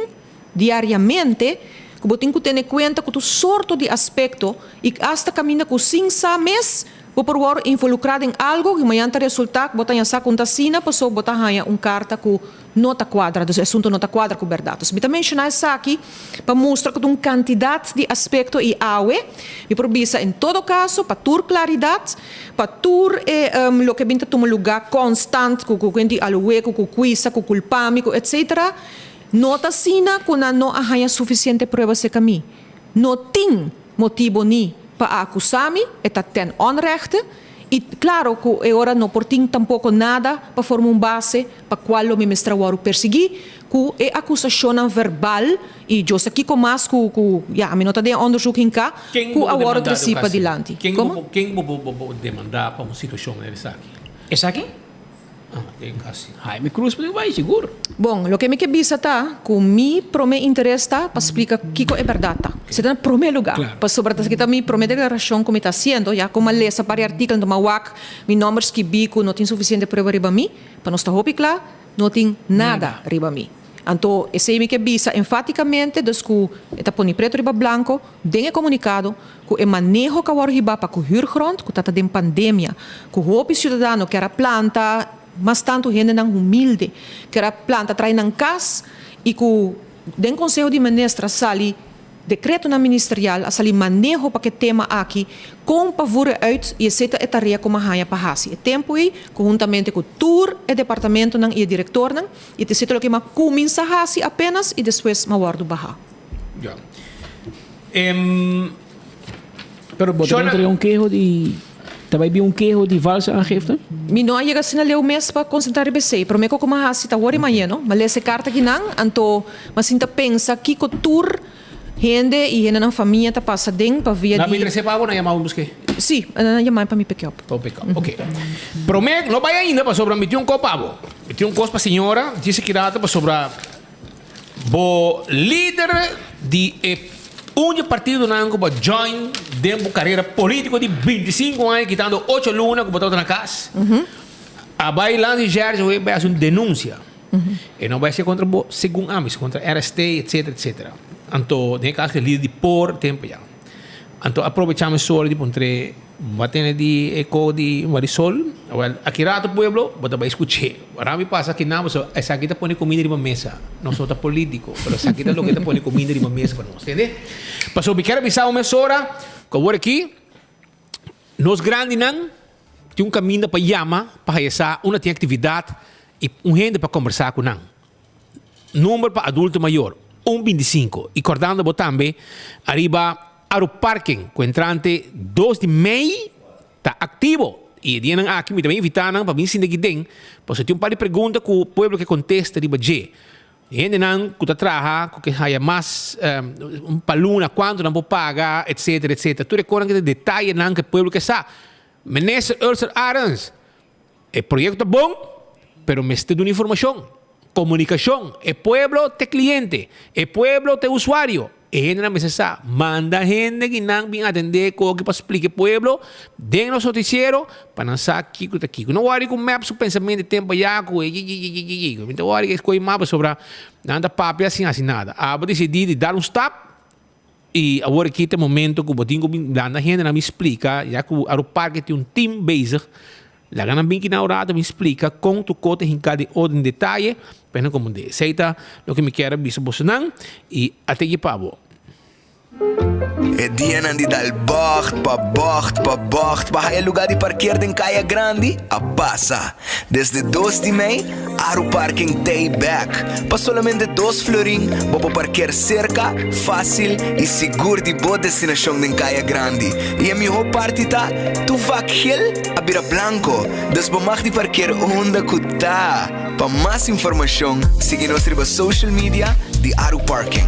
diariamente, ku bo tin ku tene kuenta ku tur sorto di aspekto i asta kaminda ku sin sa mes bo por wòrdu involukrá den algu ku mañana ta resultá ku bo ta haña sa ku un ta asina pasobra bo ta haña un karta ku no ta kuadra, dus e asuntu no ta kuadra ku bèrdat. Dus mi ta menshoná esaki pa mustra ku ta un kantidat di aspekto i awe mi por bisa en todo kaso pa tur klaridat, Pa tur e loke bin ta tuma lugá konstant ku ku hende aluwe, ku ku kuisa, ku kulpa mi, ku etsetera, no ta asina ku nan no a haña sufisiente prueba serka mi. No tin motibo ni pa a akusá mi, e ta ten onrechte, i klaro ku e ora no por tin tampoko nada pa forma un base pa kual lo mi mester a wòrdu persiguí ku e akusashonnan verbal i yo sa kiko mas ku ku ya mi no ta den onderzoek hinká Ken ku bo a bo wòrdu demandá tresí do pa kasi? dilanti. Ken Komo? bo bo ken bo bo bo bo demandá pa un situashon manera esaki? Esaki? Ah, den kasi. Jaime Cruz por bai sigur. Bon, loke mi ke bisa ta ku mi promé interes ta pa splika kiko e bèrdat ta. Esei ta na promé lugá. Pasobra ta esaki ta mi promé deklarashon ku mi ta hasiendo. Ya ku mi a lesa par di artíkel, mi a wak mi nòmber skibí ku no tin sufisiente prueba riba mi. Pa nos ta hopi kla, no tin nada riba mi. Anto esei mi ke bisa enfatikamente, dus ku e ta poni preto riba blanko den e komunikado, ku e maneho ku a wòrdu hibá pa ku huurgrond, ku ta ta den pandemia, ku hopi siudadano ker a planta, mas tantu hendenan humilde ker a planta trae nan kas i ku den Konseho di Minister a sali Decretonan ministerial a sali maneho pa ke tema aki kon pa voeren uit i esei ta e tarea ku m'a haña pa hasi e tempu ei konhuntamente ku tur e departamentonan i e direktornan i ta esei ta loke m'a kuminsá hasi apenas i despues m'a wòrdu bahá. Ja. Em. Pero bo ta entre un keho di ta bai bin un keho di valse aangifte? Mi no a yega asina leu mes pa konsentrá riba esei. Promé ku ku m'a hasi ta wòrdu mayeno. M'a lesa e karta kinan, anto m'a sinta pensa kiko tur hende i hendenan famia ta pasa den pa via Nan di. a bin trese pa bo, nan yama bo busk'é? Sí, nan a yama mi pa mi pick up. Pa bo pick up, oké. Promé, no bai ainda pasobra mi tin un kos pa bo. Mi tin un kos pa señora, djis aki rato pasobra. Bo lider di e un di partidonan ku bo join den bo karera politiko di bintisinko aña kitando ocho luna ku bo tabata na kas, a bai lansa Sergio awe bai hasi un denunsia. E no bai hasi kontra bo segun ami, si kontra RST etcetera etcetera. Anto den e kaso e lider di por tempo ya. Anto a probecha mi sori di puntr'é. Bo a tene di e ko di Marisol? Awel, aki rato pueblo, bo ta bai skuch'é. Ora mi pasa aki nan, pasobra esaki ta pone kuminda riba mesa. Nos no ta polítiko, pero esaki ta loke ta pone kuminda riba mesa pa nos, tende? Pasobra mi kier a bisa bo mesora ku awor aki nos grandinan tin un kaminda pa yama pa haya sa unda tin aktividat i un hende pa kombersá ku nan. Number pa adulto mayor, un bintisinko. I kordando bo tambe ariba Aruparking ku entrante dos di mei ta aktivo. I e dianan aki mi ta bin invitá nan pa bin sinta aki den, pasobra tin un par di pregunta ku pueblo ke kontesta riba dje. Hendenan ku ta traha ku ke haya mas un pa luna kuantu nan por paga etsetera etsetera. Tur e konan ke ta detayenan ku e pueblo ke sa. Minister Ursel Arends, e proyekto ta bon, pero mester duna informashon, komunikashon. E pueblo ta e kliente, e pueblo ta e usuario. E hendenan mester sa, manda hende ki nan bin atendé koki pa splika e pueblo den nos noticiero pa nan sa kiko ta kiko. No wòri ku mep su pensamentu e tempu ayá ku e yi-yi-yi-yi-yi. Mi ta wòri ku e skohe mas pasobra nan ta papia sin hasi nada. Abo disidí di dal un stap i awor aki ta e momento ku bo tin ku bin manda hendenan bin splika ya ku Aruparke tin un team bezig. Laga nan bin ki nan un rato bin splika kon tur kos ta hinká den orden detaye pa nan komprendé. Esei ta loke mi kier a bisa bosonan i a teki pa bo. E dianan di dal bògt pa bògt pa bògt pa haya lugá di parkeer den Kaya Grandi a pasa. Desde dos di mei, Aru Parking t'ei bèk. Pa solamente dos florin bo por parkeer serka, fásil i sigur di bo destinashon den Kaya Grandi. I e mihó parti ta, tur vak gel a bira blanko, dus bo mag di parkeer unda ku ta. Pa mas informashon, sigui nos riba social media di Aru Parking.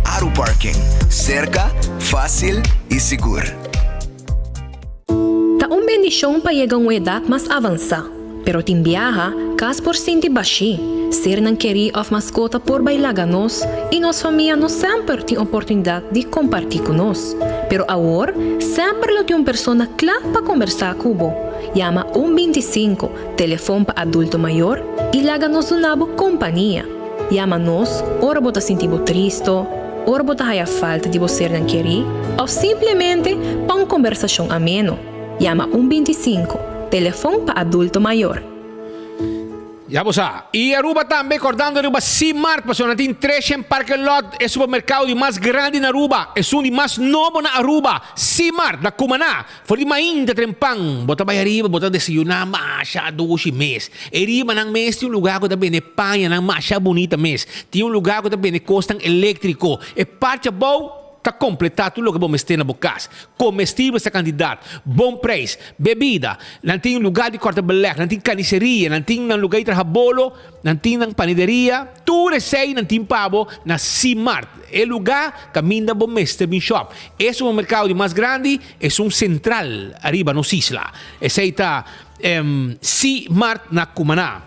Aru Parking, serka, fásil i sigur. Ta un bendishon pa yega un edat mas avansá, pero tin biaha kas por sinti bashí, sernan kerí òf maskota por bai laga nos i nos famia no semper tin oportunidat di kompartí ku nos. Pero awor semper lo tin un persona kla pa kombersá ku bo. Yama un 25, telefon pa adulto mayor, i laga nos duna bo kompania. Yama nos ora bo ta sinti bo tristo, ora bo ta haya falta di bo sernan kerí òf simplemente pa un kombersashon ameno. Yama un 25, telefon pa adulto mayor. Ya bo sa. I Aruba tambe kordando riba C-Mart pasobra nan tin Treshen Parking Lot, e supermerkado di mas grandi na Aruba, esun di mas nobo na Aruba. C-Mart na Cumaná. For di mainta trempan bo ta bai ariba bo ta desayuná masha dushi mes. E riba nan mes tin un lugá ku ta bende pañanan masha bunita mes. Tin un lugá ku ta bende kosnan eléktriko. E parti abou ta kompletá tur loke bo mester na bo kas. Komestibel sa kantidat, bon preis, bebida. Nan tin lugá di kòrta belèg, nan tin kaniseria, nan tin nan lugá di traha bolo, nan tin nan panideria. Tur esei nan tin pa bo na Simart, e lugá kaminda bo mester bin shòp. E supermerkado di mas grandi. Esun sentral ariba nos isla. Esei ta C-Mart na Cumaná.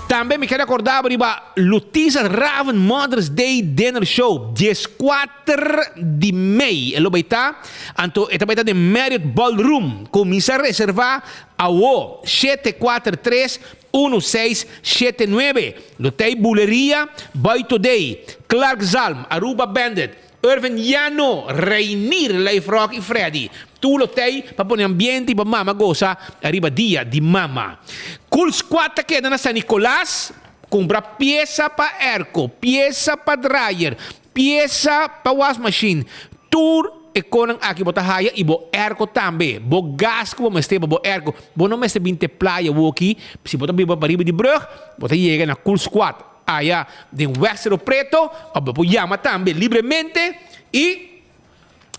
Tambe mi kere acorda bo riba Lutiza Raven Mother's Day Dinner Show, 14 di mei e lo bay ta. Anto e ta bay ta den Marriott Ballroom. Cuminsa reserva awo, 743 1679. Lo ta e Buleria, Boy Today, Clark Zalm, Aruba Bandit, Irvin Llano, Reinier, Leif Rock y Freddy. Tur lo tei pa pone ambiente y pa mama gosa riba dia di mama. Cool Squad ta keda na San Nicolas, cumpra pieza pa airco, pieza pa dryer, pieza pa wasmachine. Tur e conan aki bo ta haya y bo airco tambe. Bo gas cu bo mester pa bo airco. Bo no mester bin te playa woki, si bo ta biba pariba di brug, bo ta yega na Cool Squad. Aya den West Cerro Preto of bo por yama tambe libremente y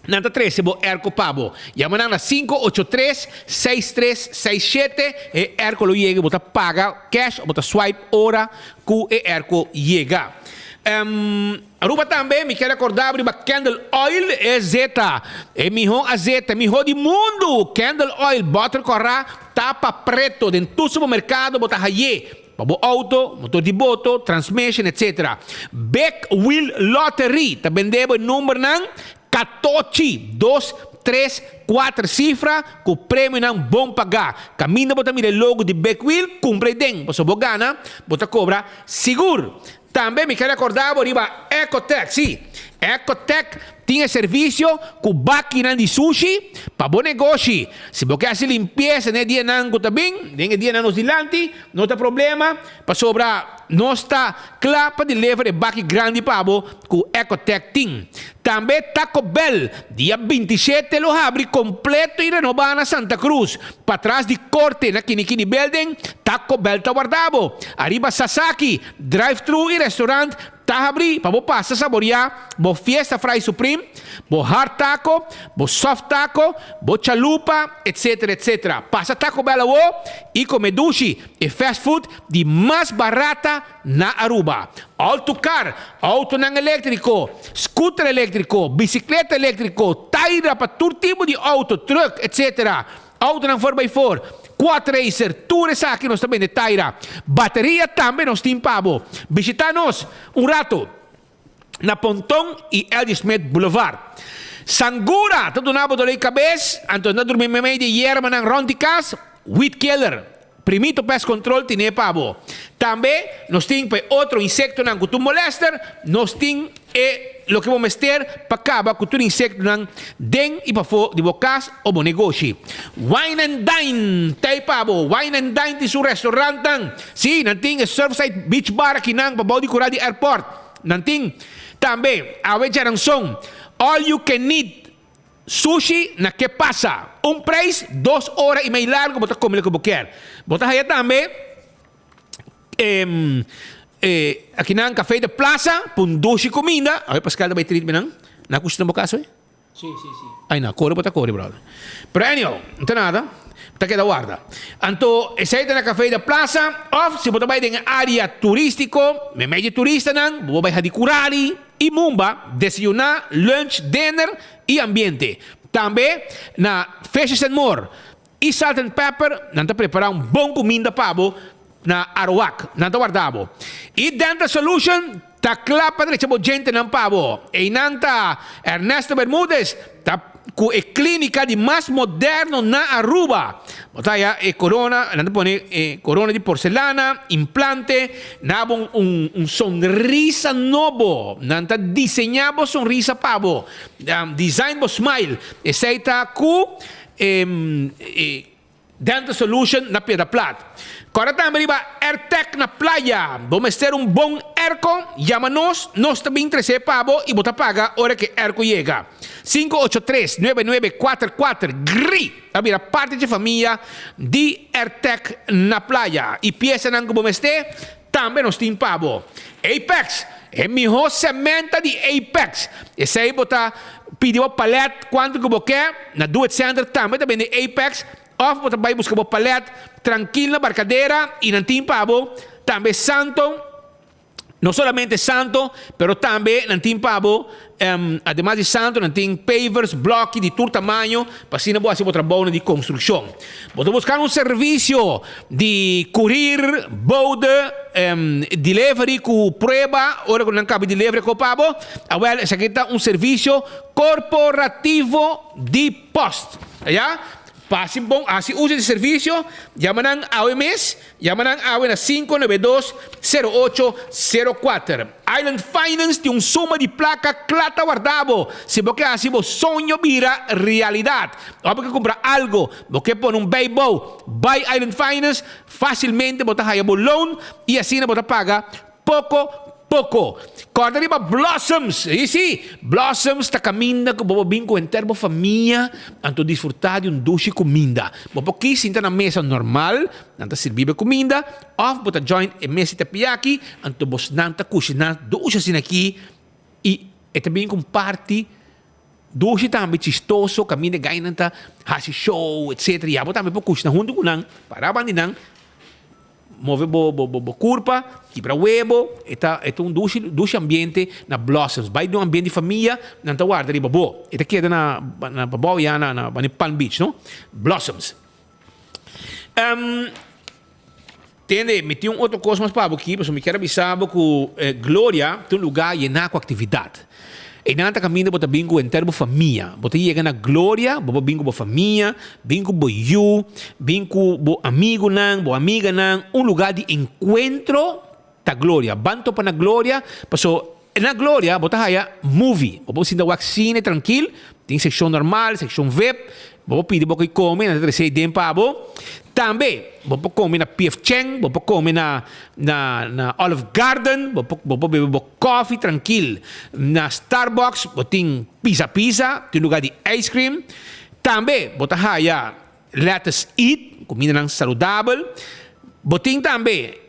nan ta trece bo airco pa bo. Yama nan na 583 6367 e airco lo yega y bo ta paga cash of bo ta swipe ora cu e airco yega. Aruba tambe mi kier acorda bo riba Candle Oil e zeta e miho azeta e miho di mundo Candle Oil boter cora tapa preto den tur supermercado bo ta haye. Pa bo auto, motor di boto, transmission etc. Big Wheel Lottery ta bende bo e numbernan katochi, dos, tres, kuater sifra ku premionan bon pagá. Kaminda bo ta mira e logo di Big Wheel, kumpra e den, pasobra bo gana, bo ta kobra sigur. Tambe mi ker rekorda bo riba Ecotec, sí, Ecotec tin e servisio ku bakinan di sushi pa bo negoshi. Si bo ke hasi limpiesa den e dianan ku ta bin, den e dianan nos dilanti, no ta problema, pasobra nos ta kla pa deliver e baki grandi pa bo ku Ecotec tin. Tambe Taco Bell dia 27 lo habri kompleto i renobá na Santa Cruz. Patras di Korte na Kinikini Building, Taco Bell ta warda bo. Ariba Sasaki, Drive-thru i restaurant ta habrí pa bo pasa saboriá bo Fiesta Fry Supreme, bo hard taco, bo soft taco, bo chalupa, etc. Etc. Pasa Taco Bell awo i come dushi, e fast food di mas barata na Aruba. Autocar, autonan eléctrico, scooter eléctrico, bicicleta eléctrico, taira pa tur tipo di auto, truck, etc. Autonan for by for, quad racer, tur esaki nos ta bende taira. Bateria tambe nos tin pa bo. Bishita nos un rato. Na Ponton y LG Smith Boulevard. Sangura ta duna bo dolor di cabes, anto na durmi memey di yerbanan rond di cas, Weed Killer, Primito Pest Control tine pa bo. Tambe nos tin pa e otro insectonan cu tur molester, nos tin e loke bo mester pa caba cu tur insectonan den y pafo di bo cas o bo negoshi. Wine and Dine ta ey pa bo. Wine and Dine tin su restaurantnan. Si, nan tin e Surfside Beach Bar akinan pabou di cura di airport. Nan tin tambe awe djaranson all you can eat sushi na ke pasa un prijs dos ora y mei largo bo ta come loke bo kier. Bo ta haya tambe akinan Café de Plaza pa un dushi cuminda. Awe Pascal ta bay treat mi nan. Nan a cushina bo caso eh? Sí, sí, sí. Ay no, kore bo ta kore brother. Pero anyhow, no ta nada, bo ta keda warda. Anto esei ta na Café de Plaza of si bo ta bai den e area turistico, meimei di turistanan, bo por bai Hadicurari y Mumba, desayuna, lunch, dinner y ambiente. Tambe na Fishes and More y Salt and Pepper nan ta prepara un bon cuminda pa bo na Aruac. Nan ta warda bo. Y Dental Solution Ta kla pa drecha bo djentenan pa bo. Einan ta Ernesto Bermudez ta ku e klínika di mas moderno na Aruba. Bo ta haya e korona, nan ta pone e korona di porselana, implante, na bo un un sonrisa nobo. Nan ta diseñá bo sonrisa pa bo. Design bo smile. Esei ta ku e Dental Solution na Piedra Plat. Kòrda tambe riba Airtec na Playa. Bo mester un bon airco? Yama nos, nos ta bin tres'é pa bo i bo ta paga ora ku e airco yega. 583 9944 Gri a bira parti dje famia di Airtec na Playa. I piesanan ku bo mester tambe nos tin pa bo. Apex, e mihó sementa di Apex. Esei bo ta pidi bo palet kuantu ku bo ke. Na Do It Center tambe ta bende Apex. Òf bo ta bai buska bo palet trankil na Barcadera i nan tin pa bo tambe Santo. No solamente Santo, pero tambe nan tin pa bo, ademas di Santo, nan tin pavers, bloki di tur tamaño, pa asina bo hasi bo trabounan di konstrukshon. Bo ta buska un servisio di kurir, bode, delivery ku prueba, ora ku nan kaba di delivery ko pa bo? Awel, esaki ta un servisio korporativo di post. Ya? Pa hasi bon, hasi uso di servisio, yama nan awe mes, yama nan awe na 592 0804. Island Finance tin un suma di plaka kla ta warda bo si bo ke hasi bo soño bira realidat. Ora bo ke kumpra algo, bo ke pone un bijbou, bai Island Finance, fasilmente bo ta haya bo loan i asina bo ta paga poko poko. Kòrda riba Blossoms! I si, Blossoms ta kaminda ku bo por bin ku henter bo famia anto disfrutá di un dushi kuminda. Bo por kis sinta na mesa normal, nan ta sirbi bo e kuminda, òf bo ta join e mesa di teppiyaki, anto bosnan ta kushiná dushi asina aki i e ta bin ku un parti dushi tambe chistoso kaminda e gainan ta hasi show etcetera. I abo tambe por kushina huntu ku nan, pará banda di nan. Move bo bo bo curpa, kibra webo, e ta e ta un dushi dushi ambiente na Blossoms. Bai den un ambiente di famia, nan ta warda riba bo. E ta keda na na pabou ya na na bani Palm Beach no, Blossoms. Tende, mi tin un otro cos mas pa bo aki, pasobra mi kier a bisa bo cu Gloria ta un lugar yena cu actividad. Einan ta kaminda bo ta bin ku henter bo famia. Bo ta yega na gloria, bo por bin ku bo famia, bin ku bo yu, bin ku bo amigunan, bo amiganan. Un lugá di enkuentro ta gloria. Ban topa na gloria, paso na gloria bo ta haya movie. Bo por sinta wak sine trankil, tin sekshon normal, sekshon vip. Bo por pidi bo ke kome, nan ta trese den pa bo. Tambe bo por kome na P.F. Chang, bo por kome na na na Olive Garden, bo por bo por bebe bo koffie trankil na Starbucks, bo tin Pizza Pizza, tin lugar di ice cream. Tambe bo ta haya Lettuce Eat, kumindanan saludabel. Bo tin tambe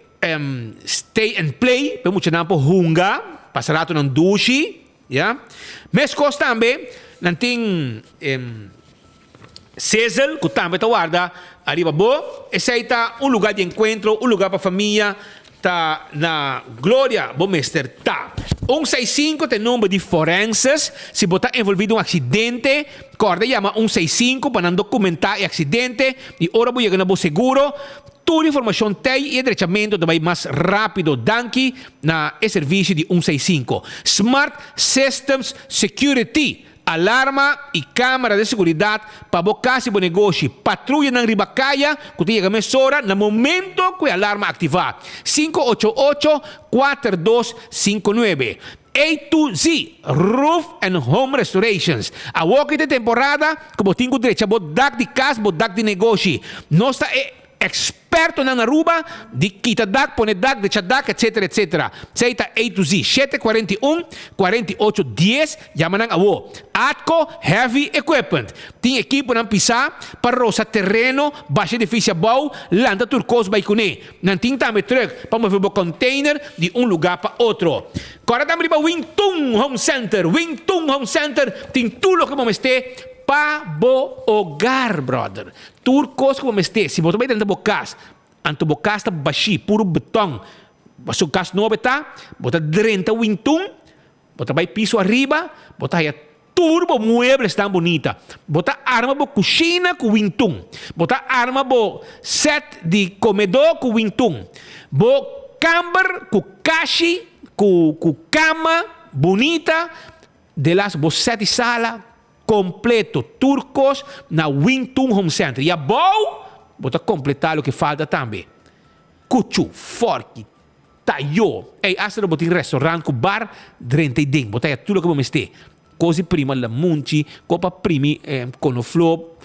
Stay and Play, pa e muchanan por hunga, pasa ratonan dushi, ya. Meskos tambe nan tin Sizzle ku tambe ta warda ariba bo. Esei ta un luga di enkuentro, un luga pa famia ta na gloria bo mester ta. Un seis sinku ta e number di forenses si bo ta envolvi den un aksidente. Kòrda yama 165 pa nan dokumentá e aksidente i ora bo yega na bo seguro, tur informashon tei i e drechamentu ta bai mas rápido danki na e servisio di 165. Smart Systems Security, alarma i kámara di seguridat pa bo kas i bo negoshi, patruyanan riba kaya ku ta yega mesora na momento ku e alarma aktivá. 588 4259. A to Z, Roof and Home Restorations. Awor ki ta e temporada ku bo tin ku drecha bo dak di kas, bo dak di negoshi. Nos ta e ekspertonan na Aruba di kita dak, pone dak, drecha dak, etcetera, etcetera. Esei ta A to Z. 741, 48, 10, yama nan awor. Atco Heavy Equipment. Tin ekiponan pisá pa rosa tereno, basha edifisio abou, lanta tur kos bai kuné. Nan tin tambe truck pa move bo container di un lugar pa otro. Cora tambe riba Wing Tun Home Center. Wing Tun Home Center tin tur loke bo mester pa bo hogar, brother. Tur cos cu bo mester. Si bo ta bay drenta bo cas, anto bo cas ta bashi, puro beton. Pasobra cas nobo e ta, bo ta drenta Wing Tun, Bo ta bai piso ariba, bo ta haya tur bo mueblesnan bunita. Bo ta arma bo kushina ku wintun. Bo ta arma bo sèt di komedó ku wintun. Bo kamber ku kashi, ku ku kama bunita, delas bo sèt di sala kompleto. Tur kos na Wintun Home Center. I abou bo ta kompletá loke falta tambe. Kuchu, fòrki, Tayo. Ey, asta lo bo tin restaurant cu bar drenta y den. Bo ta haya tur loke bo mester. Cos di prima lamunchi, co pa primi conoflor,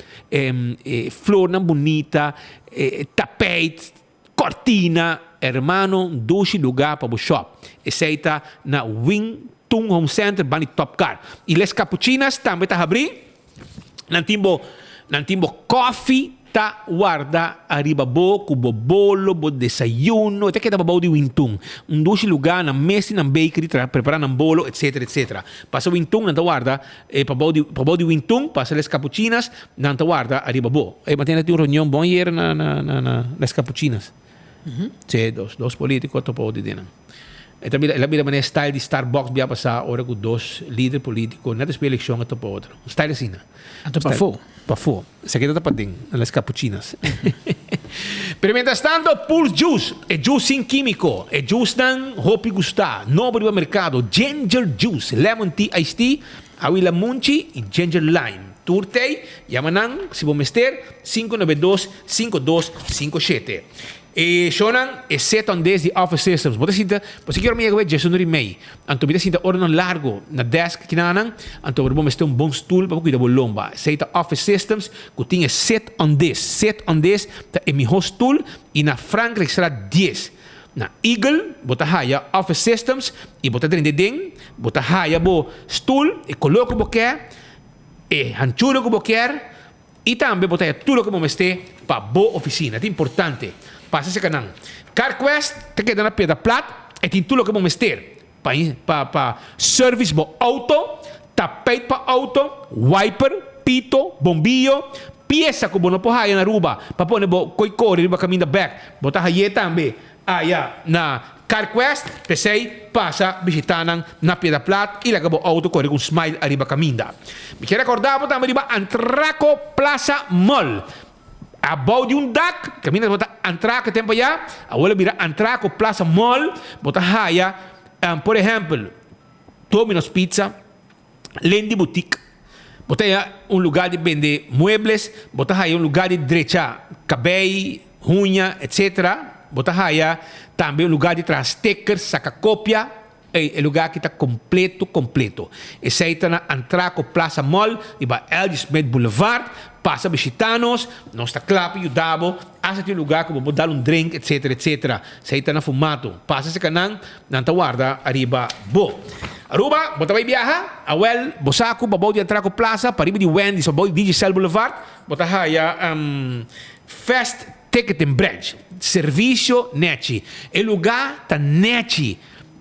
flornan bunita, tapijt, cortina. Hermano, un dushi lugar pa bo shop. Esey ta na Wing Tun Home Center banda di Top Car. Y Les Capuchinas tambe ta habri. Nan tin bo, nan tin bo koffie ta warda ariba bo ku bo bolo, bo desayuno, e ta keda babou di Wintun. Un dushi lugá, nan mes tin nan bakery tra prepara nan bolo etcetera etcetera. Pasa Wintun nan ta warda e pabou di pabou di Wintun pasa Les Capuchinas nan ta warda ariba bo. E manera tin un reunion bon ayer na na na na Les Capuchinas. Sí, dos dos politico a topa di den nan. E ta bira, el a bira manera style di Starbucks bia pasá ora ku dos lider polítiko net despues elekshon a topa otro. Un style asina. Anto pafó. Pafó. Esaki ta paden, na Las Capuchinas. Pero mientras tanto, Pulse Juice, e juice sin kímiko, e juicenan hopi gustá, nobo riba merkado, ginger juice, lemon tea iced tea, awi lamunchi i ginger lime. Tur tei, yama nan si bo mester, 592 5257. E shownan e set on des di Office Systems. Bo ta sinta, bo si kier mi yega wet djesun ora i mei. Anto mi ta sinta oranan largo na desk kinanan, anto bo mester un bon stoel pa bo kuida bo lomba. Esei ta Office Systems ku tin e set on des. Set on des ta e miho stoel i na Frankrijkstraat dies. Na Eagle bo ta haya Office Systems i bo ta drenta den, bo ta haya bo stoel, e kolor ku bo ke, e hanchura ku bo kier. I tambe bo ta haña tur loke bo mester pa bo ofisina. Ta importante pasa serka nan. CarQuest ta keda na Piedra Plat. E tin tur loke bo mester pa pa pa service bo auto, tapijt pa auto, wiper, pito, bombiyo, piesa ku bo no por haya na Aruba pa pone bo koi kore riba kaminda bek. Bo ta haye tambe aya na CarQuest. P'esei pasa bishita nan na Piedra Plat i laga bo auto kore ku un smile ariba kaminda. Mi kier rekorda bo tambe riba Antraco Plaza Mall. Abou di un dak, kaminda bo ta Antraco e tempu aya, awor a bira Antraco Plaza Mall, bo ta haya, por ehèmpel, Domino's Pizza, Lendi Boutique, bo ta haya un lugar di bende muebles, bo ta haya un lugar di drecha kabei, huña, etc. Bo ta haya tambe un lugar di traha stickers, saca copia. Ey, e lugar aki ta completo completo. Esey ta na Antraco Plaza Mall riba L. G. Smith Boulevard. Pasa bishita nos, nos ta cla pa yuda bo. Hasta tin un lugar cu bo por dal un drink, etc. Etc. Esey ta na Fumato. Pasa cerca nan, nan ta warda ariba bo. Aruba, bo ta bay biaha? Awel, bo sa cu pabou di Antraco Plaza, pariba di Wendy's, pabou di Digicel Boulevard, bo ta haya Fast Ticketing Branch. Servicio nechi. E lugar ta nechi.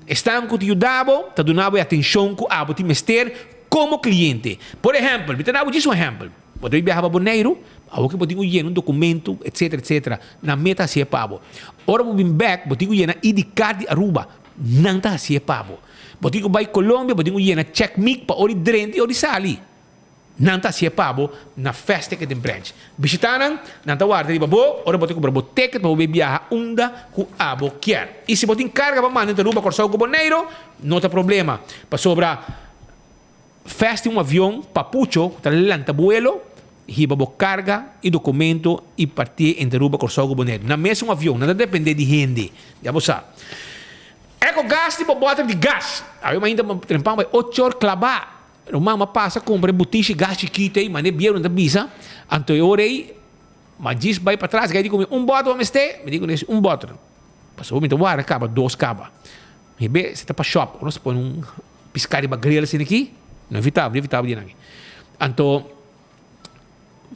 Esnan cu ta yuda bo, ta duna bo e atencion cu abo tin mester como cliente. Por ehempel, mi ta dabo djis un ehempel. Bo ta biaha pa Boneiru, awor cu bo tin cu yena un documento, etcetera, etcetera. Nan meta hacié pa bo. Ora bo bin bek, bo tin cu yena ID card di Aruba, nan ta hacié pa bo. Bo tin cu bay Colombia, bo tin cu yena check mic pa ora di drenta y ora di sali. Nan ta hasié pa bo na Fast Ticketing Branch. Bishitá nan, nan ta warda riba bo ora bo ta kumpra bo ticket pa bo bay biaha unda ku abo kier. I si bo tin karga pa manda entre Aruba, Kòrsou ku Boneiru, no ta problema, pasobra Fast tin un avion papucho ku ta lanta buelo, hiba bo karga i dokumento i partié entre Aruba, Kòrsou ku Boneiru. Nan mes un avion, nan ta dependé di hende, ya bo sa. Ecogas tin bo bòter di gas. Awe mainta trempan bai ocho or klabá. Ruman m'a pasa kumpra e butishi gas chikito ei, mane bieu nan ta bisa. Anto e ora ei m'a djis bai patras, gai di ku mi un bòter bo mester? Mi di ku un bòter. Pasobra mi ta warda kaba dos kaba. Mi be si ta pa shòp, ora nos pone un piská riba grill asina aki, no evitá, no evitá bo di nan aki. Anto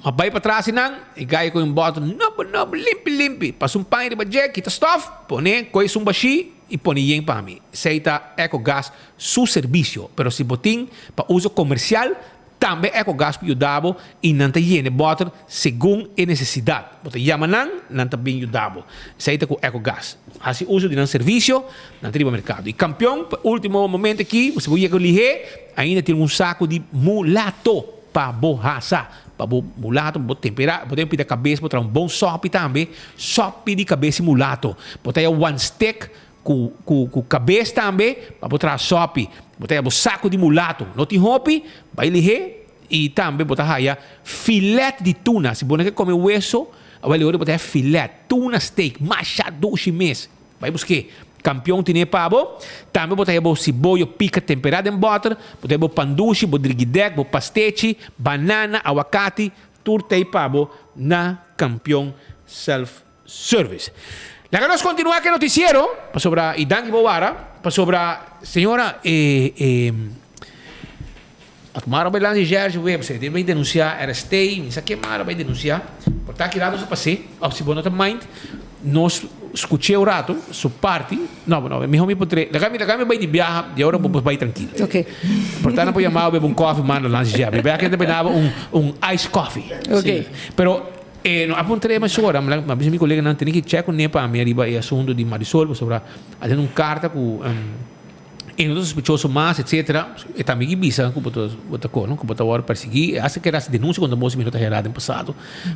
m'a bai patras einan, e gai ku un bòter nobo nobo, limpi limpi. Pasa un paña riba dje, kita stòf, pone koe esun bashí i pone yen pa mi. Esei ta Ecogas su servisio, pero si bo tin pa uso komersial, tambe Ecogas por yuda bo i nan ta yena e bòter segun e nesesidat. Bo ta yama nan, nan ta bin yuda bo. Esei ta ku Ecogas. Hasi uso di nan servisio, nan ta riba merkado. I kampion, pa último momento aki, si bo yega lihé, ainda tin un saku di mulato pa bo hasa. Pa bo mulato, bo tempera, bo ta pida kabes, bo traha un bon sòpi tambe, sòpi di kabes i mulato. Bo ta haya one stick ku ku ku kabes tambe pa bo traha sòpi. Bo ta haya bo saku di mulato. No tin hopi, bai lihé i tambe bo ta haya filet di tuna. Si bo no ke kome weso, awel e ora bo ta haya filet, tuna steak, masha dushi mes. Bai busk'é. Kampion tine pa bo. Tambe bo ta haya bo siboyo pika temperá den bòter, bo ta haya bo pandushi, bo drigidèk, bo pastechi, banana, awakati, tur t'ei pa bo na Kampion Self Service. Laga nos kontinuá ku e notisiero, pasobra, i danki bo wara, pasobra, señora, e, e, Otmar a bai lansa Serge Webster, e bai denunsiá RST, mi sa ken mar a bai denunsiá, por ta aki rato su pas'é, òf si bo no ta mind, nos skuch'é un rato, su parti, no, no, mihó mi por trae, laga mi, laga mi bai di biaha, di ora bo por bai trankil. Ok. Por ta nan por yama bo bebe un kòfi, manda lansa Serge, mi bai a naba un, un ice coffee. Ok. Pero, e no a puntr'é mesora, mi a bisa mi koleganan, tene ki chèk kuné pa mi ariba e asuntu di Marisol, pasobra a tene un karta ku. E no ta sospechoso mas, etcetera. E tambe ki bisa ku bo ta bo ta kono, ku bo ta wòrdu persiguí. E hasta kere hasi denunsia kontra bo si mi no ta herá den pasado,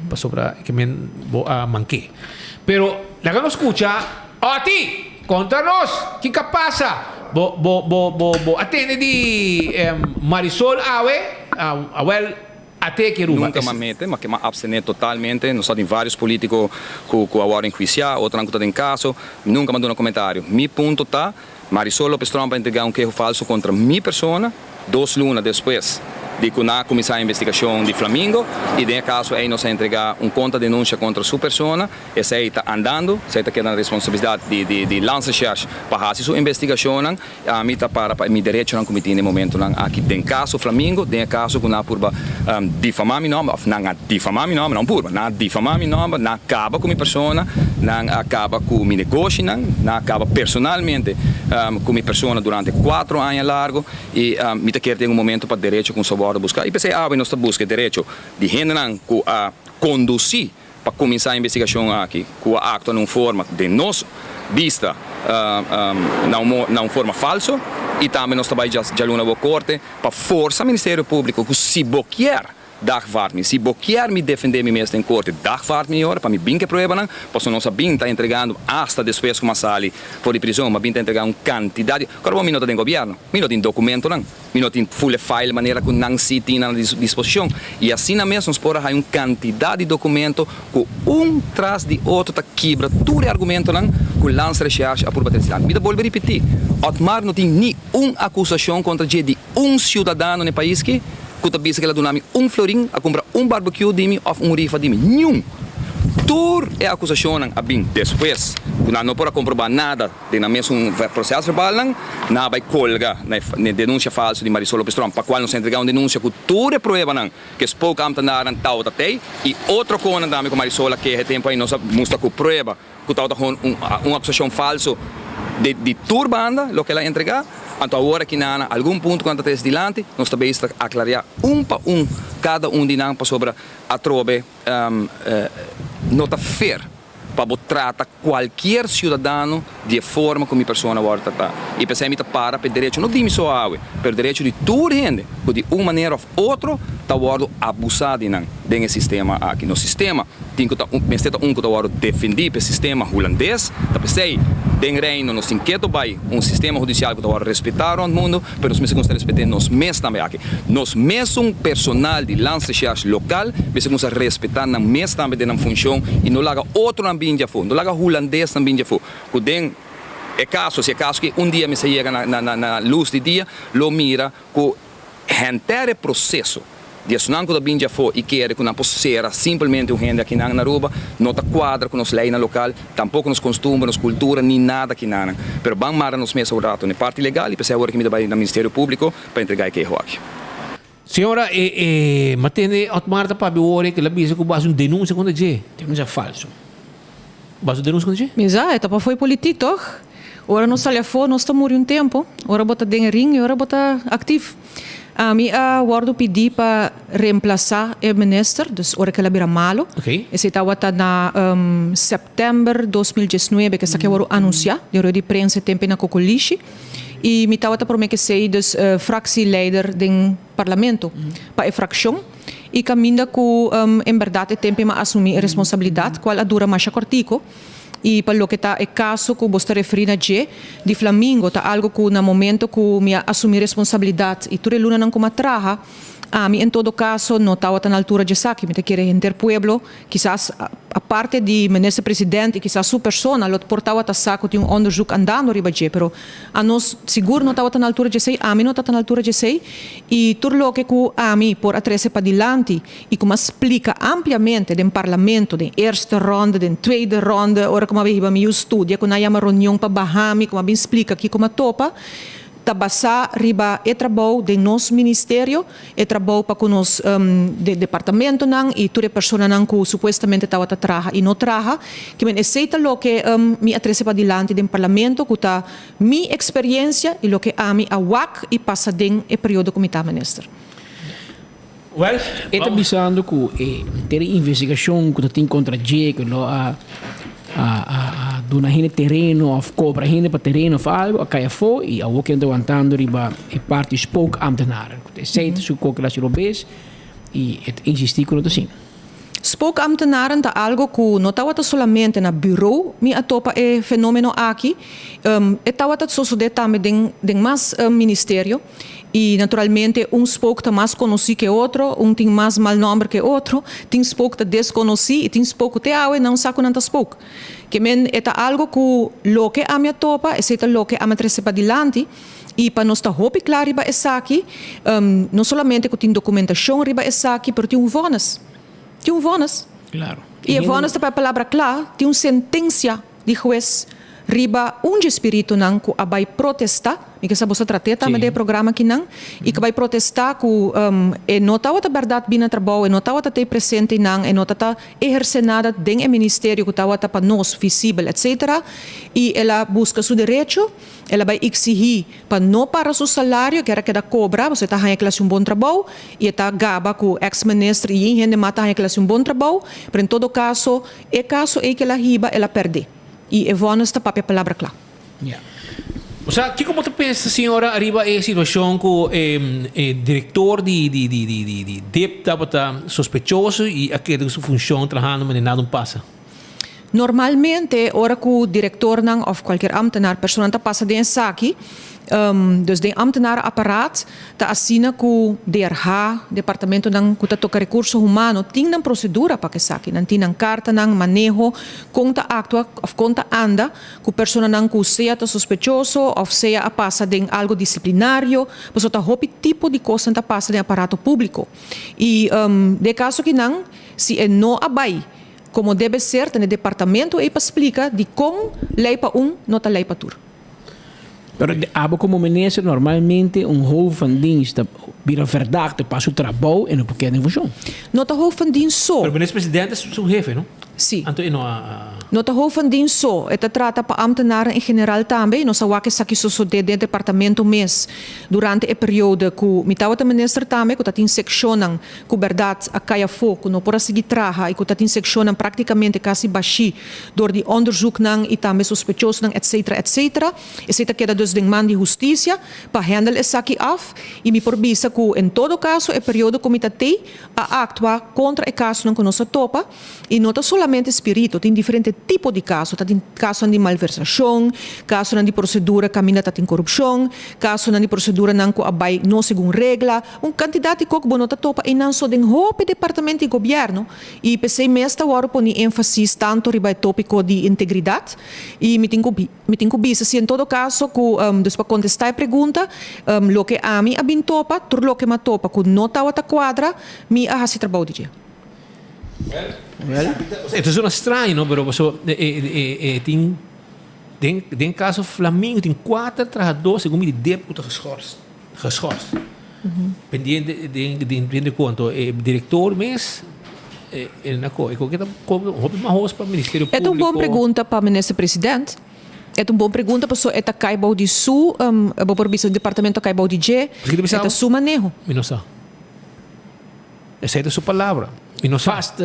pasobra ke men bo a manké. Pero laga nos skucha Otty! Konta nos kiko a pasa. Bo bo bo bo bo a tende di Marisol awe? Awèl ate ki Aruba. Nunca m'a mete, ma ke m'a abstené totalmente. Nos sa tin varios politico cu cu a wòrdu enhuiciá, otronan cu ta den caso. Nunca m'a duna comentario. Mi punto ta, Marisol Lopez Tromp a entregá un keho falso kontra mi persona dos luna despues di ku nan a kuminsá e investigashon di Flamingo i den e kaso ei nos a entregá un kontra denunsia kontra su persona. Esei ta andando, esei ta keda na responsabilidat di di Landsrecherche pa hasi su investigashonnan. Ami ta para pa mi derechonan ku mi tin den momentonan aki den kaso Flamingo, den e kaso ku nan a purba difamá mi nòmber òf nan a difamá mi nòmber, nan purba, nan a difamá mi nòmber, nan a kaba ku mi persona, nan a kaba ku mi negoshinan, nan a kaba personalmente ku mi persona durante kuatro aña largo i mi ta kere tin un momento pa derecho kumsa wòrdu buská i p'esei awe nos ta buska e derecho di hendenan ku a kondusí Pa kuminsá e investigashon aki ku a aktua na un forma den nos bista na un na un forma falso i tambe nos ta bai djaluna bo korte pa forsa Ministerio Públiko ku si bo kier dagvaard mi, si bo kier mi defendé mi mes den korte dagvaard mi ora pa mi bin ku e pruebanan pasobra nos a bin ta entregando asta despues ku mi a sali for di prizon mi a bin ta entregá un kantidat di kòrda bo mi no ta den gobièrnu mi no tin dokumentonan. Mi no tin full e file manera cu nan si tin na nan disposicion. Y asina mes nos por a haya un cantidad di documento cu un tras di otro ta kibra tur e argumentonan cu Landsrecherche a purba trece dilanti. Mi ta bolbe ripiti, Otmar no tin ni un acusacion contra dje di un ciudadano na e pais ki cu ta bisa cu el a duna mi un florin, a cumpra un barbecue di mi of un rifa di mi. Niun! Tur e acusacionnan a bin despues cu nan no por a comproba nada. Den nan mesun prosesverbalnan, nan a bai kolga na e denunsia falso di Marisol Lopez Tromp, pa kual nos a entregá un denunsia ku tur e pruebanan ku e spookambtenaren tabata tei i otro konan tambe ku Marisol a keha e tempu ei nos a mustra ku prueba ku tabata hon un akusashon falso di tur banda loke el a entregá. Anto awor aki nan algun punto ku nan ta trese dilanti nos ta bezig ta aklariá un pa un kada un di nan pasobra atrobe no ta fair. pa bo trata cualkier ciudadano di e forma cu mi persona worde trata. Y p'esey mi ta para p'e derecho, no di mi so awe, pero derecho di tur hende cu di un manera of otro ta wordo abusa di nan den e sistema aki. Nos sistema tin cu ta un, mester ta un cu ta wordo defendi p'e sistema Hulandes, ta p'esey den Reino nos tin keto bay un sistema hudicial cu ta wordo respeta rond mundo, pero nos mester cuminsa respete nos mes tambe aki. Nos mesun personal di Landsrecherche local mester cuminsa respeta nan mes tambe den nan funcion y no laga otronan bin djafó, no laga Hulandesnan bin djafó cu den e caso, si e caso ki un dia mester yega na na na luz di dia, lo mira cu henter e proceso di esunnan cu ta bin djafó y kere cu nan por cera simpelmente un hende akinan na Aruba no ta cuadra cu nos leynan local, tampoco nos costumber, nos cultura ni nada akinanan. Pero ban mara nos mes un rato na e parti legal y p'esey awor aki mi ta bay na Ministerio Publico pa entrega e keho aki. Señora, e e matende Otmar ta papia wor e ke la bisa ku bo hasi un denuncia kontra dje. Denuncia falso. Bo hasi un denuncia kontra dje? Misa, e ta pa fo'i politiek toch? Ora nos sali afó nos ta muri un tempo. Ora bo ta den e ring i ora bo ta actief. Ami a wordo pidi pa reemplasa e minister, dus ora ke el a bira malo. Esei tabata na september 2019 ke esaki a wordo anuncia den rueda di prensa e tempo na Cocolishi. I mi tabata prome ke sei dus fractieleider den parlamento pa e fraccion. I kaminda ku en berdad e tempo mi a asumi e responsabilidad kual a dura masha kortiko. I pa loke ta e kaso ku bo sta referí na dje, di Flamingo, ta algu ku na momento ku mi a asumí responsabilidat i tur e lunanan ku mi a traha, ami en todo kaso no tabata na altura djesaki. Mi ta kere henter pueblo, kisas aparte di minister president i kisas su persona lo por tabata sa ku tin un onderzoek andando riba dje, pero anos sigur no tabata na altura djesei, ami no tabata na altura djesei i tur loke ku ami por a trese padilanti I ku m'a splika ampliamente den parlamento, den eerste ronde, den tweede ronde, ora ku m'a bin hiba mi yu studia, ku nan a yama reunion pa baha mi, ku m'a bin splika kiko m'a topa, ta basá riba e trabou den nos ministerio, e trabou pa ku nos de departamentonan i tur e personanan ku supuestamente tabata traha i no traha. Ki men esei ta loke mi a trese padilanti den parlamento, ku ta mi eksperiencia i loke ami a wak i pasa den e periodo ku mi ta minister. Well, E ta bisando ku e ter e investigashon ku ta tin kontra dje ku lo a a a a duna hende tereno òf kobra hende pa tereno òf algu a kai afó i awor ke nan ta wantando riba e parti spookambtenaren. Ku ta esei ta su koke la si robes i e ta insistí ku no ta asina. Spookambtenaren ta algo ku no tabata solamente na bureau mi a topa e fenomeno aki, e tabata sosodé tambe den den mas ministerio. I naturalmente un spook ta mas konosí ke otro, un tin mas mal nòmber ke otro, tin spook ta deskonosí i tin spook ku te awe nan sa ku nan ta spook. Ke men e ta algo ku loke ami a topa, esei ta loke ami a trese padilanti i pa nos ta hopi kla riba esaki, no solamente ku tin dokumentashon riba esaki, pero tin un vònes. Tin un vònes. Claro. I e vònes ta pa e palabra kla, tin un sentensia. Di hues riba un dje spiritunan ku a bai protestá, mi ke sa boso trat'é tambe den e programa akinan, i ku a bai protestá ku e no tabata bèrdat bini na trabou, e no tabata t'ei presente einan, e no ta ta ehersé nada den e ministerio ku tabata pa nos visibel etcetera, i el a buska su derecho, el a bai eksihí pa no para su salario, e kier a keda kobra, pasobra e ta haña kla hasi un bon trabou, i e ta gaba ku eks minister i yin hende mas ta haña kla hasi un bon trabou, pero en todo kaso E kaso ei ku el a hiba, el a pèrdé. I e vònes ta papia palabra kla. Ya. Osea, kiko bo ta pensa, señora, ariba e situashon ku e e direktor di di di di di di dip tabata sospechoso i a keda ku su funshon trahando manera nada un pasa? Normalmente ora ku direktornan òf kualkier ámtenar, personanan ta pasa den esaki, dus den ámtenarenapparaat, Ta asina ku DRH, departamentonan ku ta toka rekurso humano, tin nan prosedura pa esaki. Nan tin nan kartanan, maneho, kon ta aktua òf kon ta anda ku personanan ku sea ta sospechoso òf sea a pasa den algu disiplinario, pasobra ta hopi tipo di kosnan ta pasa den aparato públiko. I den e kaso akinan, si e no a bai komo debe ser, ta na e departamento ei pa splika dikon lei pa un no ta lei pa tur. Pero abo como minister normalmente un hoofd van dienst ta bira verdachte pa su trabou e no por keda den funcion. No ta hoofd van dienst so. Pero minister presidente ta su hefe no? Si. Anto e no a. No ta Hof van Dienst so, e ta trata pa ambtenaren en general tambe y nos a wak esaki sosode den departamento mes durante e periode cu mi tabata minister tambe cu ta tin seccionnan cu berdad a cay afo cu no por a sigui traha y cu ta tin seccionnan practicamente casi bashi door di onderzoeknan y tambe sospechosonan etc. Etc. Esey ta keda dus den man di husticia pa handle esaki af y mi por bisa cu en todo caso e periodo cu mi ta tey a actua contra e casonan cu nos a topa y no ta solamente spirito, tin diferente tipo di caso, ta tin casonan di malversacion, casonan di procedura caminda ta tin corupcion, casonan di proceduranan cu a bay no segun regla, un cantidad di co cu bo no ta topa eynan so den hopi departamento di gobierno y p'esey mes ta worde poni enfasis tanto riba e topico di integridad y mi tin cu Mi tin ku bisa si en todo kaso ku, dus pa kontestá e pregunta, loke ami a bin topa, tur loke m'a topa ku no tabata kuadra, mi a hasi trabou di dje. Well, e ta zona straño, no? Pero paso e tin den den kaso Flamingo tin kuater trahadó segun mi di dep ku ta geschorst, geschorst. Pendiente den den den konto e direktor mes e na ko e koke ta hopi mahos pa Ministerio E ta un bon Públiko. pregunta pa Minister President. E ta un bon pregunta pasobra e ta kai bou di su, bo por bisa departamento ta kai bou di dje, Paske ta e ta bisa su maneho. Mi no sa. Esei ta su palabra. Mi no sa. Vast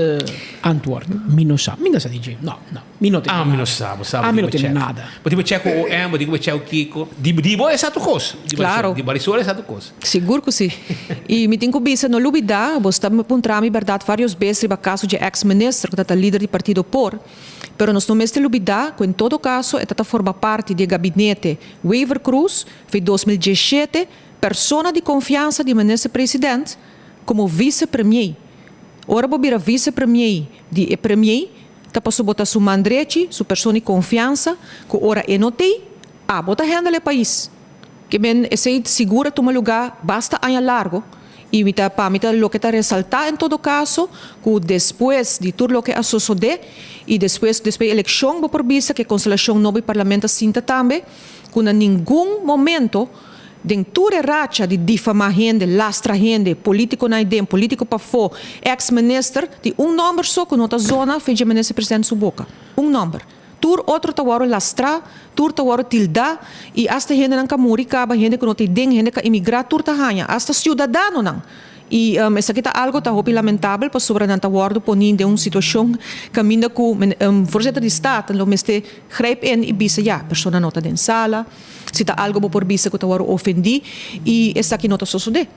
antwoord. Mi no sa. Mi no sa di dje. No, no. Mi no tene Ah, mi nada. no sa. Bo sa, bo Ah, mi tin no ku tene check. nada. Bo tin ku check ku OM, bo tin ku check ku Kiko. Di, di bo e sa tur kos. Di Claro. Marisol, di Marisol e sa tur kos. Sigur ku si. I mi tin ku bisa, no lubidá, bo sta puntra mi bèrdat vários bes riba kaso dje eks minister ku ta ta lider di partido por. Pero nos no mester lubidá ku en todo kaso e ta ta forma parti di e gabinete Wever-Croes fi 2017, persona di konfiansa di minister president, komo vice premier. Ora bo bira vice premier di e premier, ta paso bo ta su man drechi, su persona di konfiansa, ku ora e no tei, abo ta handle e pais. Ke men esei sigur a tuma lugá basta aña largo i mi ta pa mi ta loke ta resaltá en todo kaso ku despues di tur loke a sosodé i despues despues di elekshon bo por bisa ku e konstelashon nobo di parlamento a sinta tambe ku na ningun momento Den tur e racha di difamá hende, lastra hende, polítikonan aden, polítiko pafó, èks minister, tin un nòmber so ku no ta zona fe dje minister president su boka. Un nòmber. Tur otro ta wòrdu lastrá, tur ta wòrdu tildá i asta hendenan ka muri kaba, hende ku no ta aden, hende ka imigrá, tur ta haña, asta siudadanonan. I esaki ta algo ta hopi lamentabel pasobra nan ta wòrdu poní den un situashon kaminda ku voorzitter di Staten lo mester grijp in i bisa ya, persona no ta den sala. Si ta algo bo por bisa ku ta wòrdu ofendí i esaki no ta sosodé.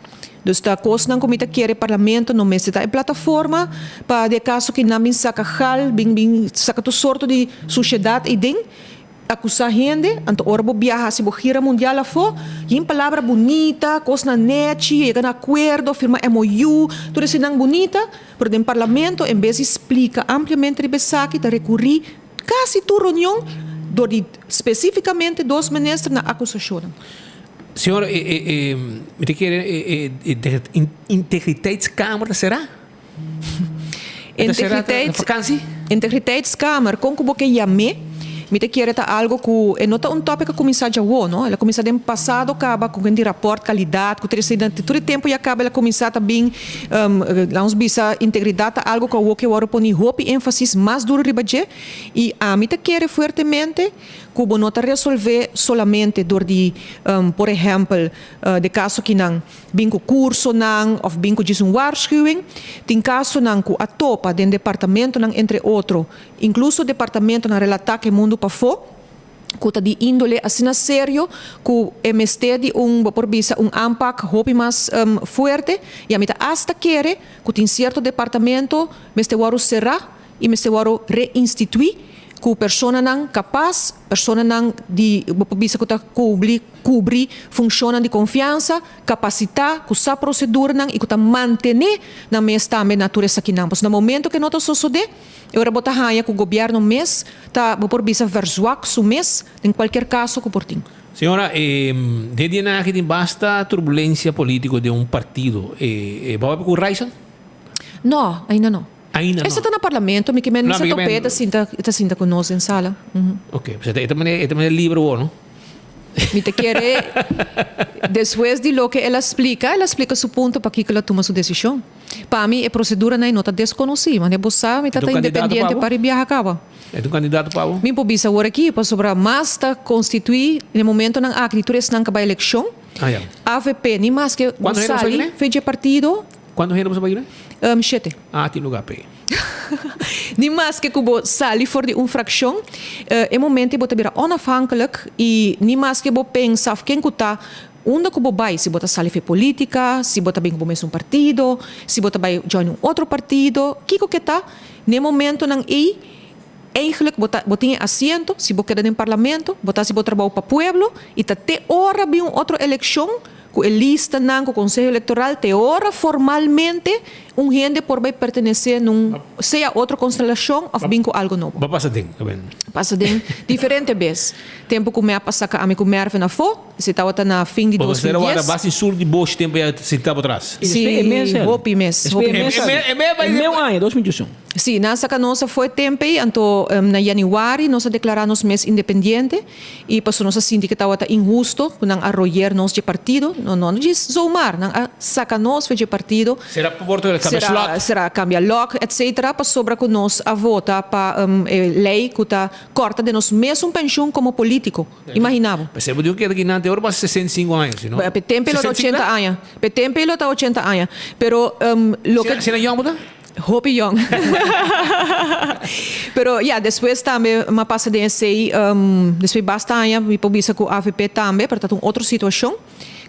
Dus ta kosnan ku mi ta kere parlamento no mester ta e plataforma pa di e kaso ki nan bin saka gal, bin bin saka tur sorto di sushedat eiden, akusá hende, anto ora bo biaha hasi bo gira mundial afó, yin palabra bunita, kosnan nèchi, yega na akuerdo, firma MOU, tur eseinan bunita, pero den parlamento en bes di splika ampliamente riba esaki ta rekurí Kasi tur reunion dor di spesifikamente dos minister na akusashonnan. Señor, e, e, e, mi ta kere e, e, e integriteitskamer ta será? E ta será ta na vakansi? Integriteitskamer, kon ku bo ke yam'é, mi ta kere ta algo ku e no ta un topic a kuminsá djawo, no. El a kuminsá den pasado kaba ku hende di rapòrt kalidat, ku tur esei, tur e tempu ya kaba el a kuminsá ta bin Laat ons bisa, integridat ta algo ku awor ke wòrdu poni hopi énfasis mas duru riba dje, i ami ta kere fuertemente ku bo no ta resolvé solamente dor di, por ehèmpel, de kaso kinan bin ku kursonan òf bin ku djis un waarschuwing. Tin kasonan ku a topa den departamentonan entre otro, inkluso departamentonan relatá ku e mundu pafó, ku ta di índole asina serio ku e mester di un, bo por bisa, un aanpak hopi mas fuerte i ami ta asta kere ku tin sierto departamento mester wòrdu será i mester wòrdu reinstituí ku personanan kapas, personanan di, bo por bisa ku ta kubli, kubri funshonnan di konfiansa, kapasitá, ku sa proseduranan i ku ta mantené nan mes tambe na tur esakinan. Pasobra na momento ku e no ta sosodé, E ora bo ta haña ku gobièrnu mes ta, bo por bisa, verzwak su mes den kualkier kaso ku por tin. Señora, e den dianan aki tin basta turbulensia polítiko den un partido. E bo a papia ku Ryson? No, ainda no. Ainda no. Esta ta na parlamento, mi ke men No, mester mi ke men. top'é, e ta sinta, e ta sinta ku nos den sala. Oké, pues e ta manera, e ta manera liber awor, no? Mi ta kere despues di loke el a splika, el a splika su punto pakiko el a tuma su desishon. Pa mi e proceduranan no ta desconoci, mane bo sa mi ta ta independiente pa ribiaha caba. E ta un candidato pa bo? Mi por bisa awor aki pasobra mas ta constitui na e momentonan aki di tur esnan ca bay eleccion. Avp ni maske bo sali fe dje partido. Cuanto hende bo sa bay yuna? Shete. Ah, tin lugar p'e. Ni maske cu bo sali for di un fraccion, e momento bo ta bira onafhankelijk y ni maske bo pensa of ken cu ta, unda cu bo bay, si bo ta sali fe politica, si bo ta bin cu bo mesun partido, si bo ta bay join un otro partido, kico ke ta, n'e momentonan ey, eigenlijk bo ta bo tin e asiento, si bo keda den parlamento, bo ta haci bo trabou pa pueblo y ta te ora bin un otro eleccion, Ku e listanan, ku Konseho Elektoral te ora formalmente un hende por bai pertenesé na un sea otro konstelashon òf bin ku algu nobo. Bo a pasa den, Ruben? Pasa den diferente bes. Tempu ku mi a pasa ka ami ku Mervin afó, esei tabata na fin di Bo dos mil mester a warda dies. bas di sur di boshi tempu ya sinta bo tras. Sí, hopi mes, hopi mes. E meu aña, 2021. Sí, nan saka nos afó e tempu ei, anto na yanüari nos a deklará nos mes independiente. I pasobra nos a sinti ku tabata inhusto ku nan a royer nos dje partido, no no djis zomaar, nan a saka nos for dje partido, Sera por por kambia slot. sera kambia lòk etcetera, pasobra ku nos a vota pa e lei ku ta kòrta den nos mesun penshun komo polítiko. Imaginá bo. P'esei bo diu keda ki nan te ora pasa 65 aña, si no? P'e tempu e lo ta ochenta aña. P'e tempu e lo ta ochenta aña. Pero loke. Asina yòn bo ta? Hopi yong. Pero ya, despues tambe m'a pasa den esey, despues basta aña mi por bisa cu avp tambe, pero ta un otro situacion.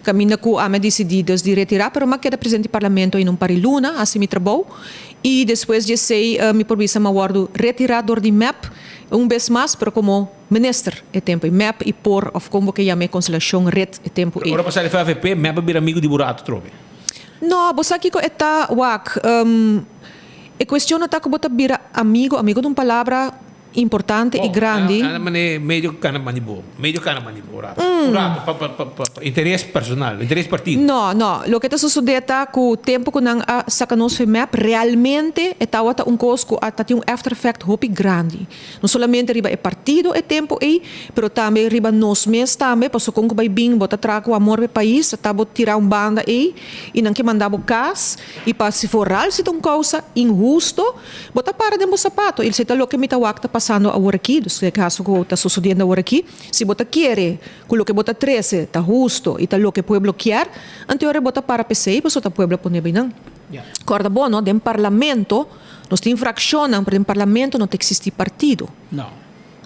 Caminda cu ami a dicidi dus di retira, pero m'a keda presidente di parlamento ainda un par di luna, haci mi trabou. Y despues di esey mi por bisa m'a wordo retira door di mep un bes mas, pero como minister e tempo ey. Mep y por, of con bo ke yam'e, constelacion red e tempo ey. Pero ora bo sali for avp, mep a bira amigo di bo rato trobe. No, bo sa kiko e ta wak. E kuestion no ta ku bo ta bira amigo, amigo ta un palabra importante i grandi. Bo, mane medio kana mandi bo, medio kana mandi bo un rato, un rato pa pa pa pa interes personal, interes partido. No, no, loke ta sosodé ta ku tempu ku nan a saka nos for mep realmente e tabata un kos ku a ta tin un after effect hopi grandi. No solamente riba e partido e tempu ei, pero tambe riba nos mes tambe, pasobra kon ku bai bin bo ta traha ku amor pa e pais, ta bo tira un banda ei i nan ke manda bo kas i pa si foral si ta un kousa inhusto, bo ta para den bo sapato i esei ta loke mi ta wak ta pasando awor aki, dus e kaso ku ta sosodiendo awor aki, si bo ta kere ku loke bo ta trese ta husto i ta loke pueblo kier, anto ora bo ta para p'esei pasobra ta pueblo a pone bai nan. Kòrda bo no, den parlamento. Nos tin fraccionnan, pero den parlamento no ta existi partido. No.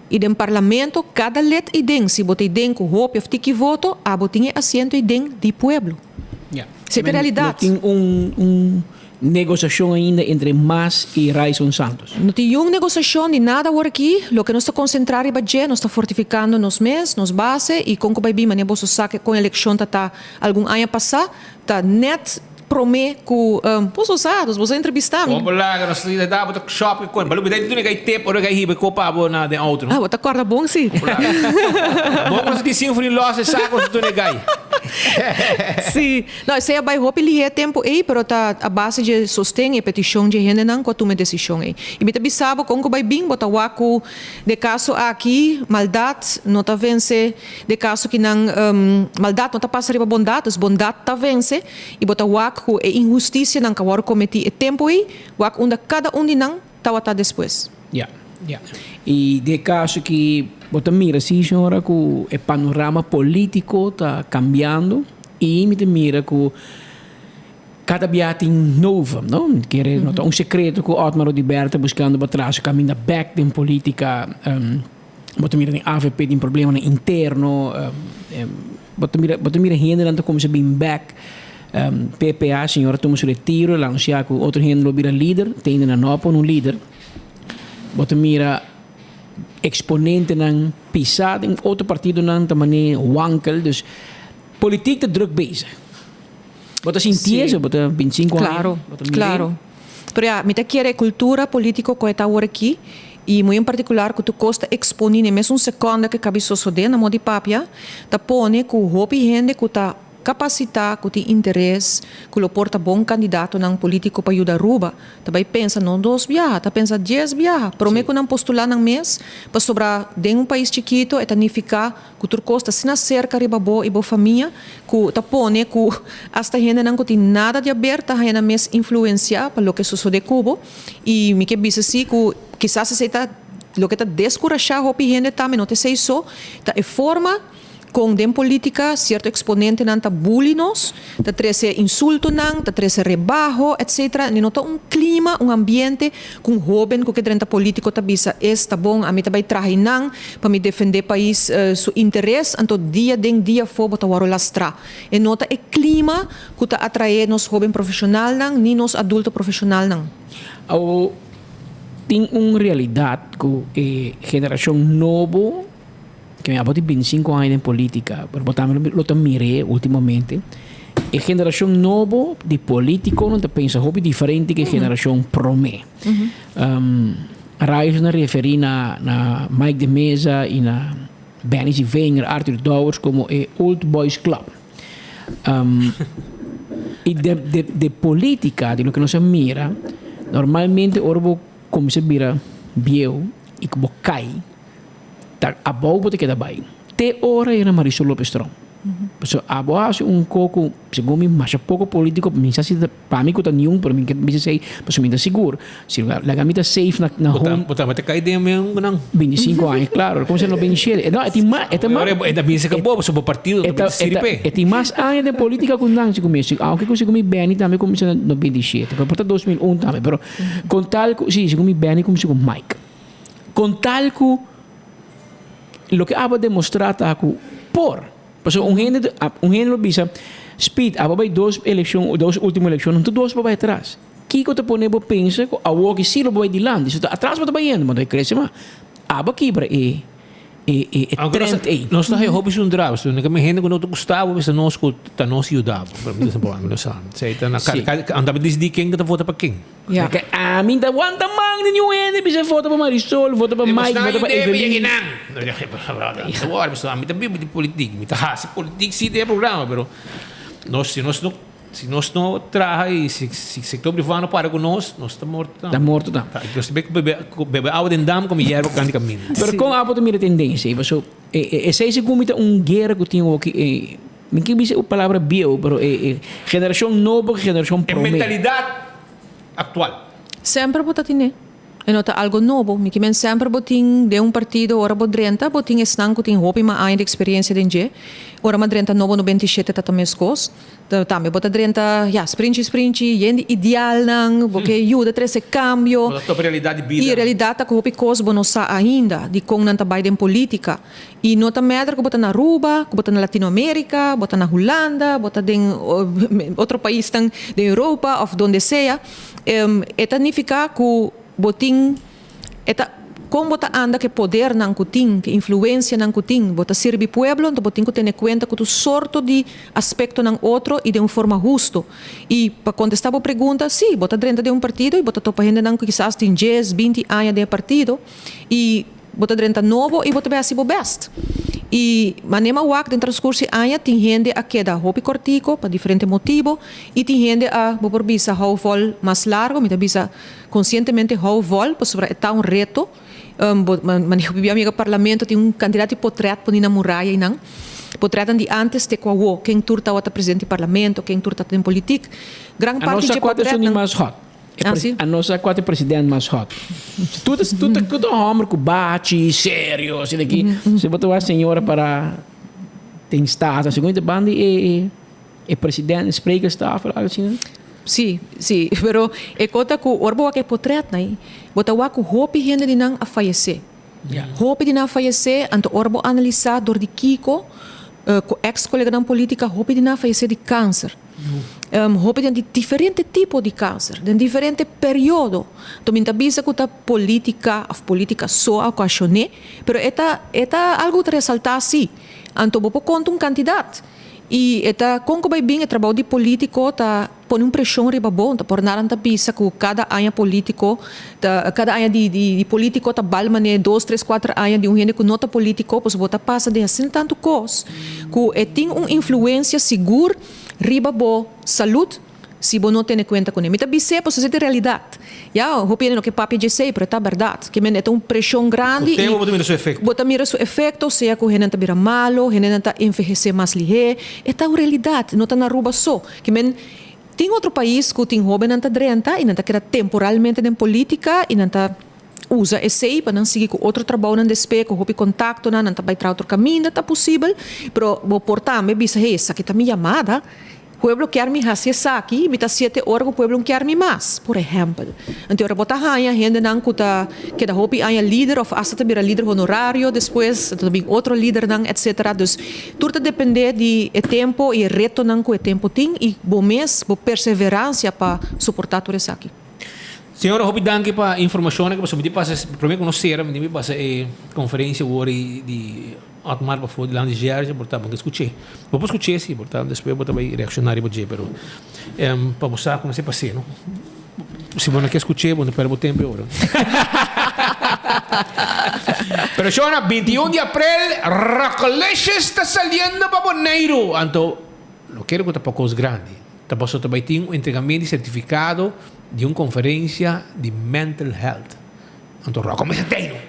Y den parlamento cada lid ey den, si bo ta ey den cu hopi of tiki voto, abo tin e asiento ey den di pueblo. Ja. Esey ta realidad. No tin un un negociacion ainda entre mas y Ryson Santos. No tin yun negociacion ni nada awor aki. Loke nos ta concentra riba dje, nos ta fortificando nos mes, nos base y con cu bay bin manera boso sa con eleccion ta ta algun aña pasa, ta net Prome ku boso sa, dus boso a entrevista mi. Bon bo laga nos ta da bo ta shop ku kon. Balu bida di duna kai tip ora kai hiba e kopa bo na den auto no. Ah bo ta korda bon si. Bon ku nos tin sin fri los e sa ku nos duna kai. Si. No esei a bai hopi lihé tempu ei pero ta a base dje sosten e petishon dje hendenan ku a tuma e desishon ei. I mi ta bisa bo kon ku bai bin bo ta wak ku den e kaso aki maldat no ta vense den e kaso ki nan maldat no ta pasa riba bondat dus bondat ta vense. I bo ta wak ku e inhustisianan ku a wòrdu kometí e tempu ei, wak unda kada un di nan tabata despues. Ya, ya. I den e kaso ki bo ta mira si, señora, ku e panorama polítiko ta kambiando i mi ta mira ku kada bia tin novum, no? Kere no ta un sekreto ku Otmar Oduber ta buskando pa traha su kaminda bèk den polítika. Bo ta mira den avp tin problemanan interno. Bo ta mira bo ta mira hendenan ta kuminsá bin bèk. PPA señor a tuma su retiro, el a anunsiá ku otro hende lo bira lider, te hende nan no a pone un lider. Bo ta mira eksponentenan pisá den otro partidonan ta manera wankel, dus politik ta druk bezig. Bo ta sinti eso, bo ta bintisinko aña, Klaro, bo ta mira. klaro. Pero ya, mi ta kere e kultura polítiko ku e ta awor aki, i muy en partikular ku tur kos ta eksponí n'e mesun sekònda ku e kabi sosodé na modi papia, ta pone ku hopi hende ku ta. kapasitá, ku tin interes, ku lo por ta bon kandidatonan polítiko pa yuda Aruba, ta bai pensa no dos biaha, ta pensa dies biaha promé ku nan postulá nan mes, pasobra den un pais chikito e ta nifiká ku tur kos ta asina serka riba bo i bo famia ku ta pone ku asta hendenan ku tin nada di aber ta haña nan mes influensiá pa loke sosodé ku bo. I mi ke bisa si ku kisas esei ta loke ta deskurashá hopi hende tambe, no ta esei so, ta e forma Kon den politica cierto exponentenan ta bully nos, ta trece insultonan, ta trece rebaho, etc. Ni no ta un clima, un ambiente cu un hoben cu ke drenta politico ta bisa es ta bon, ami ta bay traha einan pa mi defende pais su interes, anto dia den dia afo bo ta worde lastra. E no ta e clima cu ta atrae nos hoben profesionalnan ni nos adulto profesionalnan. Awo tin un realidad cu e generacion nobo. Ke mi abo tin bintisinko aña den politica, pero bo tambe lo ta mir'é ultimamente. E generashon nobo di politiconan ta pensa hopi diferente ke e generashon promé. Rayos na referí na na Mike de Meza i na Benny Zivinger, Arthur Dowers komo e Old Boys Club. I de de de politica, di loke nos a mira, normalmente ora bo kuminsá bira bieu i ku bo kai, Ta abou bo ta keda bai. Te ora era Marisol Lopez Tromp. Pasobra abo a hasi un ko ku segun mi masha poko politiko, mi sa si ta pa mi ku ta niun pero mi ke bisa esei pasobra mi ta sigur. Si laga mi ta safe na na home. Bo tabata kai den men ku nan. Bintisinko aña, klaro. Komo si no bintishiete. No, e tin mas, e ta mas. E ta bisa ku bo pasobra bo partido ta binti sirbi. E tin mas aña den politika ku nan segun mi. Aunke ku segun mi Benny tambe kuminsá na no bintishiete. Pero por ta 2001 tambe. Pero kon tal ku si segun mi Benny kuminsá ku Mike. Con tal cu loke abo a demostra ta cu por. Pasobra un hende un hende lo bisa, Speed, abo a bay dos eleccion, dos ultimo eleccion, no ta dos bo bay atras. Kico ta pone bo pensa cu awor ki si lo bo bay dilanti? Si ta atras bo ta bayendo, bo ta crece mas. Abo a kibra e e e trend ey. Nos ta haya hopi zundra, pasobra no kende hende cu no ta gusta bo bisa nos cu ta nos yuda bo. Pero mi ta mi no sa. Esey ta na anda pa dicidi ken ta vota pa ken. Ya. Ke ami ta wanta man di niun hende bisa vota pa Marisol, vota pa Mike, vota pa Evelyn. Ami ta biba di politik, mi ta hasi politik si den e programa, pero nos si nos no si nos no traha y si sector privado no para cu nos, nos ta morto tambe. Ta morto tambe. Nos ta bebe bebe awa den dam como yerba grandi caminda. Pero con abo ta mira tendencia? Paso esey segun mi ta un guera cu tin awo ki mi ke bisa e palabra bieu pero e generacion nobo cu generacion prome. E mentalidad actual. Semper bo ta tine. E no ta algo nobo. Mi kimen semper bo tin den un partido ora bo drenta bo tin esnan cu tin hopi mas aña di experiencia den dje. Ora ma drenta nobo 97 ta ta mescos. Tambe bo ta drenta ya sprinchi sprinchi yen di idealnan bo ke yuda trece cambio. Bo ta topa realidad di bida. Y realidad ta cu hopi cos bo no sa ainda di con nan ta bay den politica. Y no ta matter cu bo ta na Aruba, cu bo ta na Latinoamerica, bo ta na Hulanda, bo ta den otro paisnan den Europa of donde sea, e ta nifica cu bo tin, e ta con bo ta anda cu e podernan cu tin, cu e influencianan cu tin. Bo ta sirbi pueblo, anto bo tin cu tene cuenta cu tur sorto di aspectonan otro y den un forma husto. Y pa contesta bo pregunta, si, bo ta drenta den un partido y bo ta topa hendenan cu kisas tin dies, binti aña den e partido y. Bo ta drenta nobo i bo ta bai hasi bo bèst. I manera mi a wak den transkurso di aña tin hende a keda hopi kòrtiku pa diferente motibu i tin hende a, bo por bisa, hou vòl mas largu. Mi ta bisa konsientemente hou vòl pasobra e ta un reto. Bo manera ku mi a yega parlamento tin un kantidat di potrèt poni na muraya einan. Potrètnan di ántes te ku awó, ken tur tabata presidente di parlamento, ken tur tabata den politik. Gran A parti nos dje a kuater esun di potrètnan. mas hòt. E Ah, pres- sí? A nos a kuater president mas hot. Tu ta, tu ta, tu ta homber ku bachi, serio, asina aki. Si bo ta wak señora para den staten, segun te banda e, e, e president, sprekerstafel, algo asina. Sí, sí, pero e kos ta ku ora bo wak e potretnan ei, bo ta wak ku hopi hende di nan a fayesé. Hopi di nan a fayesé, anto ora bo analisá dor di kiko, ku eks koleganan politika, hopi di nan a fayesé di kanser. Hopi den di diferente tipo di kanser, den diferente periodo. Anto mi ta bisa ku ta politika òf politika so a okashoné, pero e ta e ta algu ku ta resaltá sí. Anto bo por konta un kantidat i e ta kon ku bai bin e trabou di politiko ta pone un preshon riba bo. Ta por nada nan ta bisa ku kada aña politiko ta kada aña di di politiko ta bal manera dos, tres, kuater aña di un hende ku no ta politiko pasobra bo ta pasa den asina tantu kos. ku e tin un influensia sigur riba bo salud si bo no tene kuenta kuné. Mi ta bis'é pasobra esei ta e realidat. Ya, hopi hende no ke papia dje esei, pero e ta bèrdat. Ke men e ta un preshon grandi Ku i tempu bo ta mira su efekto. bo ta mira su efekto, sea ku hendenan ta bira malo, hendenan ta envehesé mas lihé. E ta un realidat, no ta na Aruba so. Ke men tin otro pais ku tin hóbennan ta drenta i nan ta keda temporalmente den polítika i nan ta usa esei pa nan sigui ku otro trabounan despe ku hopi kontaktonan, nan ta bai traha otro kaminda, ta posibel, pero bo por tambe bisa, hey, esaki ta mi yamada, pueblo kier mi hasi esaki, mi ta siete ora ku pueblo no kier mi mas, por ehèmpel. Anto ora bo ta haña hendenan ku ta keda hopi aña lider òf asta ta bira lider honorario despues, anto ta bin otro lidernan, etcetera. Dus tur ta depende di e tempo i e retonan ku e tempo tin i bo mes, bo perseveransia pa soportá tur esaki. Señora hopi danki pa informacionnan cu pasobra mi tin pasa prome cu nos cera mi tin pasa e conferencia awor di Otmar pafo dilanti Gerge por ta bo ke scuche bo por scuche si por ta despues bo ta bay reacciona riba dje pero pa bo sa con esey pase no si bo no ke scuche bo no perde bo tempo e ora pero shona 21 di april Rockalicious ta saliendo pa Boneiru anto Lo kere ku ta pa kos grandi. Ta paso ta bai tin un entregament di sertifikado di un konferensia di mental health. Anto Rocco mester tei no.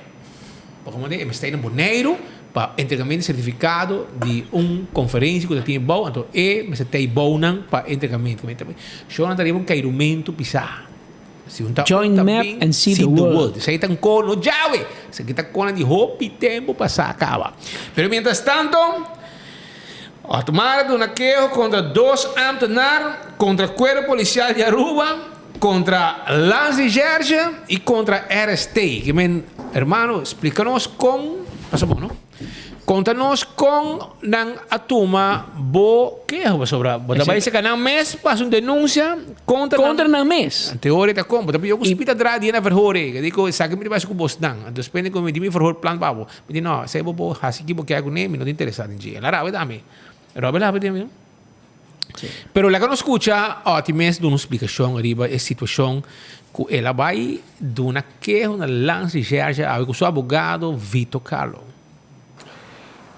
Pa komo e mester tei na Boneiru pa entregament di sertifikado di un konferensia ku ta tin e bou. Anto e mester tei bounan pa entregament. Shownan ta riba un kairumentu pisá. Si un ta Join un ta map bin and see the world. Esei ta un ko no djawe. Esaki ta kona di hopi tempu pasá kaba. Pero mientras tanto. Otmar a duna keho kontra dos ámtenar, kontra Kuerpo Polisial di Aruba, kontra Landsrecherche i kontra RST. Ke men, hermano, splika nos kon, pasa bon no? Konta nos kon nan a tuma bo keho, pasobra bo ta bai seka nan mes pa hasi un denunsia kontra nan. Kontra nan mes. En teoria ta kon, bo ta pidi ku spita dra di na verhoor ei. Ke di ku esaki mi ta bai hasi ku bosnan. Anto despues mi di mi verhoorplan pa bo. Mi di no, esei bo por hasi ki bo kier kuné, mi no ta interesá den dje. El a rabia tambe. Robert a rabia tambe. Pero laga nos skucha Otty mes duna un splikashon riba e situashon ku el a bai duna keho na Landsrecherche awe ku su abogado Vito Carlo.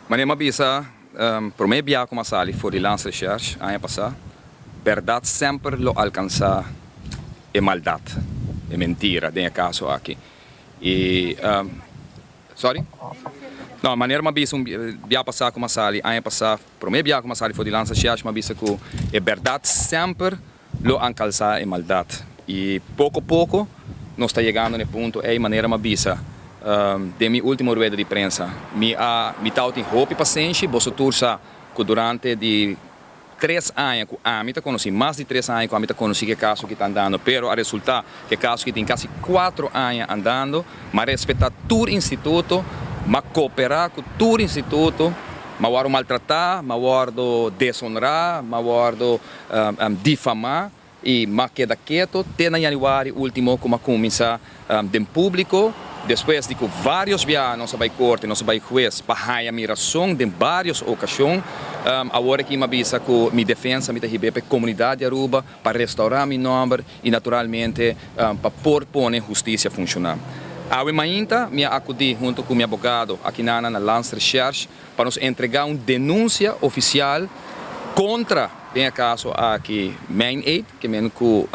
Manera mi a bisa promé bia ku mi a sali for di Landsrecherche aña pasá, bèrdat semper lo alkansá e maldat, e mentira den e kaso aki. I sorry? No, manera m'a bisa un bia pasá ku m'a sali aña pasá, promé bia ku m'a sali for di Landsrecherche m'a bisa ku e bèrdat semper lo ankalsá e maldat. I poko poko nos ta yegando na e punto ei, manera m'a bisa den mi último rueda di prensa. Mi a mi tabatin hopi pasenshi, boso tur sa ku durante di Tres aña ku ami ta konosí, mas di tres aña ku ami ta konosí ku e kaso aki ta andando, pero a resultá ku e kaso aki tin kasi kuatro aña andando. M'a respetá tur instituto, m'a koperá ku tur instituto, m'a wòrdu maltratá, m'a wòrdu deshonrá, m'a wòrdu difamá. I m'a keda keto te na yanüari último ku m'a kuminsá den públiko, despues di ku vários biaha nos a bai korte, nos a bai hues pa haña mi rason den vários okashon. Awor aki m'a bisa ku mi defensa mi ta hib'é pa e komunidat di Aruba pa restourá mi nòmber i naturalmente pa por pone hustisia funshoná. Awe mainta mi a akudí huntu ku mi abogado akinana na Landsrecherche pa nos entregá un denunsia ofisial kontra, den e kaso aki, meineed, ke men ku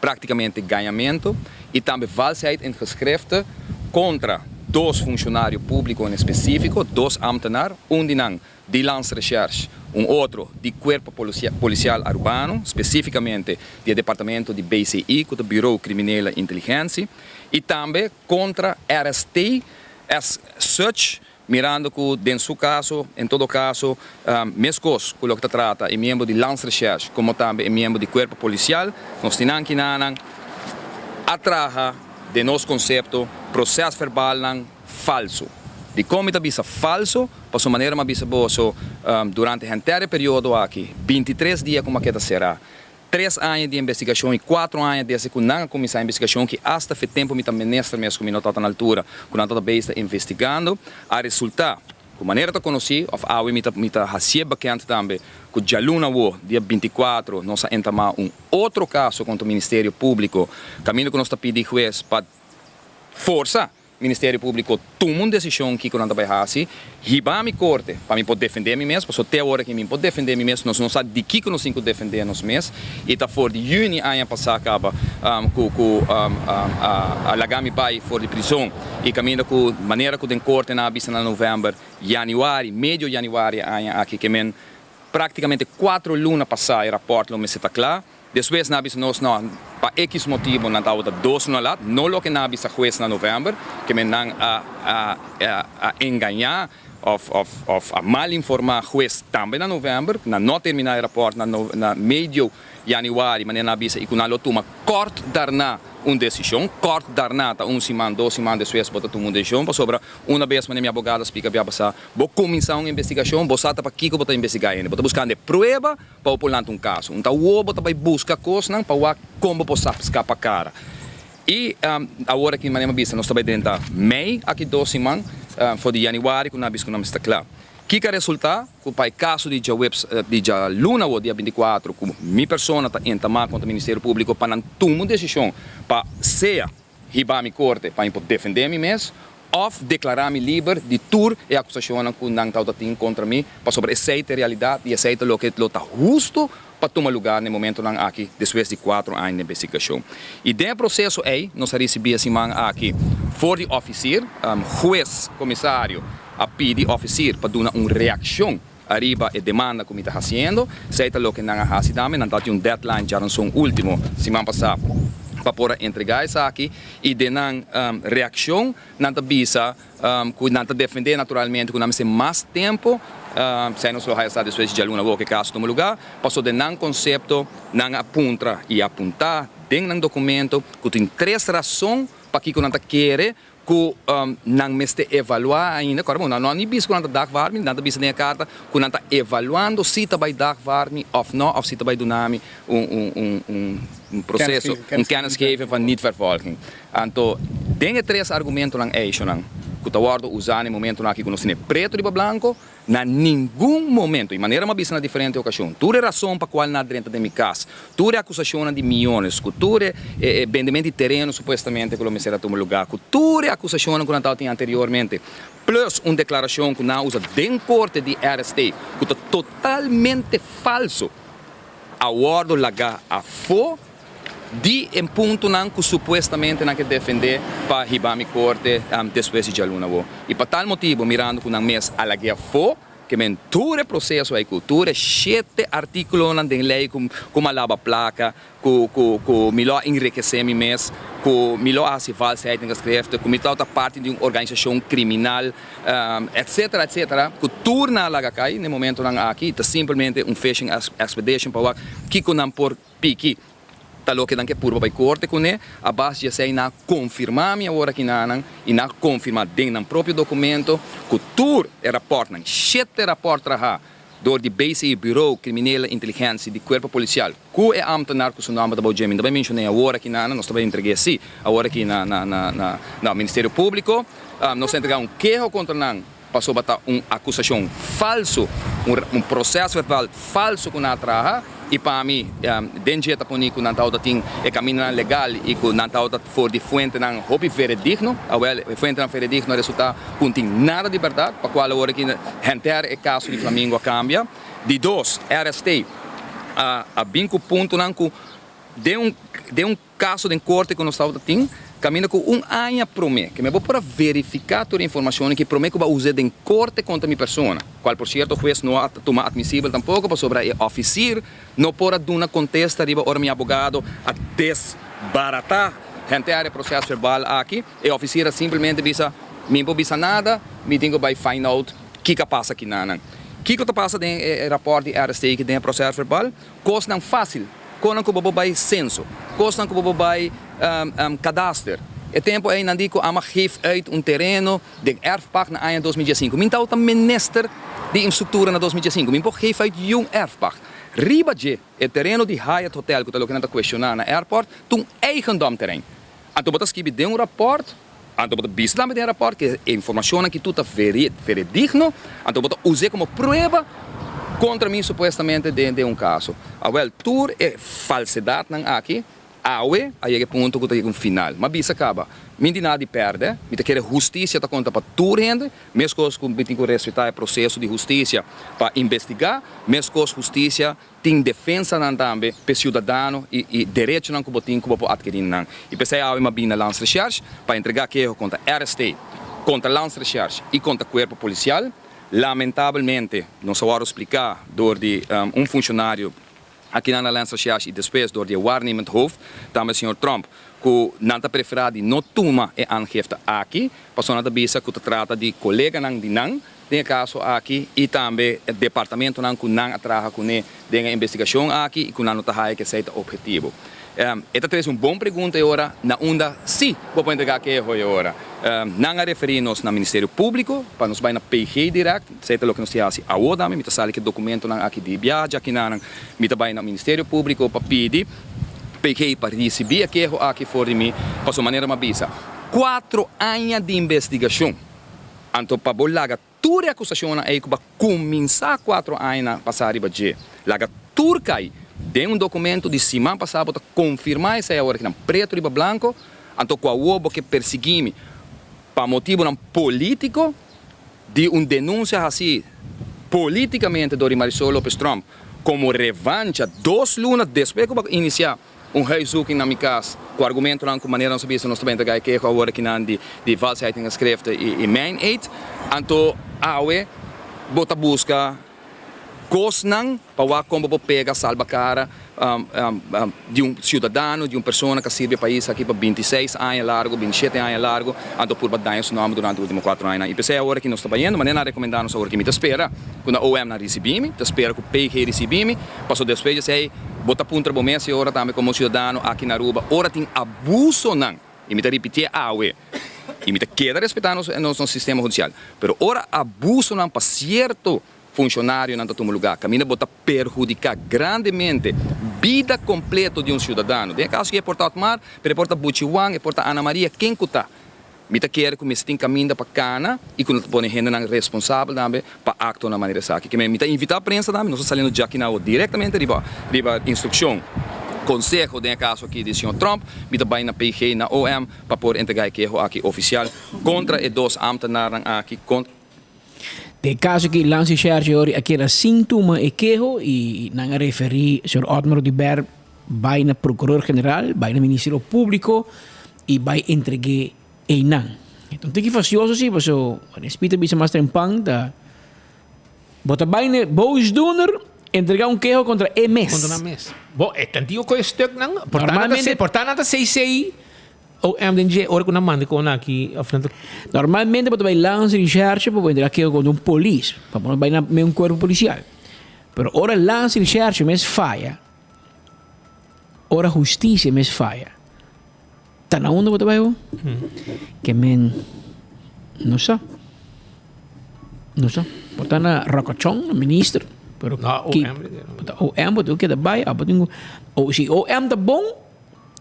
práktikamente gañamentu, i tambe valsheid in geschrifte kontra dos funshonario públiko en espesífiko, dos ámtenar, un di nan di Landsrecherche, un otro di Kuerpo Polisial Arubano, spesífikamente di e departamento di BCI, ku ta Bureau Criminele Intelligentie, i tambe kontra RST as such, Mirando cu den su caso, en todo caso, mescos cu loke ta trata e miembro di Landsrecherche como tambe e miembro di Cuerpo Policial, nos tin nan kinanan a traha den nos concepto procesverbalnan falso. Dicon mi ta bisa falso? Pasobra manera mi a bisa boso durante henter e periodo aki, bintitres dia cu mi a keda cera, Tres aña di investigashon i kuatro aña desde ku nan a kuminsá investigashon ki asta fe tempu mi ta minister mes ku mi no tabata na altura ku nan tabata bezig ta investigando a resultá ku manera ta konosí òf awe mi ta mi ta hasié bekend tambe ku djaluna awo dia 24 nos a entamá un otro kaso kontra Ministerio Públiko kaminda ku nos ta pidi hues pa forsa. Ministerio Públiko tuma un desishon kiko nan ta bai hasi, hiba mi korte pa mi por defendé mi mes, pasobra te awor aki mi por defendé mi mes, nos no sa di kiko nos tin ku defendé nos mes i ta for di yüni aña pasá kaba ku ku a laga mi bai for di prizon i kaminda ku manera ku den korte nan a bisa na novèmber, yanüari, medio yanüari e aña aki ke men práktikamente kuatro luna pasá e rapòrt lo mester ta kla. Despues nan a bisa nos no, pa ekis motibu nan tabata dos luna lat, no loke nan a bisa hues na november, ke men nan a a a engañá of of of a mal informá hues tambe na november, nan no a terminá e rapòrt na na medio yanüari manera nan a bisa i ku nan lo tuma kòrt daarna un desishon, kòrt daarna ta un siman, dos siman despues bo ta tuma un desishon, pasobra una bes manera mi abogado a splika bia pasá, bo kuminsá un investigashon, bo sa ta pakiko bo ta investigá hende, bo ta buskando e prueba, Pa bo por lanta un kaso. Un ta awor bo ta bai buska kosnan pa wak kon bo por skapa kara. I awor aki manera mi a bisa nos ta bai drenta mei aki dos siman for di yanüari ku nan a bisa ku nan mester ta kla. Kiko a resulta? Ku pa e kaso di djaweps di djaluna awor dia bintikuatro ku mi persona ta entamá kontra Ministerio Públiko pa nan tuma un desishon pa sea hiba mi korte pa mi por defendé mi mes òf deklará mi liber di tur e akusashonnan ku nan tabata tin kontra mi, pasobra esei ta e realidat i esei ta loke lo ta hustu pa tuma lugá na e momentonan aki despues di kuatro aña di investigashon. I den e proseso ei nos a risibí e siman aki for di òfisir, hues komisario a pidi òfisir pa duna un reakshon Ariba e demanda ku mi ta hasiendo, esei ta loke nan a hasi tambe. Nan tabatin un deadline djaranson ultimo siman pasá pa por a entregá esaki i den nan reakshon nan ta bisa ku nan ta defendé naturalmente ku nan mester mas tempu, esei nos lo haya sa despues di djaluna awor ku e kaso tuma lugá, pasobra den nan konsepto nan a puntra i a apuntá den nan dokumento ku tin tres rason pakiko nan ta kere Ku nan mester evaluá ainda. Kòrda bon, nan no a ni bisa ku nan ta dagvaar mi, nan ta bisa den e karta ku nan ta evaluando si ta bai dagvaar mi òf no, òf si ta bai duna mi un un un un un proseso, un kennisgeving van niet-vervolging. Anto, den e tres argumentonan eishonan ku ta wòrdu usá na e momentonan aki ku nos tene pretu riba blanko, Na ningun momento, y manera mi a bisa na diferente ocasion, tur e razon pa cual nan a drenta den mi cas, tur e acusacionnan di miyones, cu tur e e bendemento di tereno supuestamente cu lo mester a tuma lugar, cu tur e acusacionnan cu nan tabatin anteriormente, plus un declaracion cu nan a usa den corte di RST cu ta totalmente falso, a wordo laga afo. Di e puntonan ku supuestamente nan ke defendé pa hiba mi korte despues di djaluna awo. I pa tal motibu, mirando ku nan mes a lag'é afó, ke men tur e proseso ei ku tur e shete artíkulonan den lei ku ku mi a laba plaka, ku ku ku mi lo a enrikesé mi mes, ku mi lo a hasi valsheid den geschriften, ku mi tabata parti di un organisashon kriminal, etcetera, etcetera, ku tur nan a laga kai na e momentonan aki, ta simplemente un fishing expedition pa wak kiko nan por Piki ta loke nan ke purba bai korte kuné, a base di esei nan a konfirmá mi awor aki nanan i nan a konfirmá den nan propio dokumento ku tur e rapòrtnan, shete rapòrt trahá dor di BCI, Bureau Criminele Intelligentie di Kuerpo Polisial, ku e ámtenar ku su nòmber ta bou dje, mi no ta bai menshon'é awor aki nanan, nos ta bai entreg'é sí awor aki na na na na Ministerio Públiko, nos a entregá un keho kontra nan. Pasobra ta un akusashon falsu, un prosèsverbal falsu ku nan a traha i pa mi den dje ta poni ku nan tabata tin e kamindanan legal i ku nan tabata for di fuentenan hopi veredigno. Awèl, e fuentenan veredigno a resultá ku no tin nada di bèrdat, pa kual awor aki henter e kaso di Flamingo a kambia. Di dos, RST a bin ku puntonan ku den un den un. Kaso den korte ku nos tabata tin, kaminda ku un aña promé ke mi bo por a verifiká tur e informashonnan ki promé ku bo a us'é den korte kontra mi persona, kual por sierto hues no a tuma atmisibel tampoko pasobra e òfisir no por a duna kontesta riba ora mi abogado a desbaratá henter e proses verbal aki. E òfisir a simplemente bisa, Mi por bisa nada, mi tin ku bai find out kiko a pasa kinanan. Kiko ta pasa den e rapòrt di RST ki den e proses verbal? Kosnan fásil, konan ku bo por bai senso, kosnan ku bo por bai kadaster. E tempu ei nan di ku ama geef uit un tereno den erfpacht na aña 2015. Mi tabata minister di infrastruktura na 2015. Mi por geef uit yun erfpacht. Riba dje, e tereno di Hyatt Hotel ku ta loke nan ta kuestioná na airport, ta un eigendomterrein. Anto bo ta skibi den un rapòrt, anto bo ta bisa tambe den e rapòrt ku e informashonnan ki tur ta veredigno, anto bo ta us'é komo prueba kontra mi supuestamente den un kaso. Awèl, tur e falsedatnan aki. Awe a yega e punto ku ta yega un final. M'a bisa kaba, mi tin nada di pèrdè, mi ta kere hustisia ta konta pa tur hende, meskos ku mi tin ku respetá e proseso di hustisia pa investigá, meskos hustisia tin defensanan tambe pa e siudadano i i derechonan ku bo tin ku bo por atkerí nan. I p'esei awe m'a bin na Landsrecherche pa entregá keho kontra RST, kontra Landsrecherche i kontra Kuerpo Polisial. Lamentabelmente nos a wòrdu spliká dor di un funshonario Akinan na Landsrecherche i despues dor di e waarnemend hoofd, tambe señor Tromp, ku nan ta preferá di no tuma e aangifte aki, pasobra nan ta bisa ku ta trata di koleganan di nan den e kaso aki i tambe e departamentonan ku nan a traha kuné den e investigashon aki i ku nan no ta haya ku esei ta ophetivo. E ta trese un bon pregunta e ora na unda si bo por entregá keho e ora. Nan a referí nos na Ministerio Públiko pa nos bai na PG dirèkt, esei ta loke nos tin hasi awor tambe, mi ta sali ku e dokumentonan aki di biaha djakinannan, mi ta bai na Ministerio Públiko pa pidi PG pa risibí e keho aki for di mi, pasobra manera mi a bisa, kuatro aña di investigashon, anto pa bo laga Tur e akusashonnan ei ku bo a kuminsá kuatro añanan pasá riba dje, laga tur kai den un dokumento di siman pasá. Bo ta konfirmá esei awor akinan pretu riba blanko, anto ku awor bo ke persiguí mi pa motibunan polítiko di un denunsia hasí polítikamente dor di Marisol Lopez Tromp komo revancha dos luna despues ku bo a inisiá Un huiszoeking na mi kas ku argumentonan ku manera nos a bisa nos ta benta gai keho awor akinan di di valsheid in geschriften i meineed. Anto awe bo ta buska kosnan pa wak kon bo por pega salba kara di un siudadano, di un persona ku a sirbi e pais aki pa bintiseis aña largu, bintishete aña largu, anto purba daña su nòmber durante ultimo kuatro añanan. I p'esei awor aki nos ta bayendo manera nan a rekomendá nos awor aki. Mi ta spera ku na OM nan risibí mi, ta spera ku PG risibí mi, pasobra despues di esei Bo ta puntra bo mes e ora tambe komo siudadano aki na Aruba, ora tin abusonan, i mi ta ripitié awe, i mi ta keda respetá nos nos sistema hudisial, pero ora abusonan pa sierto funshonarionan ta tuma lugá, kaminda bo ta perhudiká grandemente bida kompleto di un siudadano, den e kaso aki e por ta Otmar, pero e por ta Buchi Juan, e por ta Ana Maria, ken ku ta. Mi ta kere ku mester tin kaminda pa kana i ku no ta pone hendenan responsabel tambe pa aktonan manera esaki. Ke mi ta invitá prensa tambe, nos ta saliendo djakinao direktamente riba riba instrukshon, konseho den e kaso aki di señor Trump, mi ta bai na PG, na OM pa por entregá e keho aki ofisial kontra e dos ámtenarnan aki, kontra. Den e kaso aki Lansi Sherge Ori a keda sin tuma e keho i nan a referí señor Otmar Oduber bai na Prokuror General, bai na Ministerio Públiko i bai entreg'é einan. E ta un tiki fasioso si, paso Spit a bisa mas trempan ta bo ta bai na e boosdoener entregá un keho kontra e mes. Kontra nan mes. Bo, e tantico ku e stuknan, por ta nan ta, por ta nan ta CC OM den dje ora ku nan manda kon aki of nan ta. Normalmente bo ta bai lansa recherche pa bo entregá keho kontra un polis, pa bo no bai na un kuerpo polisial. Pero ora lansa recherche mes faya, Ora hustisia mes faya, ta na unda bo ta bai ho? Ke men no sa. No sa. Bo ta na Rokochon, na minister, pero Na ki OM. bo ta OM bo tin ku keda bai, abo tin ku o si OM ta bon,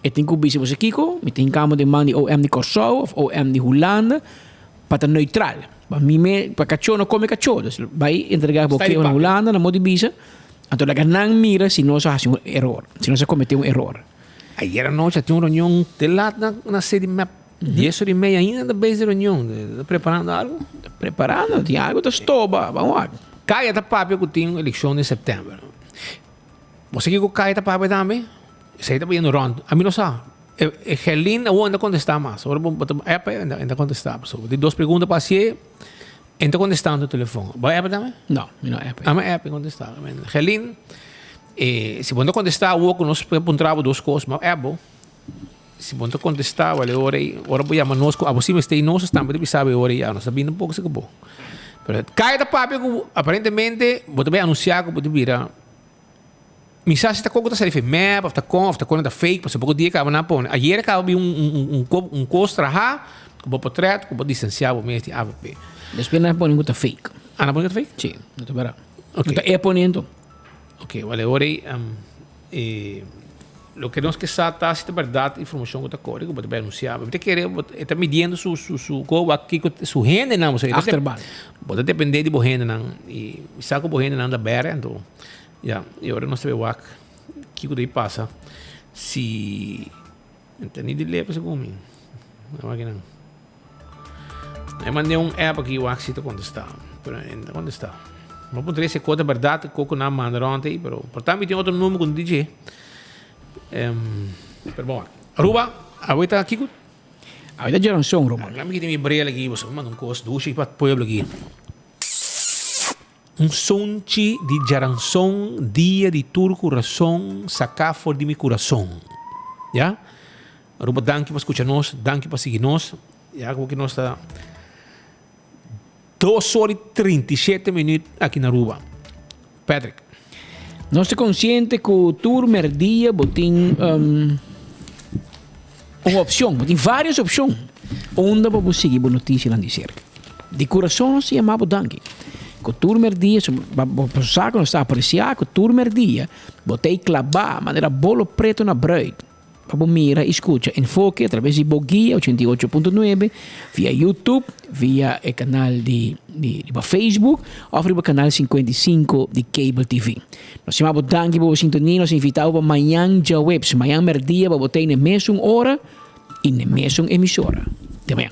e tin ku bisa bo sa kiko, mi tin kamo den man di OM di Kòrsou òf OM di Hulanda pa ta neutral. Pa mi me pa kachó no kome kachó. Dus bai entregá bo Sta di keho na papia. Hulanda na modo di bisa. Anto laga nan mira si nos a hasi un eror, si nos a kometé un eror. Ayer anochi a tin un reunion te lat na na sede mep. Dies ora y media ainda ta bezig reunion. Ta preparando algo? Ta preparando, tin algo ta stoba. Ban wak. Kaya ta papia ku tin elekshon den sèptèmber. Bo sa kiko Kaya ta papia tambe? Esei ta bayendo rònt. Ami no sa. E Gerlin awor no ta kontestá mas. Ora bo ta app e ta kontestá. Pasobra tin dos pregunta pa hasié. E ta contestando telefon. Bo app tambe? No, mi no app. Ami app e contesta. Gerlin, eh, si bo no contesta awor cu nos por puntra bo dos cos, ma app bo. Si bo no contesta, wale ora ei, ora bo yama nos cu abo si mester nos tambe ta bisa bo e ora ei, nos ta bini un poco si cu bo. Pero caya ta papia cu aparentemente bo ta bay anuncia cu bo ta bira Mi sa si ta con cu ta sali fe mep of ta con of ta con ta fake pasobra poco dia caba nan pone. Ayer a caba bin un un un un un cos traha cu bo potret cu bo distancia bo mes di avp. Despues nan a pone cu ta fake. Ah nan pone cu ta fake? Si, no ta berdad. Ok. No ta e pone anto. Ok, wale ora ei e loke nos ke sa ta si ta berdad informacion cu ta core cu bo ta bay anuncia. Mi ta kere bo e ta midiendo su su su cu wak kico su hendenan pasobra e ta Achterban. Bo ta depende di bo hendenan y mi sa cu bo hendenan ta bere anto. Ya, y ora nos ta bay wak kico ta bay pasa. Si Entendí di lepa segun mi. Wak nan. E mandé un app aki wak si ta contestá. Pero e no ta contestá. Bo puntra si e kos ta bèrdat ku ku nan manda rònt ei, pero por tambe tin otro number ku no di dje. Pero bon wak. Aruba, awe ta kiko? Awe ta djaranson, Roman. Laat mi kita mi bril aki, pasobra mi manda un kos dushi pa pueblo aki. Un sonchi di djaranson dia di tur kurason saká for di mi kurason. Ya. Aruba danki pa skucha nos, danki pa sigui nos. Ya ku nos ta dos ora i 37 minüt aki na Aruba. Patrick. Nos ta konsiente ku tur merdia bo tin un opshon, bo tin vários opshon unda bo por sigui bo notisianan di serka. Di kurason nos ta yama bo danki ku tur merdia, bo por sa ku nos ta apresiá ku tur merdia bo ta ei klabá manera bolo preto na bruid. Pa bo mira i skucha Enfoke a traves di bo guia 88.9 via YouTube, via e kanal di di riba Facebook òf riba kanal 55 di Cable TV. Nos yama bo danki pa bo sintonia, nos invita bo pa mañan djaweps, mañan mèrdia pa bo ta ei na e mesun ora i na e mesun emisora. Te mañan.